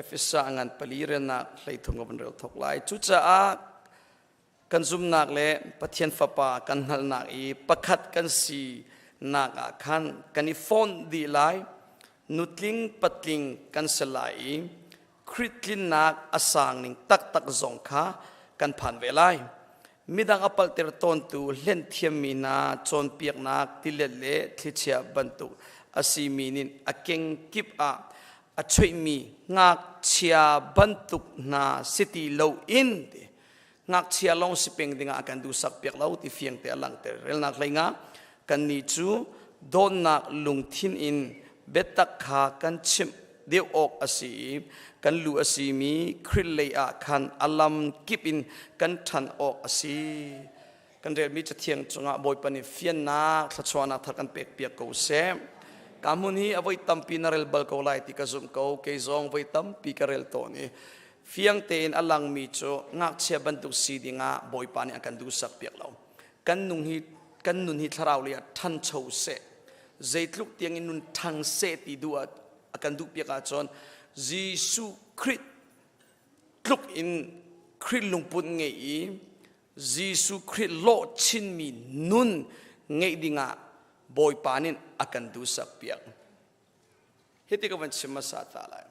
Efesa ngan pali relnak hlei thum ka van rel thok lai. Cucaah kan zumnak le Pathian Fapa kan hngalhnak i pakhat kan si nak ah khan kan i fawnh dih lai nutling patling kan si lai i Khrih tlinnak a sang ning taktak zong kha kan phan ve lai. Midang a palhter tawntu hlen thiammi hna cawnpiaknak tilet le thlichia bantuk a simi nih a kengkip ah a chuihmi ngakchia bantuk hna si ti loin ngakchia lawng si peng dingah a kan duhsak piak lo ti fiang te a langhter relnak hlei nga kannih cu dawtnak lungthin in biatak kha kan chimh deuh awk a si i kan lu a simi Khrih lei ah khan a lam kip in kan ṭhan awk a si kan relmi cathiang cungah Bawipa nih fiannak thluachuahnak thar kan pek piak ko seh ka hmun hi a voi tampi na rel bal ko lai ti ka zumh ko kei zong voi tampi ka rel tawn i Fiang tein a langmi cu ngakchia bantuk si dingah Bawipa nih a kan duhsak piak lo. Kan nung hi kan nun hi thlarau lei ah ṭhancho seh. Zeitluk tiang in nun ṭhang seh ti duh ah a kan duh piak ahcun Jesuh Khrih tluk in Khrih lungput ngeih i Jesuh Khrih lawh chinmi nun ngeih dingah Bawipa nih a kan duhsak piak. Hiti ka van chim hmasa ta lai.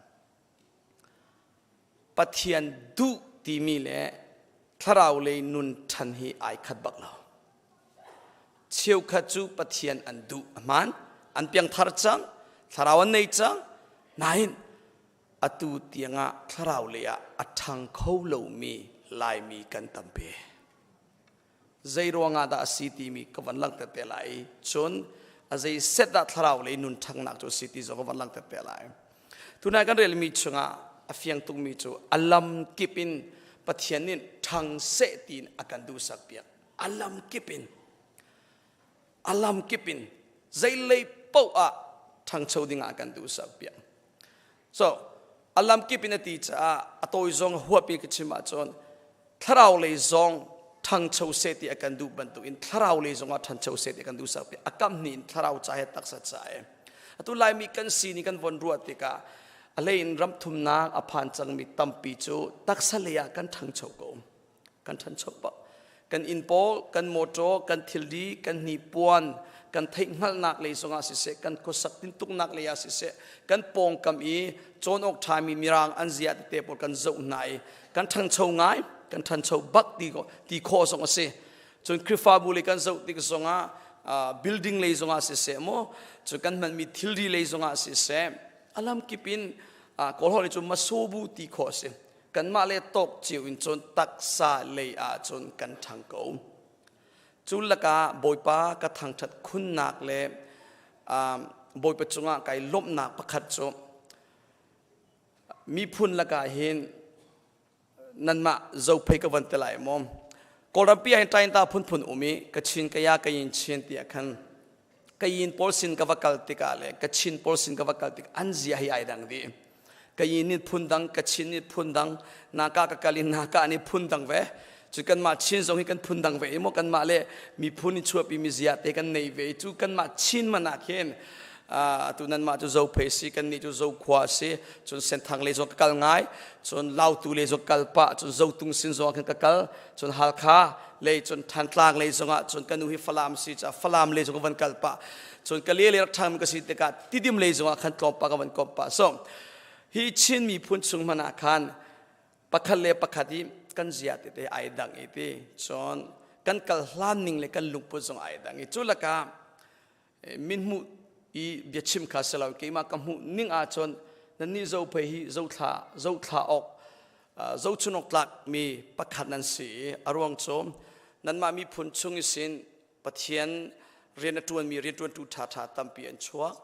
Pathian duh timi le thlarau lei nun ṭhan hi ai khat bak lo. Cheukhat cu Pathian an duh a hmaan, an piangthar cang, thlarau an nei cang, nain atu tiangah thlarau lei ah a ṭhang kho lomi Laimi kan tampi. Zei ruangah dah a si timi ka van langhter te lai. Cun a zei set dah thlarau lei nun ṭhangnak cu a si ti zong ka van langhter te lai. Tunai kan relmi chungah a fiang tukmi cu a lam kip in Pathian nih ṭhang seh tiin a kan duhsak piak. A lam kip in. A lam kip in zei lei paoh ah ṭhangcho dingah a kan duhsak piak. So, a lam kip in a ti caah a tawi zong huap in ka chim ahcun thlarau lei zong ṭhangcho seh ti a kan duh bantukin thlarau lei zongah ṭhancho seh ti a kan duh sak a kam hnih in thlarau ca he taksa ca he. Atu Laimi kan si ni kan von ruah tikah a hlei in ramthumnak a phan cangmi tampi cu taksa lei ah kan ṭhangcho ko. Kan ṭhancho pah. Kan inn pawl, kan mawṭaw, kan thilri, kan hnipuan, kan theihhngalhnak lei zongah siseh, kan khuasak tintuknak lei ah siseh, kan pawngkam i cawn awk ṭhami mirang an zia tete pawl kan zoh hna i kan ṭhangcho ngai, kan ṭhancho bak ti, ti khawh zong a si. Cun Khrihfabu lei kan zoh tik zongah building lei zongah siseh maw, cun kan hmanmi thilri lei zongah siseh, a lamkip in Kawl holh cu masobu ti khawh a si. Kanmah le tawk cio in cun taksa lei ah cun kan ṭhang ko. Cu lakah Bawipa ka thangṭhat khunnak le Bawipa cungah kai lawmhnak pakhat cu miphun lakah hin nanmah zophei ka van te lai maw? Kawlrampi ah hin ṭainta phunphun um i Kachin kaya kayin chin tiah khan Kayin pawl sin ka va kal tikah le Kachin pawl sin ka va kal tik an zia hi ai dang dih. Kayin nih phun dang, Kachin nih phun dang, naka ka kal in naka nih phun dang ve. Cu kanmah Chin zong hi kan phun dang ve i maw kanmah le miphun in chuahpi mi zia te kan nei ve i cu kanmah Chin man ah khin atu nanmah cu Zophei si kannih cu Zokhua si cun Senthang lei zong ka kal ngai cun Lautu lei zong kal pah cun Zotung sin zong ah khan ka kal cun Halkha lei cun Thantlang lei zongah cun ka nu hi Falam si caah Falam lei zong ka van kal pah cun ka le le rak ṭhangmi ka si tikah Tidim lei zongah khan tlawmpal ka van komh pah so hi Chin miphun chung hmanh ah khan pakhat le pakhat i kan zia tete ai dang i ti cun kan kal hlan ning le kan lungput zong ai dang i cu lakah min hmuh i biachim kha si lo keimah ka hmuh ning ahcun nannih zophei hi zothla zothla awk zochun awk tlak mi pakhat nan si i a ruang cu nanmah miphun chung i sin Pathian rian a ṭuanmi rianṭuantu ṭhaṭha tampi an chuak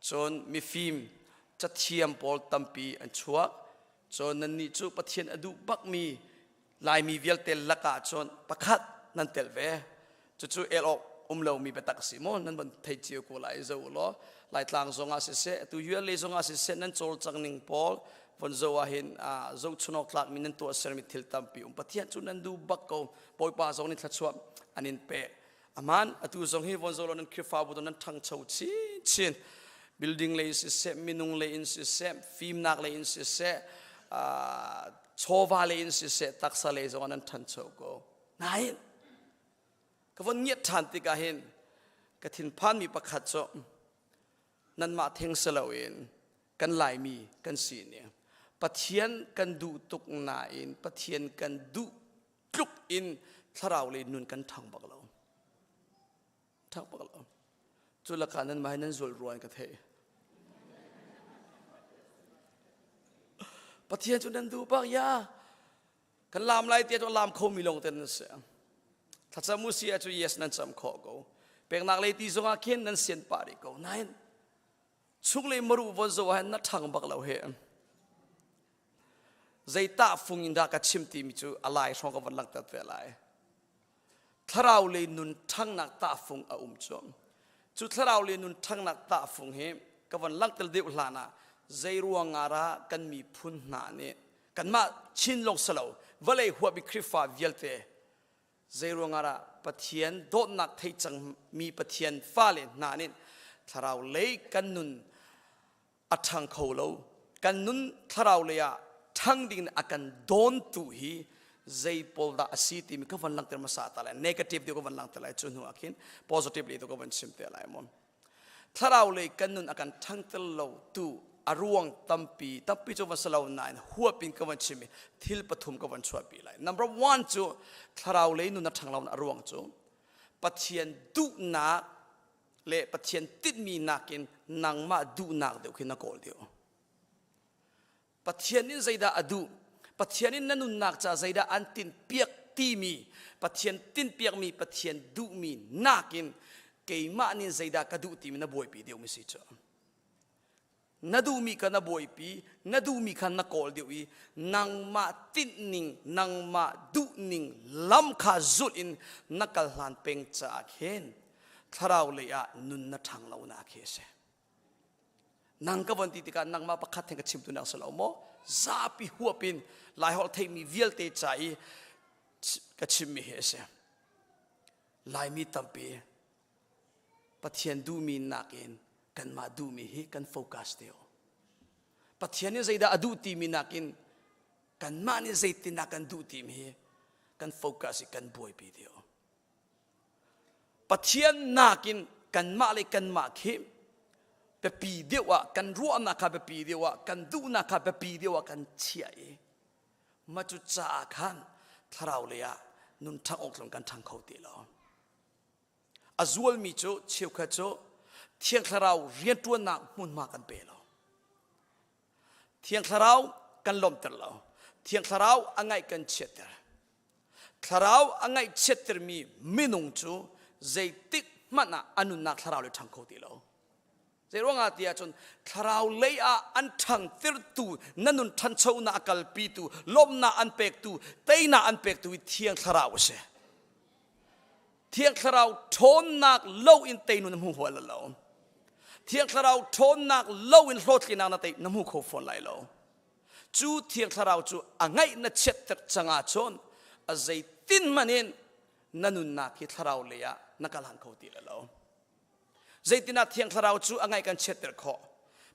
cun mifim cathiam pawl tampi an chuak cun nannih cu Pathian a duh bakmi Laimi vialte lakah cun pakhat nan tel ve. Cucu el awk um lomi biatak a si maw? Nan van thei cio ko lai zo law. Laitlang zong ah siseh, atu ULA zong ah siseh, nan cawlcang ning pawl von zo ah hin zohchun awk tlakmi nan tuah sermi thil tampi um. Pathian cu nan duh bak ko. Bawipa zong nih thluachuah an in pek. Aman atu zong hi von zo law nan Khrihfabu nan ṭhangcho chinchin. Building lei in siseh, minung lei in siseh, fimnak lei in siseh, chawva lei in siseh taksa lei zong ah nan ṭhancho ko nain ka von ngiat ṭhan tikah hin ka thinphanmi pakhat cu nanmah theng si loin kan Laimi kan si ni Pathian kan duh tuk nain Pathian kan duh tluk in thlarau lei nun kan ṭhang bak lo ṭhang bak lo cu lakah nan mah nan zul ruan ka theih Pathian cu nan duh bak ya kan lam lai tia cu lam kho mi lawng te nan si thlacam u si ah cu yes nan cam khawh ko peknak lei ti zongah khin nan sian pah rih ko nain chunglei maru von zo ah na ṭhang bak lo he zei tah fung in dah ka chim timi cu a lai hrawng ka von langhter te lai Thlarau lei nun ṭhangnak tahfung a um cu. Cu thlarau lei nun ṭhangnak tahfung hi ka von langhter deuh hlan ah zeiruang ah dah kan miphun hna nih kanmah Chin lawng si lo vawlei huapmi Khrihfa vialte zeiruang ah dah Pathian dawtnak thei cangmi Pathian fale hna nih thlarau lei kan nun a ṭhang kho lo kan nun thlarau lei ah ṭhang ding a kan dawntu hi zei pawl dah a si timi ka van langhter hmasa ta lai negative deuh ka van langhter lai cu hnu ah khin positive lei tu ka van chim te lai maw thlarau lei kan nun a kan ṭhangter lo tu a ruang tampi tampi cu van si lo nain huap in ka van chim i thil pathum ka van chuahpi lai number one cu thlarau lei nun a ṭhang lo a ruang cu Pathian duhnak le Pathian tinhmi nakin nangmah duhnak deuh khi na kawl deuh. Pathian in zeidah a duh? Pathian in na nunnak ca zeidah an tinhpiak timi Pathian tinhpiakmi Pathian duhmi nakin keimah nih zeidah ka duh timi na buaipi deuhmi si cu. Na duhmi kha na buaipi, na duhmi kha na kawl deuh i nangmah tinhning, nangmah duhning lam kha zulh in na kal hlan peng caah khin thlarau lei ah nun na ṭhang lo nak hi a si. Nang ka von ti tikah nangmah pakhat theng ka chim tu nak si lo maw? Zapi huap in Laiholh theihmi vialte ca i ka chimmi hi a si. Laimi tampi Pathian duhmi nakin Kanmah duhmi hi kan focus deuh. Pathian nih zeidah a duh timi nakin kanmah nih zeitindah kan duh timi hi kan focus i kan buaipi deuh. Pathian nakin kanmah le kanmah khi biapi deuh ah kan ruahnak kha biapi deuh ah kan duhnak kha biapi deuh ah kan chiah i mah cu caah khan thlarau lei ah nun ṭhang awk tlung kan ṭhang kho ti lo. A zualmi cu cheukhat cu Thiang Thlarau rianṭuannak hmunhma kan pe lo. Thiang Thlarau kan lawmhter lo. Thiang Thlarau a ngaih kan chiatter. Thlarau a ngaihchiattermi minung cu zeitik hmanh ah a nunnak thlarau lei ṭhang kho ti lo. Zei ruangah ti ahcun thlarau lei ah an ṭhangtirtu, na nun ṭhanchonak a kalpitu, lawmhnak an pektu, teinak an pektu hi Thiang Thlarau a si. Thiang Thlarau ṭhawnnak lo in teinun na hmu hual lo. Thiang Thlarau ṭhawnnak lo in hlawhtlinnak na tei na hmu kho fawn lai lo. Cu Thiang Thlarau cu a ngaih na chiatter cang ahcun a zeitin hmanh in na nunnak hi thlarau lei ah na kal han kho ti lo. Zeitinah Thiang Thlarau cu a ngaih kan chiatter khawh.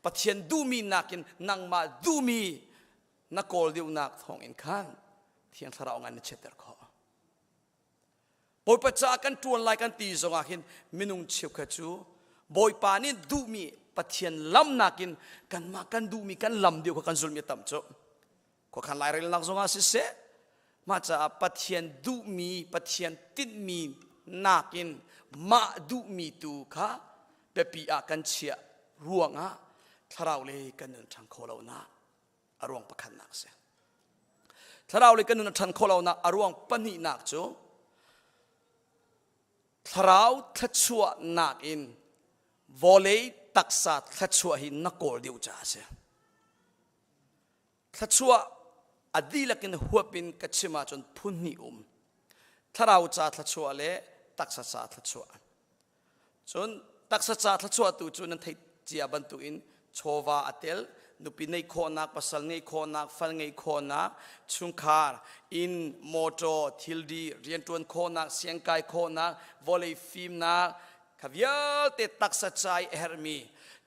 Pathian duhmi nakin nangmah duhmi na kawl deuhnak thawngin khan Thiang Thlarau ngai na chiatter khawh. Bawipa caah kan ṭuan lai kan ti zongah hin minung cheukhat cu Bawipa nih duhmi Pathian lam nakin kanmah kan duhmi kan lam deuh kha kan zulmi a tam cu. Khuakhan lairelnak zongah siseh mah caah Pathian duhmi Pathian tinhmi nakin mah duhmi tu kha biapi ah kan chiah ruangah thlarau lei kan nun ṭhang kho lo nak a ruang pakhatnak a si. Thlarau lei kan nun a ṭhan khawh lonak a ruang pahnihnak cu thlarau thluachuahnak in vawlei taksa thluachuah hi na kawl deuh caah a si. Thluachuah a dihlak in huap in ka chim ahcun phun hnih um. Thlarau ca thluachuah le taksa ca thluachuah. Cun taksa ca thluachuah tu cu nan theih cia bantukin chawva a tel, nupi neih khawhnak, pasal ngeih khawhnak, fal ngeih khawhnak, chungkhar, inn, mawṭaw, thilri, rianṭuan khawhnak, siangkai khawhnak, vawlei fimnak, kha vialte taksa ca i a herhmi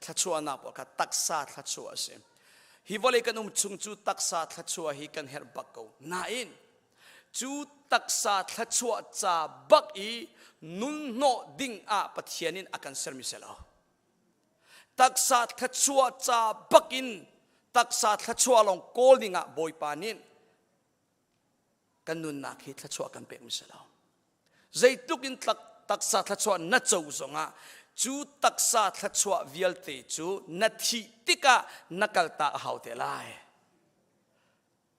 thluachuahnak pawl kha taksa thluachuah a si. Hi vawlei kan um chung cu taksa thluachuah hi kan herh bak ko. Nain Cu taksa thluachuah ca bak i nun hnawh ding ah Pathian in a kan sermi si lo. Taksa thluachuah ca bak in taksa thluachuah lawng kawl ding ah Bawipa nih kan nunnak hi thluachuah kan pekmi si lo. Zeitluk in taksa thluachuah na co zongah cu taksa thluachuah vialte cu na thih tikah na kaltak a hau te lai.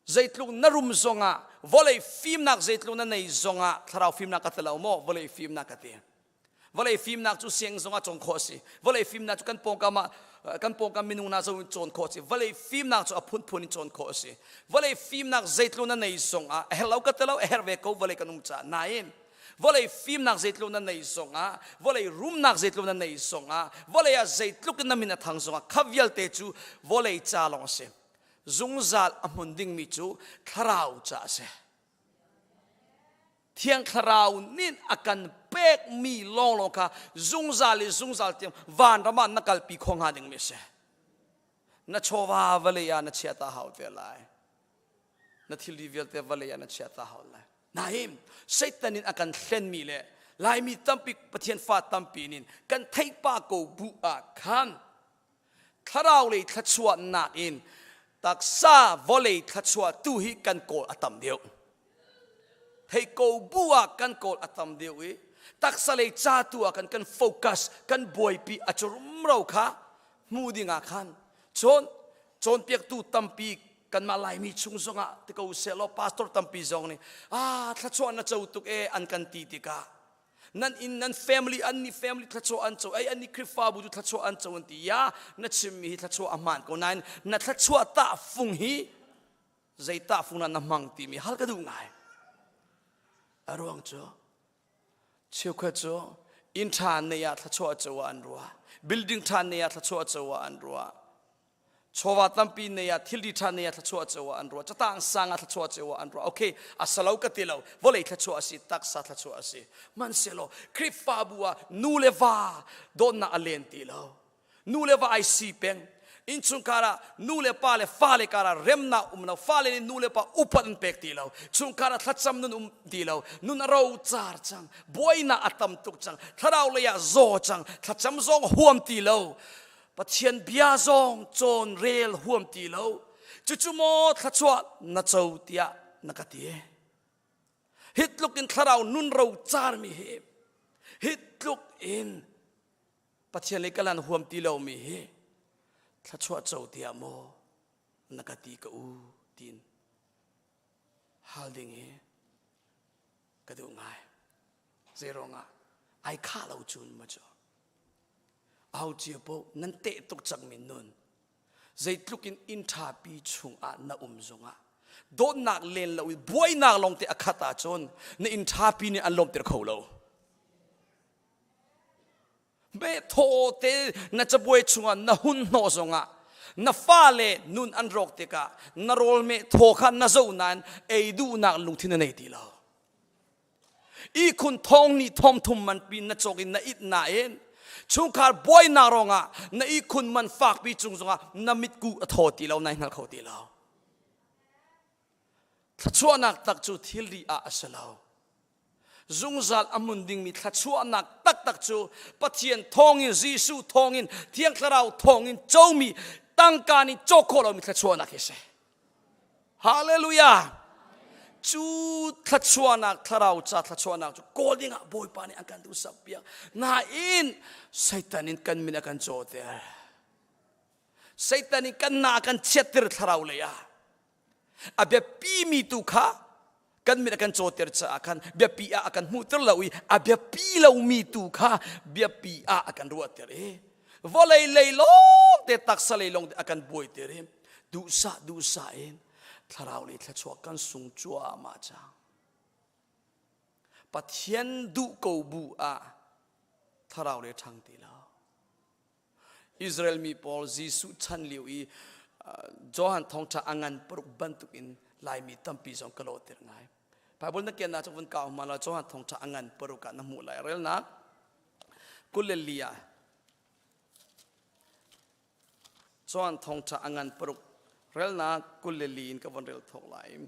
Zeitluk na rum zongah vawlei fimnak zeitluk na nei zongah thlarau fimnak ka ti lo maw vawlei fimnak ka ti. Vawlei fimnak cu siang zongah cawn khawh a si. Vawlei fimnak cu kan pawngkam ah kan pawngkam minung hna zong in cawn khawh a si. Vawlei fimnak cu a phunphun in cawn khawh a si. Vawlei fimnak zeitluk na nei zongah a herh lo ka ti lo a herh ve ko vawlei kan um caah nain vawlei fimnak zeitluk na nei zongah vawlei rumnak zeitluk na nei zongah vawlei ah zeitluk in na min a thang zongah kha vialte cu vawlei ca lawng a si. Zungzal a hmun dingmi cu thlarau ca a si. Thiang thlarau nih a kan pekmi lawnglawng kha zungzal i zungzal tiang vanram ah na kalpi kho hnga dingmi a si. Na chawva vawlei ah na chia ta hau te lai. Na thilri vialte vawlei ah na chia ta hau lai. Nain Satan in a kan hlenmi le Laimi tampi Pathian fa tampi nin kan theih pa ko bu ah khan thlarau lei thluachuahnak in taksa vawlei thluachuah tu hi kan kawl a tam deuh. Hei ko bu ah kan kawl a tam deuh i taksa lei ca tu ah kan kan focus kan buaipi a curumro kha hmu ding ah khan cun cawnpiaktu tampi kanmah Laimi chung zongah ti ko seh law pastor tampi zong nih ah thluachuah na co tuk e an kan ti tikah nan inn nan family an ni family thluachuah an co ai an ni Khrihfabu cu thluachuah an co an ti ya na chimmi hi thluachuah a hmaan ko nain na thluachuah tah fung hi zei tah fung na hmang timi hal ka duh ngai a ruang cu cheukhat cu inn ṭha nei ah thluachuah co ah an ruah building ṭha nei ah thluachuah co ah an ruah Chawva tampi nei ah thilri ṭha nei ah thluachuah ceu ah an ruah catang sang ah thluachuah ceu ah an ruah okay a salo ka ti lo vawlei thluachuah a si taksa thluachuah a si hmanhsehlaw Khrihfabu ah nu le va dawtnak a len ti lo. Nu le va ai si peng. Innchungkhar ah nu le pa le fale karah remnak um lo. Fale nih nu le pa upat an pek ti lo. Chungkhar ah thlacam nun um ti lo. Nun a ro car cang. Buainak a tam tuk cang. Thlarau lei ah zaw cang. Thlacam zong huam ti lo. Pathian bia zong cawn rel huam ti lo. Cucu maw thluachuah na co tiah na ka ti. Hi tluk in thlarau nun ro carmi hi hi tluk in Pathian le kalan huam ti lomi hi thluachuah co tiah maw na ka ti ka u tiin hal ding hi ka duh ngai. Zeiruangah ai khah lo cun ma cu. Aho cio paoh nan teh tuk cangmi nun zeitluk in inn ṭhapi chungah na um zongah dawtnak len lo i buainak lawngte a khat ahcun na inn ṭhapi nih an lawmter kho lo. Me thaw te na cabuai chungah na hun hnawh zongah na fale nun an rawk tikah na rawl meh thaw kha na zo nain ei duhnak lungthin na nei ti lo. Ihkhun thong nih thong thum man pin na cawk in na it nain chungkhar buainak ruangah na ihkhun man fakpi cung zongah na mitku a thaw ti lo nai hngal kho ti lo. Thluachuahnak tak cu thilri ah a si lo. Zungzal a hmun dingmi thluachuahnak taktak cu Pathian thawngin Jesuh thawngin Thiang Thlarau thawngin comi tangka nih cawk khawh lomi thluachuahnak hi a si. Hallelujah! Cu thluachuahnak thlarau ca thluachuahnak cu kawl dingah Bawipa nih an kan duhsak piak. Nain Satan in kan min a kan cawter. Satan in kan na a kan chiatter thlarau lei ah. A biapi mi tu kha kan mit a kan cawter caah khan biapi ah a kan hmuhter lo i a biapi lomi tu kha biapi ah a kan ruahter i vawlei lei lawng te taksa lei lawng te a kan buaiter i duhsah duhsah in thlarau lei thluachuah kan sung cuahmah cang. Pathian duh ko bu ah thlarau lei ṭhang ti lo. Israel mi pawl Jesuh chan lio i Johan thawngṭha a ngan paruk bantuk in Laimi tampi zong ka lawhter ngai. Bible na ken ah cun vun kau hma la Johan thawngṭha a ngan paruk ah na hmuh lai. Relnak 24 ah Johan thawngṭha a ngan paruk relnak 24 in ka von rel thawk lai.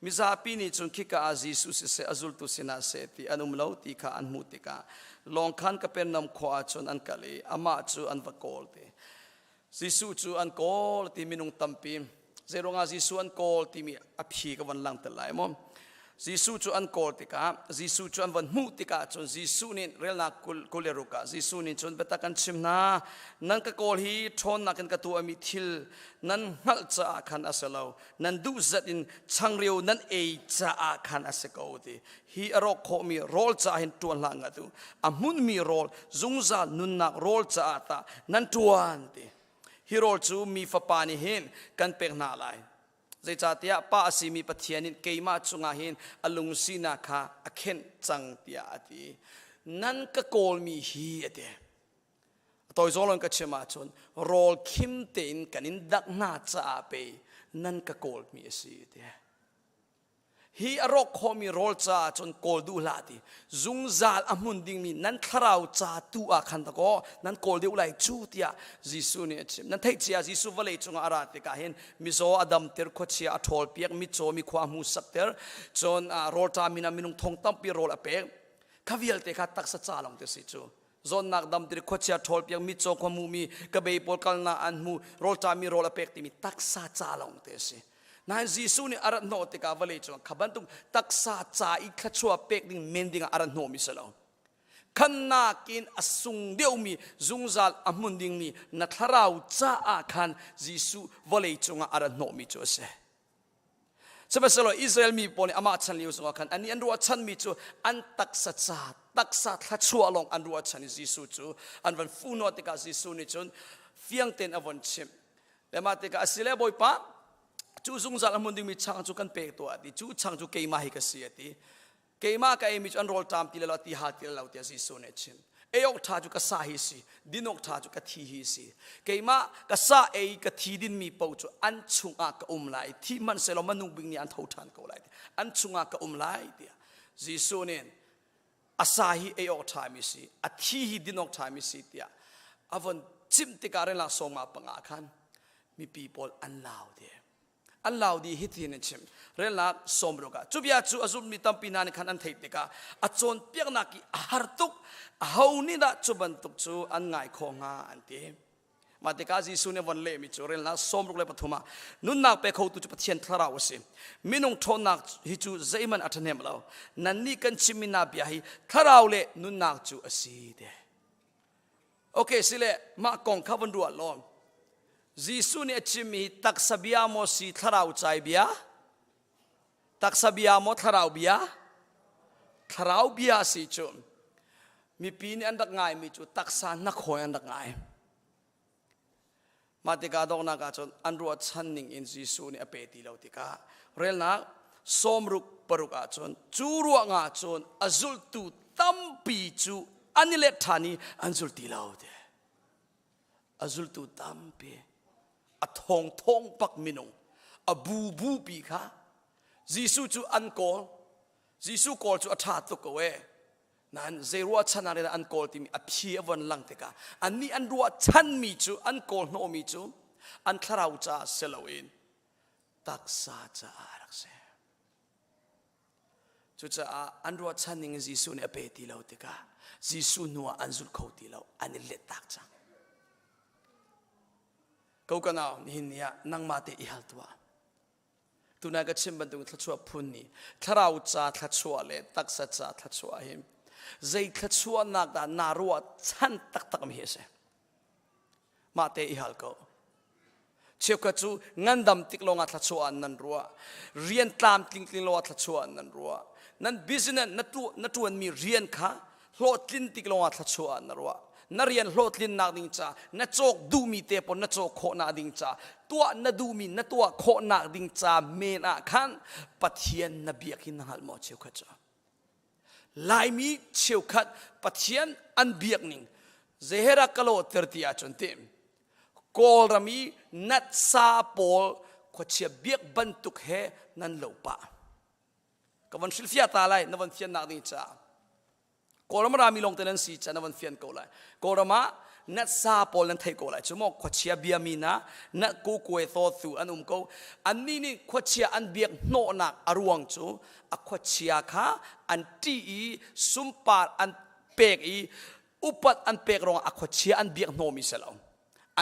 Mizapi nih cun khika ah Jesuh siseh a zultu sinah seh ti an um lo ti kha an hmuh tikah lawng khan Kapernaum khua ah cun an kal i amah cu an va kawl ti. Jesuh cu an kawl ti minung tampi zeiruangah Jesuh an kawl timi a phi ka von langhter lai maw? Jesuh cu an kawl tikah Jesuh cu an von hmuh tikah cun Jesuh nih relnak 26 ah Jesuh nih cun biatak kan chim hna nan ka kawl hi ṭhawnnak in ka tuahmi thil nan hngalh caah khan a si lo nan duh zat in changreu nan ei caah khan a si ko ti hi a rawk khawhmi rawl caah hin ṭuan hlah ngat u a hmunmi rawl zungzal nunnak rawl caah tah nan ṭuan ti hi rawl cu mi fapa nih hin kan pek hna lai Zeicahtiah Pa a simi Pathian in keimah cungah hin a lungsinak kha a khenh cang tiah a ti. Nan ka kawlmi hi a ti. A tawi zawl ka chim ahcun rawl khim tein kan in dak hna caah pei nan ka kawlmi a si a ti. Hi a rawk khawhmi rawl caah cun kawl duh hlah ti. Zungzal a hmun dingmi nan thlarau ca tu ah khan dakaw nan kawl deuh lai cu tiah Jesuh nih a chim. Nan theih cia Jesuh vawlei cungah a ra tikah hin mizaw a damter, khuachia a ṭhawlpiak, mitcaw mikhua a hmuhsakter, cun rawlṭam in ah minung thong tampi rawl a pek. Kha vialte kha taksa ca lawng te si cu. Zawnnak damter, khuachia ṭhawlpiak, mitcaw khua hmumi, kabei pawl kalnak an hmu, rawlṭami rawl a pek timi taksa ca lawng te a si. Nain Jesuh nih a rat hnawh tikah vawlei cungah kha bantuk taksa ca i thluachuah pek ding men dingah a rat hnawhmi si lo. Khannak in a sung deuhmi zungzal a hmun dingmi na thlarau caah khan Jesuh vawlei cungah a rat hnawhmi cu a si. Sihmanhsehlaw Israel mi pawl nih amah chan lio zongah khan annih an ruahchanmi cu an taksa ca taksa thluachuah lawng an ruahchan i Jesuh cu an van fuhnawh tikah Jesuh nih cun fiang tein a von chimh. Le mah tikah asile Bawipa cu zungzal a hmun dingmi chang cu kan pek tuah ti cu chang cu keimah hi ka si a ti. Keimah ka eimi cu an rawl ṭam ti le lo ti hal ti lo tiah Jesuh nih a chim. Ei awk ṭha cu ka sa hi si, din awk ṭha cu ka thi hi si. Keimah ka sa ei ka thi dinmi paoh cu an chungah ka um lai. Thi hmanhsehlaw manung bik nih an tho ṭhan ko lai. An chungah ka um lai tiah Jesuh nih a sa hi ei awk ṭhami si, a thi hi din awk ṭhami si tiah a von. chimh tikah relak sawma panga khan mipi pawl an lau de an lau di hitin an chim relnak sawmruk ah cu bia cu a zummi tampi hna nih khan an theih tikah a cawnpiaknak i a har tuk a ho nih dah cu bantuk cu an ngai khawh hnga an ti Mah tikah Jesuh nih a von lehmi cu relnak 63 ah nunnak pe khotu cu Pathian thlarau a si. Minung ṭhawnnak hi cu zeihmanh a ṭhahnem lo. Nannih kan chimmi hna bia hi thlarau le nunnak cu a si te. Okay, sile mah kong kha von ruah law. Jesuh nih a chimmi hi taksa bia maw si thlarau cai bia? Taksa bia maw thlarau bia? Thlarau bia si cu mipi nih an rak ngaimi cu taksa hnakhawi an rak ngai. Mah tikah donghnak ah cun an ruahchan ning in Jesuh nih a pe ti lo tikah relnak 66 ah cun cu ruangah cun a zultu tampi cu an i let ṭhan i an zul ti lo ti. A zultu tampi a thong thong pak minung a bu bu pi kha Jesuh cu an kawl Jesuh kawl cu a ṭha tuk ko ee nain zei ruahchan ah an kawl timi a phi a von lang tikah annih an ruahchanmi cu an kawl hnawhmi cu an thlarau caah si loin taksa caah rak si cucaah an ruahchan ning in Jesuh nih a pe ti lo tikah Jesuh hnu ah an zul kho ti lo an i let tak cang Ko ka nau nihin ni ah nangmah te i hal tuah. Tunai ka chim bantuk thluachuah phun nih thlarau ca thluachuah le taksa ca thluachuah hi zei thluachuahnak dah naa ruah chan taktak mi hi a si. Mah te i hal ko. Cheukhat cu ngandam tik lawngah thluachuah an nan ruah. Rian tlamtling tling lawngah thluachuah an nan ruah. Nan business na tu na tuanmi rian kha hlawhtlin tik lawngah thluachuah ah na ruah na rian hlawhtlinnak ding ca na cawk duhmi te pawl na cawk khawhnak ding ca tuah na duhmi na tuah khawhnak ding ca men ah khan Pathian na biak hi na hngalh maw cheukhat cu Laimi cheukhat Pathian an biak ning zehera kalo ter ti ahcun ti Kawlram i natsa pawl khuachia biak bantuk he nan lo pah ka von hrilhfiah ta lai na von fiannak ding caah Kawlram rami lawng te nan si ca na von fian ko lai Kawlram ah natsa pawl nan thei ko lai cu maw khuachia biami na na kukue thaw thu an um ko annih nih khuachia an biak hnawhnak a ruang cu a khuachia kha an ṭih i sumpar an pek i upat an pek ruangah a khuachia an biak hnawmi si lo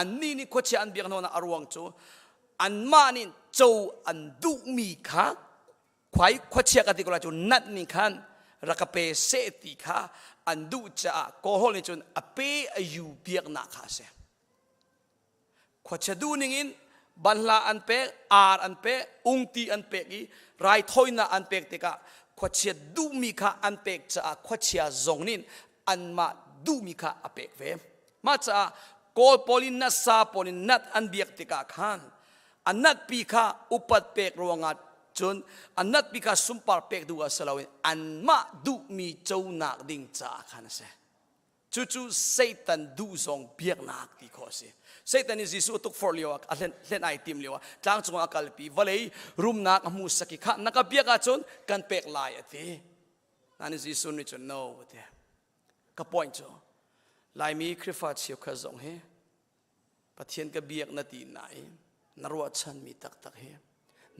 annih nih khuachia an biak hnawhnak a ruang cu anmah nih co an duhmi kha khuai khuachia ka ti ko lai cu nat nih khan rak ka pe seh ti kha an duh caah kawlhawl nih cun a pe a yu biaknak kha a si khuachia duh ning in banhla an pek ar an pek ungti an pek i raithawinak an pek tikah khuachia duhmi kha an pek caah khuachia zong nih anmah duhmi kha a pek ve mah caah kawl pawl in nasa pawl in nat an biak tikah khan a natpi kha upat pek ruangah cun a natpi kha sunpar pek duh ah si loin anmah duhmi conak ding caah khan a si cucu Satan duh zong biaknak ti khawh a si Satan nih Jesuh a tukforh lio ah a hlen, hlen ai tim lio ah tlang cungah a kalpi vawlei rumnak a hmu saki kha na ka biak ahcun kan pek lai a ti Nain Jesuh nih cun no a ti ka point cu Laimi Khrihfa cheukhat zong hi Pathian ka biak na ti nain na ruahchanmi taktak hi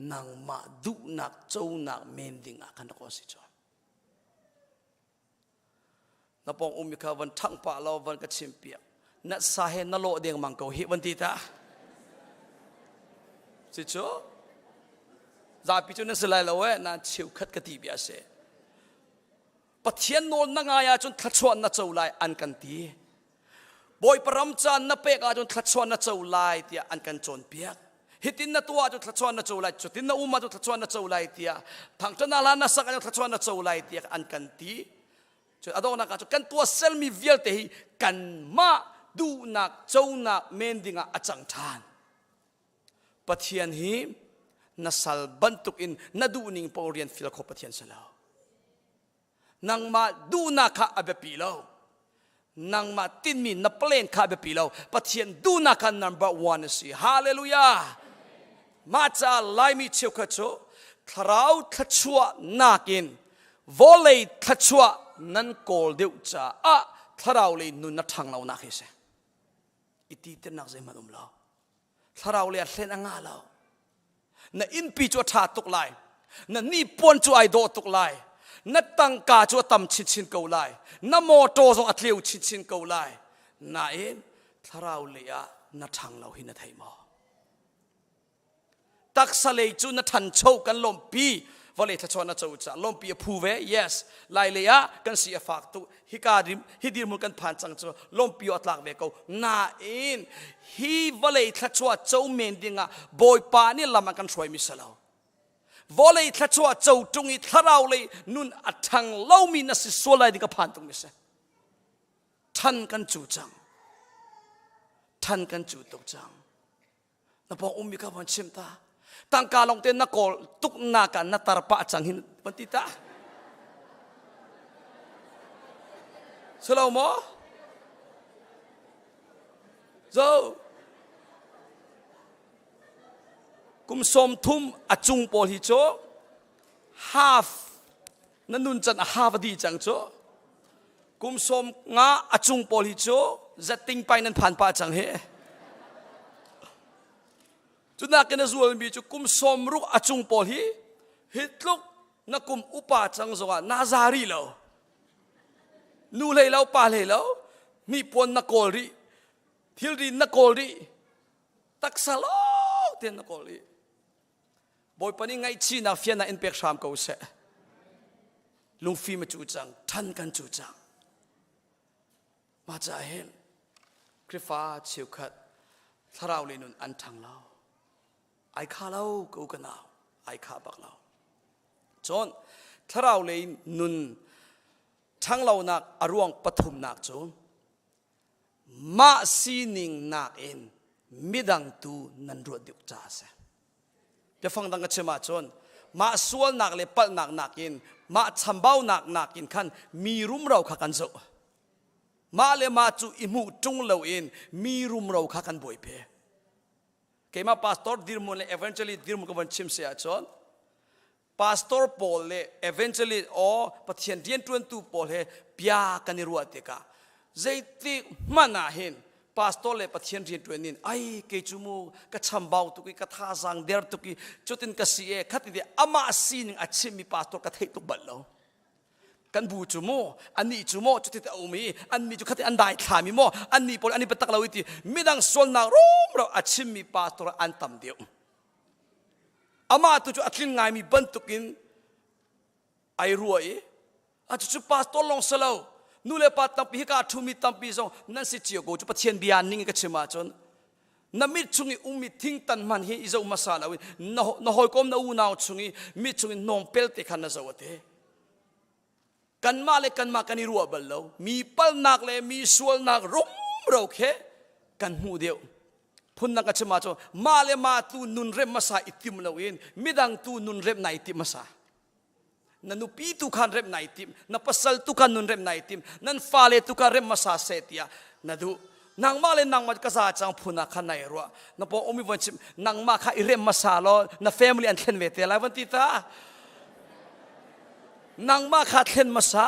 nangmah duhnak conak men ding ah khan rak si cu na pong ummi kha van ṭhangh pah law van ka chim piak na sa he na lawh dengmang ko hi van ti ta si cu zapi cu na si lai lo eh na cheukhat ka ti bia si Pathian nawl na ngai ahcun thluachuah na co lai an kan ti Bawipa ram caan na pek ahcun thluachuah na co lai tiah an kan cawnpiak hitin na tuah ahcun thluachuah na co lai cutin na um ahcun thluachuah na co lai tiah thangṭhat hla na sak ahcun thluachuah na co lai tiah an kan ti Cun a donghnak ah cun kan tuahsermi vialte hi kanmah duhnak conak men dingah a cang ṭhan. Pathian hi na sal bantukin na duhning paoh rian fil kho Pathian si lo. Nangmah duhnak kha a biapi lo. Nangmah tinmi na plan kha a biapi lo. Pathian duhnak kha number one a si. Hallelujah! Mah caah Laimi cheukhat cu thlarau thluachuah nakin vawlei thluachuah nan kawl deuh caah thlarau lei nun na ṭhang lonak hi a si. Iti tirnak zeihmanh um lo. Thlarau le a hlen a ngah lo. Na innpi cu a ṭha tuk lai. Na hnipuan cu ai dawh tuk lai. Na tangka cu a tam chinchin ko lai. Na mawṭaw zong a tleu chinchin ko lai. Nain thlarau lei ah na ṭhang lo hi na thei maw? Taksa lei cu na ṭhancho kan lawmhpi vawlei thluachuah na co caah lawmhpi a phu ve. Yes, lai lei ah kan si a fak tuk. Hika rim hi dirhmun kan phan cang cu lawmhpi a tlak ve ko. Nain hi vawlei thluachuah co men dingah Bawipa nih lam a kan hruai mi si lo. Vawlei thluachuah co ṭung i thlarau lei nun a ṭhang lomi na si sual lai ding ka phan tuk mi si. Ṭhan kan cu cang. Ṭhan kan cu tuk cang. Na pawng ummi kha van chim ta. Tangka lawng te na kawl tuk nak ah na tar pah cang hin van ti ta. Silo maw? Zo. Kum 30 a cung pawl hi cu half na nun can a half a di cang cu. Kum 50 a cung pawl hi cu zatting pai nan phan pah cang hi. Cunak in a zualmi cu kum 60 a cung pawl hi hi tluk na kum upa cang zongah na za rih lo. Nu hlei lo pa hlei lo hnipuan na kawl rih thilri na kawl rih taksa lawng tein na kawl rih. Bawipa nih ngaihchihnak fiannak in pek hram ko seh. Lungfim a cu cang, ṭhan kan cu cang. Mah caah hin Khrihfa cheukhat thlarau le nun an ṭhang lo. Ai kha lo ko ka nau, ai kha bak lo. Cun thlarau lei nun ṭhang lonak a ruang pathumnak cu mah sining nakin midang tu nan ruat deuh caah a si. Biafang dang ka chim ahcun mah sualnak le palhnak nakin mah chambaunak nakin khan mi rumro kha kan zoh. Mah le mah cu i hmuh ṭung loin mi rumro kha kan buaipi. Keimah pastor dirhmun le evangelist dirhmun ka von chim si ahcun pastor pawl le evangelist o Pathian rianṭuantu pawl he bia kan i ruah tikah zeitik hmanh ah hin pastor le Pathian rianṭuan in ai kei cu mu ka chambau tuk i ka thazaang der tuk i cutin ka si e khati te amah sining a chimmi pastor ka theih tuk bal lo. Kan bu cu mu anih cu maw cuti te a um i annih cu khati an dai thlami maw annih pawl an i biatak lo i ti midang sualnak rumro a chimmi pastor an tam deuh. Amah tu cu a tling ngaimi bantukin ai rua i a cucu pastor lawng si lo nu le pa tampi hika a ṭhumi tampi zong nan si cio ko cu Pathian bia ning in ka chim ahcun na mit chung i ummi thingtan hman hi i zoh hmasa lo in na hawikom na unau chung i mit chung i hnawng pelte kha na zoh a ti. Kanmah le kanmah kan i ruah bal lo. Mi palnak le mi sualnak rumro khe kan hmuh deuh. Phundang ka chim ahcun mah le mah tu nun rem hmasa i tim loin midang tu nun rem nai tim hmasa. Na nupi tu khan rem nai tim, na pasal tu khan nun rem nai tim, nan fale tu kha rem hmasa seh tiah na duh. Nangmah le nangmah ka za cang phun ah khan nai ruah. Na paw umi von chim nangmah kha i rem hmasa law na family an thlen ve te lai van ti ta. Nangmah kha thlen hmasa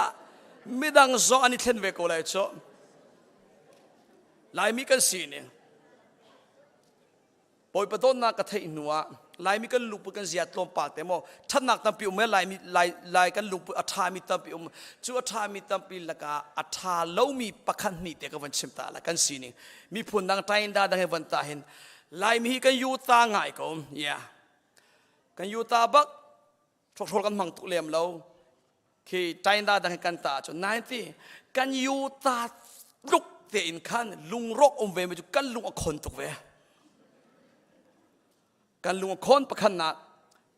midang zong an i thlen ve ko lai cu. Laimi kan si ning. Bawipa dawtnak ka theih hnu ah Laimi kan lungput kan zia tlawmpal te maw ṭhatnak tampi um Laimi Lai, Lai kan lungput a ṭhami tampi um cu a ṭhami tampi lakah a ṭha lomi pakhat hnih te ka van chim ta la kan sining miphun dang tain da dang he van ta hin Laimi hi kan yuta ngai ko yeah kan yuta bak Hrawkhrol kan hmang tuk lem lo. Khi China dang kan ta cu 90 kan yu ta tluk tein khan lungrawk um ve mi cu kan lung a khon tuk ve. Kan lung a khon pakhat nak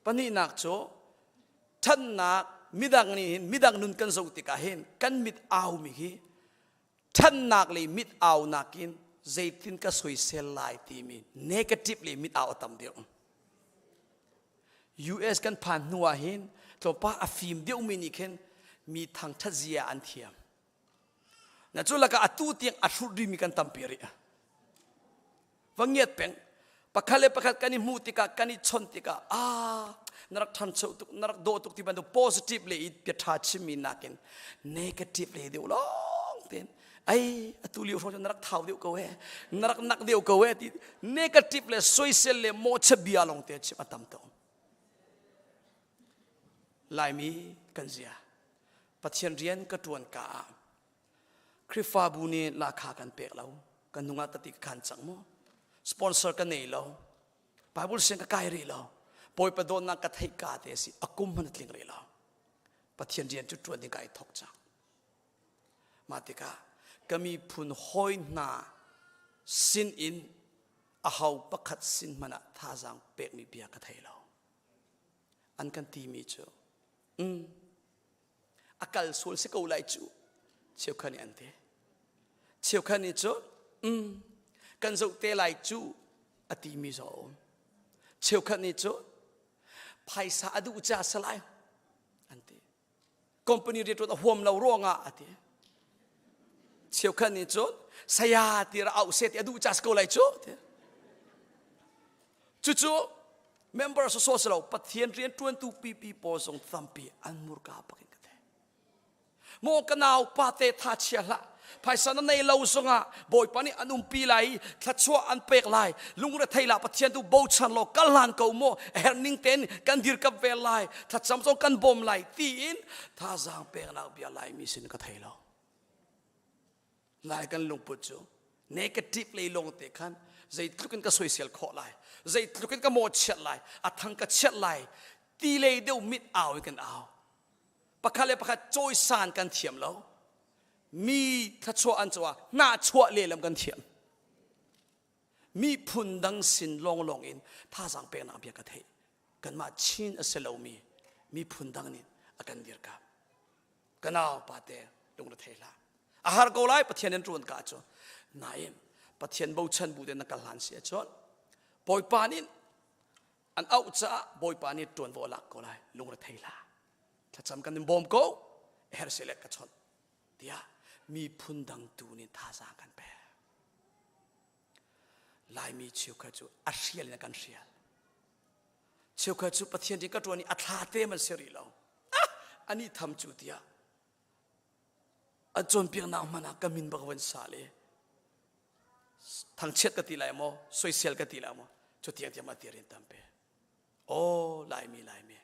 pahnihnak cu ṭhannak midang nih hin midang nun kan zoh tikah hin kan mit au mi hi ṭhannak le mit au nakin zeitin ka soisel lai timi negative le mit au a tam deuh. US kan phan hnu ah hin tlawmpal a fim deuhmi nih khin mi thangṭhat zia an thiam. Na cu lakah atu tiang a hrut rihmi kan tampi rih. Va ngiat peng. Pakhat le pakhat kan i hmuh tikah kan i chawnh tikah ah na rak ṭhancho tuk na rak dawh tuk ti bantuk positive le i bia ṭha chimmi nakin negative le deuh lawng tein. Ai atu lio hrawng cu na rak thau deuh ko he, na rak nak deuh ko he ti negative le soisel le mawhchiat bia lawng te chim a tam tuk. Laimi kan zia. Pathian rian ka ṭuan ka ah Khrihfabu nih lahkhah kan pek lo. Kan nung ah tati ka khan cang mu. Sponsor ka nei lo. Bible siang ka kai rih lo. Bawipa dawtnak ka theih ka te si a kum hmanh a tling rih lo. Pathian rian cu ṭuan ding ka i thok cang. Mah tikah ka miphun hawi hna sin in aho pakhat sin hmanh ah thazaang pekmi bia ka thei lo. An kan timi cu a kal sual si ko lai cu cheukhat nih an ti. Cheukhat nih cu kan zoh te lai cu a timi zong a um. Cheukhat nih cu phaisa a duh ca si lai an ti. Company rianṭuan a huam lo ruangah a ti. Cheukhat nih cun saya ti ra auh seh ti a duh ca si ko lai cu ti. Cucu member sawsawh si lo Pathian rianṭuantu pipi pawl zong tampi an murka bak in ka thei. Maw ka nau pa te tha chia hlah. Phaisa na nei lo zongah Bawipa nih an umpi lai i thluachuah an pek lai. Lungrethei lah Pathian tu bochan law kal hlan ko maw a herh ning tein kan dirkap ve lai. Thlacam zong kan bawm lai tiin thazaang peknak bia Laimi sin ka thei lo. Lai kan lungput cu negative lei lawng te khan zeitluk in ka soisel khawh lai, zeitluk in ka mawhchiat lai, a thang ka chiat lai ti lei deuh mit au in kan au. Pakhat le pakhat cawisan kan thiam lo. Mi thluachuah an caah hnahchuah lehlam kan thiam. Mi phun dang sin lawnglawng in thazaang peknak bia ka theih. Kanmah Chin a si lomi miphun dang nih a kan dirkamh. Ka nau pate lungre thei hlah. A har ko lai Pathian in ṭuan ka cu. Nain Pathian bochan bu te na kal hlan si ahcun Bawipa nih an auh caah Bawipa nih ṭuanvo a lak ko lai. Lungre thei hlah. Thlacam kan in bawm ko. Her sele ka chawnh. Tiah miphun dang tu nih thazaang kan pek. Laimi cheukhat cu a hrial in a kan hrial. Cheukhat cu Pathian rian ka ṭuan i a thla te man si rih lo. Ah, ani tham cu tiah an cawnpiaknak hmanh ah ka min bak van sa le thangchiat ka ti lai maw soisel ka ti lai maw cu tiang tiang ma ti rian tampi aw Laimi Laimi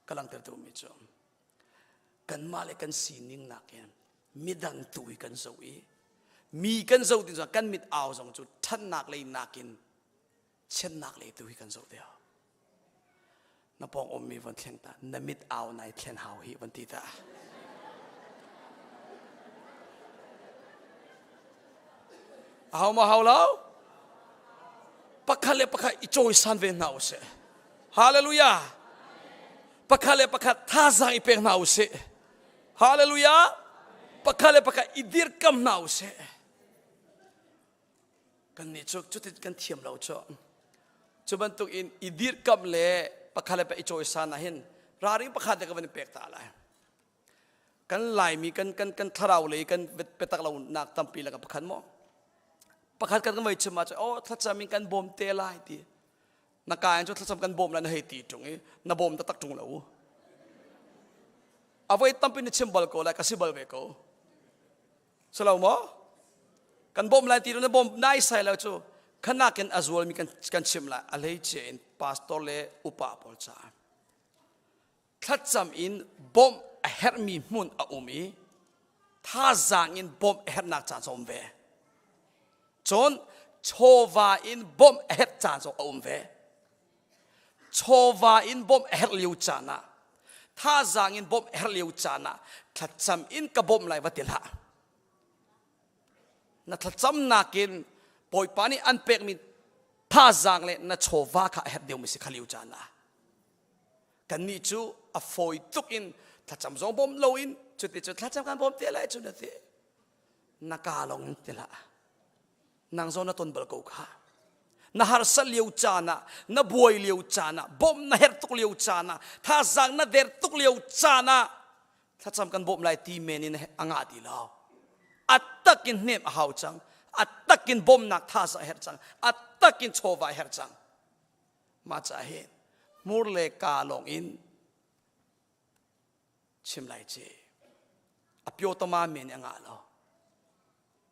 ka langhter duhmi cu kanmah le kan sining nakin midang tu hi kan zoh i mi kan zoh tin kan mit au zong cu ṭhatnak lei nakin chiatnak lei tu hi kan zoh deuh na pawng ummi von thleng ta na mit au nai thlen hau hi von ti ta a hau ma hau lo pakhat le pakhat i cawisan ve hna usih hallelujah pakhat le pakhat thazaang i pek hna usih hallelujah pakhat le pakhat i dirkam hna usih kan nih cu cuti kan thiam lo cu cu bantuk in i dirkamh le pakhat le pakhat i cawisan ah hin ralring pakhat le ka van i pek ta lai Kan Laimi kan kan kan thlarau lei kan biatak lo nak tampi le ka pakhat maw? Pakhat kan kan voi chim ah oh thlacam in kan bawm te lai ti. Na ka in cu thlacam kan bawm lai na hei ti ṭung i na bawm taktak ṭung lo. A voi tampi na chim bal ko lai ka si bal ve ko. Silo maw? Kan bawm lai ti na bawm nai sai lo cu khanakin a zualmi kan kan chim lai a hleice in pastor le upa pawl caah. Thlacam in bawmh a herhmi hmun a um i thazaang in bawmh a herhnak caan zong a um ve. Cun chawva in bawmh a herh caan zong a um ve. Chawva in bawmh a herh lio caan ah thazaang in bawmh a herh lio caan ah thlacam in ka bawmh lai va ti hlah. Na thlacamnak in Bawipa nih an pekmi thazaang le na chawva kha a herh deuhmi si kha lio caan ah. Kannih cu a fawi tuk in thlacam zong bawm loin cuti cu thlacam kan bawm te lai cu na ti. Na ka lawng in ti hlah. Nang zong na ton bal ko kha. Na harsa lio caan ah, na buai lio caan ah, bawmh na herh tuk lio caan ah, thazaang na der tuk lio caan ah thlacam kan bawmh lai ti men in a ngah ti lo. A tak in hnem a hau cang. A tak in bawmhnak thazaang a herh cang. A tak in chawva a herh cang. Mah ca hi hmur le kaa lawng in chim lai ci. A pyotama men a ngah lo.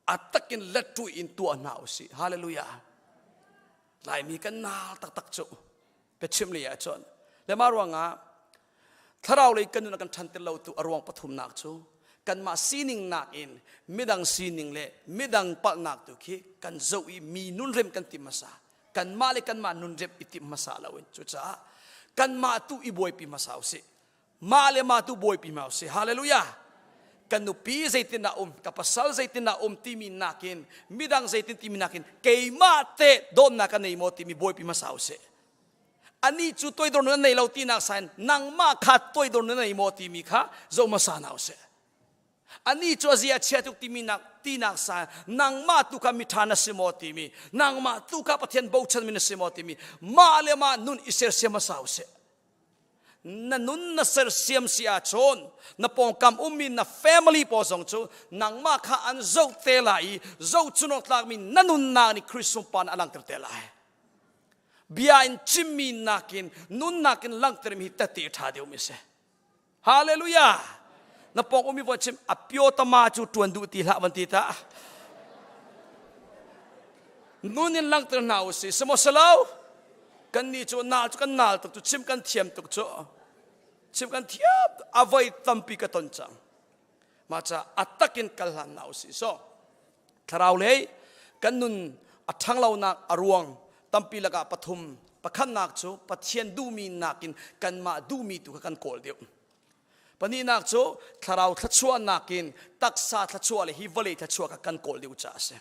A takin lettu in tuah hna usih. Hallelujah. Laimi kan nal taktak cu biachim lei ah cun le mah ruangah thlarau lei kan nun a kan ṭhanter lo tu a ruang pathumnak cu kanmah sining nakin midang sining le midang palhnak tu khi kan zoh i mi nun rem kan tim hmasa, kanmah le kanmah nun rem i tim hmasa loin. Cucaah kanmah tu i buaipi hmasa usih, mah le mah tu buaipi hna usih. Hallelujah. Kan nupi zeitin dah um, ka pasal zeitin dah um timi nakin, midang zeitin timi nakin, keimah te dawtnak ka nei maw timi buaipi hmasa usih. Ani cu toidor nun an nei lo tinak sain nangmah kha toidor nun nei maw timi kha zoh hmasa hna usih. Ani cu a zia chia tuk timi nak tinak sa nangmah tu kha miṭha na si maw timi, nangmah tu kha Pathian bochan mi na si maw timi, mah le mah nun i sersiam hmasa usih. Na nun na sersiam si ahcun na pawngkam ummi na family pawl zong cu nangmah kha an zoh te lai i zohchun awk tlakmi na nunnak nih Khrih sunparnak a langhter te lai. Bia in chimmi nakin nunnak in langhtermi hi tette ṭha deuhmi a si. Hallelujah! Na pawng ummi von chim a pio tama cu ṭuan duh ti hlah van ti ta. Nun in langhter hna usih. Simo salo? Kan nih cu nal cu kan nal tuk cu, chim kan thiam tuk cu, chim kan thiam a voi tampi ka ton cang. Mah ca a takin kal hlan na usih. So thlarau lei kan nun a ṭhang lonak a ruang tampi lakah pathum. Pakhatnak cu Pathian duhmi nakin kanmah duhmi tu kha kan kawl deuh. Pahnihnak cu thlarau thluachuah nakin taksa thluachuah le hi vawlei thluachuah kha kan kawl deuh caah a si.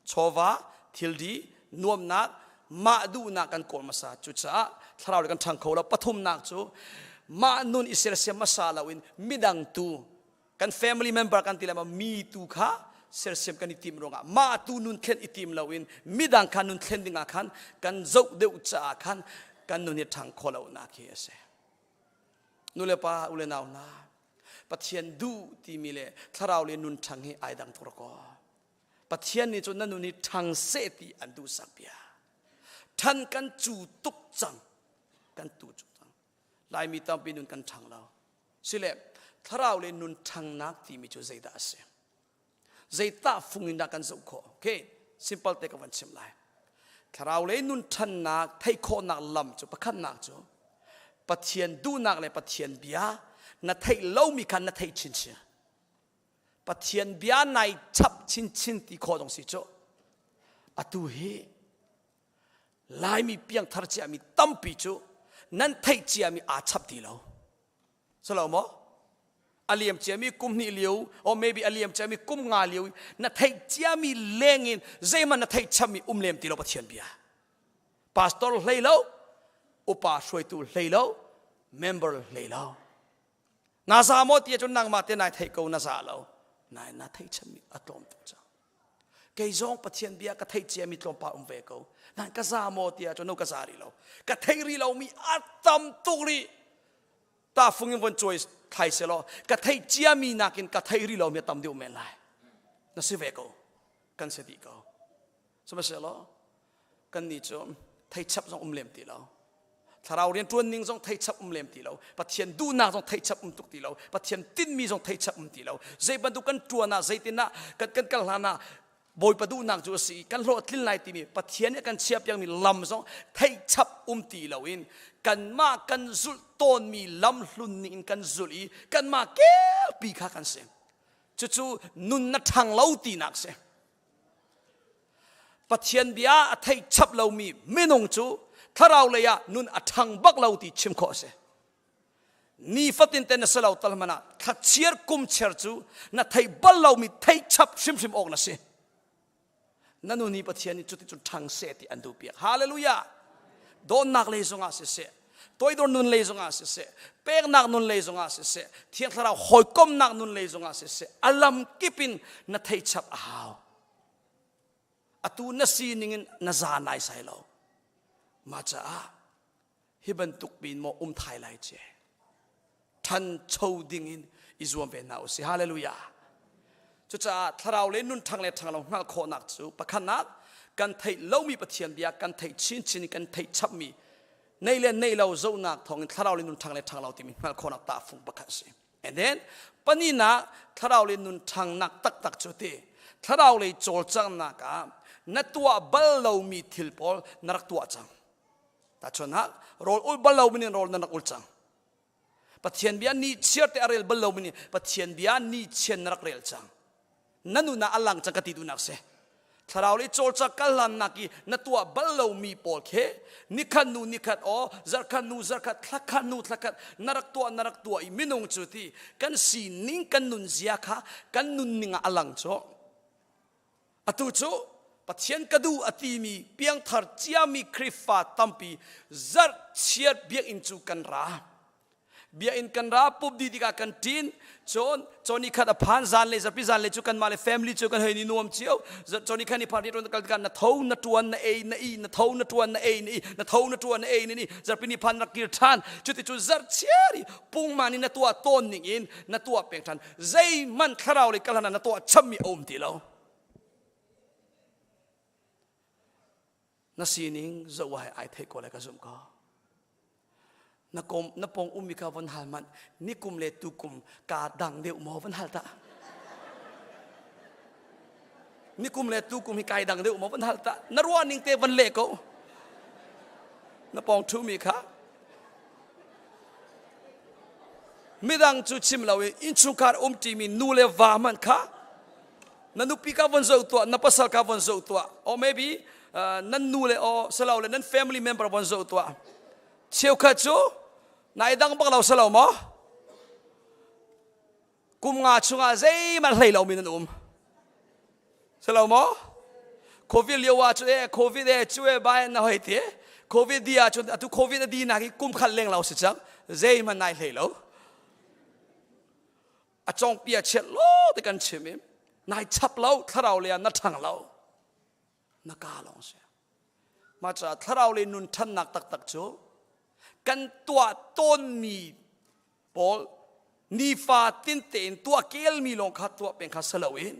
Chawva, thilri, nuamnak, mah duhnak kan kawl hmasa. Cucaah thlarau le kan ṭhang kho lo. Pathumnak cu mah nun i sersiam hmasa loin midang tu, kan family member kan ti le mi tu kha sersiam kan i tim ruangah mah tu nun thlen i tim loin midang kha nun thlen dingah khan kan zoh deuh caah khan kan nun hi ṭhang kho lo nak hi a si. Nu le pa, u le nau hna, Pathian duh timi le thlarau le nun ṭhang hi ai dang tuk ko. Pathian nih cun na nun hi ṭhang seh ti an duh sak bia. Ṭhan kan cu tuk cang. Kan tu cu cang. Laimi tampi nun kan ṭhang lo. Sile thlarau le nun ṭhangnak timi cu zeidah a si? Zeitah fung in dah kan zoh khawh? Okay, simple te ka van chim lai. Thlarau le nun ṭhannak theih khawhnak lam cu pakhatnak cu Pathian duhnak le Pathian bia na theih lomi kha na theih chinchin. Pathian bia nai chap chinchin ti khawh dong si cu. Atu hi Laimi piangthar ciami tampi cu nan theih ciami aa chap ti lo. Salo maw? A liam ciami kum hnih lio or maybe a liam ciami kum nga lio na theih ciami leng in zeihmanh na theih chapmi um lem ti lo Pathian bia. Pastor hlei lo, upa hruaitu hlei lo, member hlei lo. Na za maw ti ahcun nangmah te nai theih ko, na za lo. Nai na theih chapmi a tlawm tuk cang. Kei zong Pathian bia ka theih ciami tlawmpal um ve ko. Nan ka za maw ti ahcun no, ka za rih lo. Ka theih rih lomi a tam tuk rih. Ta fung in von cuai thlai selaw ka theih ciami nakin ka theih rih lomi a tam deuh men lai. Na si ve ko. Kan si dih ko. Sihmanhsehlaw kan nih cu thei chap zong um lem ti lo. Thlarau rian ṭuan ning zong thei chap um lem ti lo. Pathian duhnak zong thei chap um tuk ti lo. Pathian tinhmi zong thei chap um ti lo. Zei bantuk kan ṭuan ah, zeitin ah kan kan kal hlan ah Bawipa duhnak cu a si i kan hlawhtlin lai timi Pathian nih a kan chiahpiakmi lam zong theih chap um ti loin kanmah kan zulh tawnmi lam hlun ning in kan zulh i kanmah kelpi kha kan si. Cucu nun na ṭhang lo tinak si. Pathian bia a theih chap lomi minung cu thlarau lei ah nun a ṭhang bak lo ti chim khawh a si. Nifatin te na si lo tal hmanh ah thlachiar kum cher cu na thei bal lomi theih chap hrimhrim awk na si. Na nu nih Pathian nih cuticun ṭhang seh ti an duh piak. Hallelujah! Dawtnak lei zongah siseh, toidor nun lei zongah siseh, peknak nun lei zongah siseh, Thiang Thlarau hawikomnak nun lei zongah siseh, a lam kip in na theih chap a hau. Atu na sining in na za nai sai lo. Mah caah hi bantuk pin maw um thai lai ce. Ṭhancho ding in i zuam ve hna usih. Hallelujah. Cucaah thlarau le nun ṭhang le ṭhang lo hngalh khawhnak cu pakhatnak kan theih lomi Pathian bia kan theih chinchin in kan theih chapmi nei le nei lo zohnak thawngin thlarau le nun ṭhang le ṭhang lo timi hngalh khawhnak tahfung pakhat a si. And then pahnihnak thlarau le nun ṭhangnak taktak cu ti. Thlarau lei cawlcanghnak ah na tuah bal lomi thil pawl na rak tuah cang. Tahchunhnak, rawl ul bal lomi nih rawl na rak ul cang. Pathian bia ni chiar te a rel bal lomi nih Pathian bia ni chian na rak rel cang. Na nun ah a lang cang ka ti duhnak si. Thlarau lei cawlcang kal hlannak i na tuah bal lomi pawl khi nikhat nu nikhat aw zarkhat nu zarkhat thlakhat nu thlakhat na rak tuah na rak tuah i minung cu ti kan sining kan nunzia kha kan nunning ah a lang cu. Atu cu Pathian ka duh a timi piangthar ciami Khrihfa tampi zarh chiat biakinn cu kan ra. Biakinn kan ra pup dih tikah kan ṭin. Cun cawni khat a phan zan le zarhpi zan le cu kanmah le family cu kan hei ni nuam cio. Cawni khat ni phan rian kal tikah na tho na ṭuan na ei na i na tho na ṭuan na ei na i na tho na ṭuan na ei na i zarhpi ni phan rak kir ṭhan. Cuti cu zarh chiar i pungman in na tuah tawn ning in na tuah peng ṭhan. Zeihmanh thlarau lei kal hlan ah na tuah chammi a um ti lo. Na sining zoh ai ai theih ko lai ka zumh ko. Na kom na pong ummi kha von hal manh nikum le tukum ka dang deuh maw van hal ta. Nikum le tukum hi kai dang deuh maw van hal ta. Na ruah ning te van leh ko. Na pong thu mi kha midang cu chim lo i innchungkhar umṭimi nu le va hmanh kha na nupi ka von zoh tuah na pasal ka von zoh tuah or maybe uh, nan nu le o salo le nan family member von zoh tuah cheukhat cu nai dang bak lo salo maw kum nga chungah zeihmanh hlei lomi nan um silo maw covid lio ah cu e covid e cu e bai na hoi ti covid di ah cun atu covid a di nak hi kum khat leng lo si cang zeihmanh nai hlei lo a cong pia chiat lo te kan chim i nai chap lo thlarau le na ṭhang lo na ka lawng si mah caah thlarau le nun ṭhannak taktak cu kan tuah tawnmi pawl nifa tin tein tuah kelmi lawng kha tuah peng kha si loin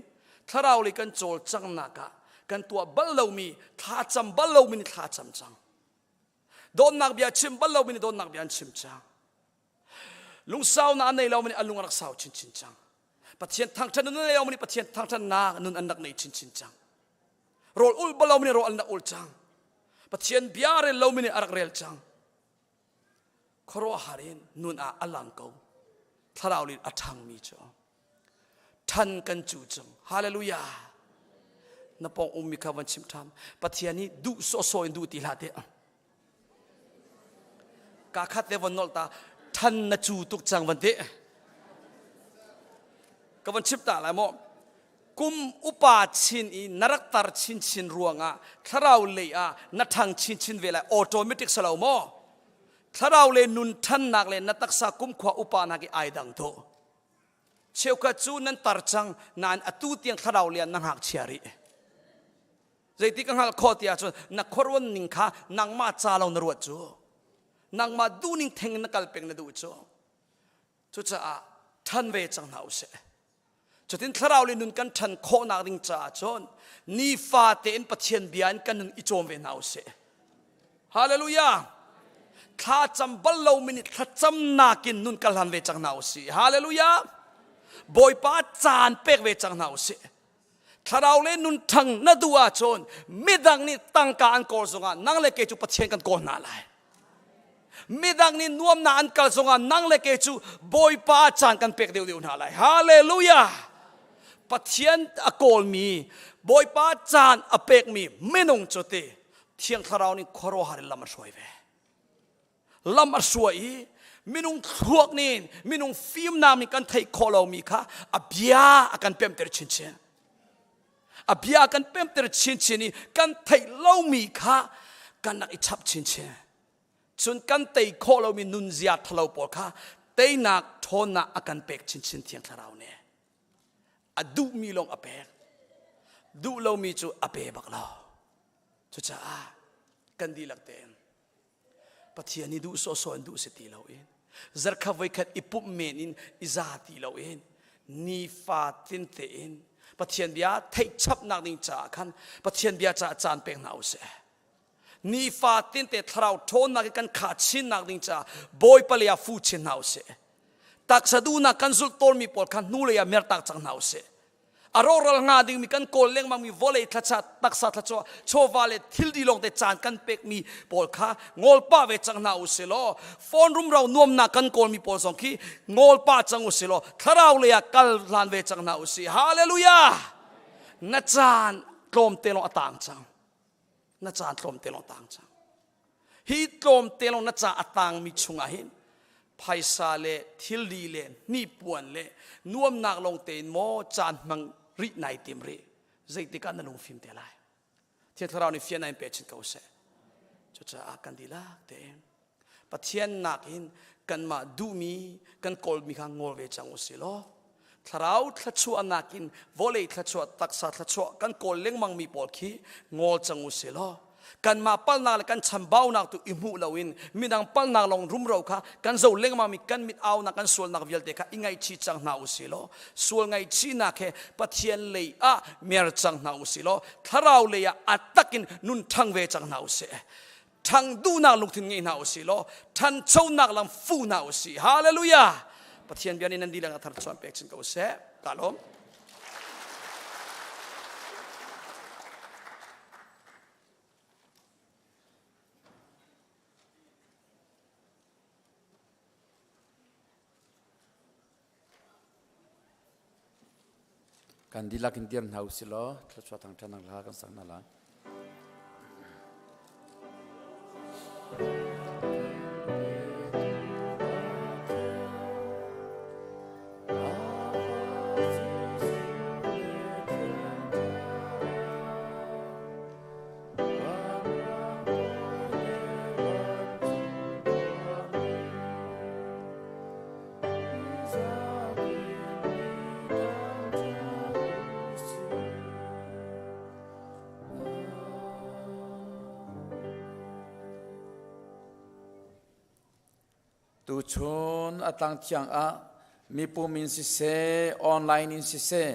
thlarau lei kan cawlcanghnak ah kan tuah bal lomi thlacam bal lomi nih thlacam cang dawtnak bia chim bal lomi nih dawtnak bia an chim cang lungsaunak a nei lomi nih a lung a rak sau chinchin cang Pathian thangṭhat nun a nei lomi nih Pathian thangṭhatnak nun an rak nei chinchin cang rawl ul bal lomi nih rawl an rak ul cang Pathian bia rel lomi nih a rak rel cang khuaruahhar in nun ah a lang ko thlarau lin a ṭhangmi cu ṭhan kan cu cang hallelujah na pong ummi kha van chim ṭham pathian hi duh sawhsawh in duh ti hlah te ka khat te von nolh ta ṭhan na cu tuk cang van ti ka van chim ta lai maw kum upa chin i na rak tar chinchin ruangah thlarau lei ah na ṭhang chinchin ve lai automatic si lo maw thlarau le nun ṭhannak le na taksa kumkhua upa nak i ai dang to cheukhat cu nan tar cang nain atu tiang thlarau lian na ngakchia rih zeiti ka hngalh khawh ti ahcun na khuaruan ning kha nangmah ca lo na ruat cu nangmah duhning theng na kal peng na duh cu Cucaah ṭhan ve cang hna usih. Cutin thlarau le nun kan ṭhan khawhnak ding caah cun nifa tein Pathian bia in kan nun i cawm ve hna usih. Hallelujah! Thlacam bal lomi nih thlacamnak in nun kal hlan ve cang hna usih. Hallelujah! Bawipa caan pek ve cang hna usih. Thlarau le nun ṭhang na duh ahcun midang nih tangka an kawl zongah nang le kei cu Pathian kan kawl hna lai. Midang nih nuamnak an kal zongah nang le kei cu Bawipa caan kan pek deuhdeuh hna lai. Hallelujah! Pathian a kawlmi, Bawipa caan a pekmi minung cu ti Thiang Thlarau nih khuaruahhar in lam a hruai ve. Lam a hruai i minung thluak nih minung fimnak nih kan theih khawh lomi kha a bia a kan pemter chinchin. A bia a kan pemter chinchin i kan theih lomi kha kan rak i chap chinchin. Cun kan tei khawh lomi nunzia thalo pawl kha teinak ṭhawnnak a kan pek chinchin Thiang Thlarau nih. A duhmi lawng a pek. Duh lomi cu a pe bak lo. Cucaah kan dihlak tein Pathian nih duh sawhsawh in duh si ti loin zarkhat voikhat i pumh men in i za ti loin nifa tin tein Pathian bia theih chapnak ding caah khan Pathian bia caah caan pek hna usih. Nifa tin te thlarau ṭhawnnak in kan khah chinnak ding caah Bawipa lei ah fu chin hna usih. Taksa duhnak kan zulh tawnmi pawl kha hnulei ah mertak cang hna usih. A rawhral hnga dingmi kan kawl lengmangmi vawlei thlacha taksa thlachuah chawva le thil di lawngte caan kan pekmi pawl kha ngol pah ve cang hna u si law, phone rumro nuamnak kan kawlmi pawl zong khi ngol pah cang u si law, thlarau lei ah kal hlan ve cang hna u si. Hallelujah! Na caan tlawmte lawng a tang cang. Na caan tlawmte lawng tang cang. Hi tlawmte lawng na ca a tangmi chungah hin phaisa le thilri le hnipuan le nuamnak lawng tein maw caan hmang rih nai tim rih? Zeitik ah na lungfim te lai? Thiang Thlarau nih fian in pe chin ko seh. Cucaah kan dihlak tein Pathian nakin kanmah duhmi kan kawlmi kha ngol ve cang u si law, thlarau thluachuahnak in vawlei thluachuah taksa thluachuah kan kawl lengmangmi pawl khi ngol cang u si law, kanmah palnak le kan chambaunak tu i hmuh loin midang palnak lawng rumro kha kan zo lengmangmi kan mit aunak kan sualnak vialte kha i ngaihchih cang hna u si law, sual ngaihchihnak he Pathian lei ah mer cang hna u si law, thlarau lei ah a takin nun ṭhang ve cang hna u sih. Ṭhang duhnak lungthin ngei hna u si law, ṭhanchonak lam fu hna u sih. Hallelujah! Pathian bia nih nan dihlak a thar chuan pek chin ko seh. Ka lawm. Kan dihlak in dir hna u sih law thluachuah thangṭhatnak hla kan sak hna lai. Tuchun a tlang thiang ah mipum in siseh, online in siseh,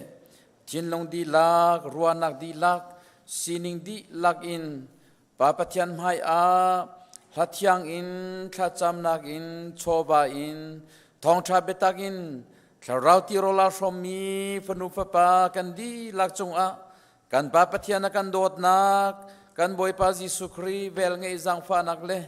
thinlung dihlak, ruahnak dihlak, sining dihlak in Pa Pathian hmai ah hla thiang in thlacamnak in chawva in thawngṭha biatak in thlarau tirawl aa hrawmmi fanu fapa kan dihlak cungah kan Pa Pathian a kan dawtnak, kan Bawipa Jesuh Khrih velngeih zaangfahnak le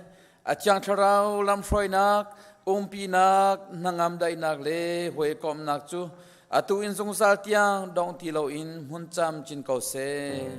a Thiang Thlarau lamhruainak, umpinak, hnangam daihnak le hawikomhnak cu atu in zungzal tiang dong ti loin hmun camcin ko seh.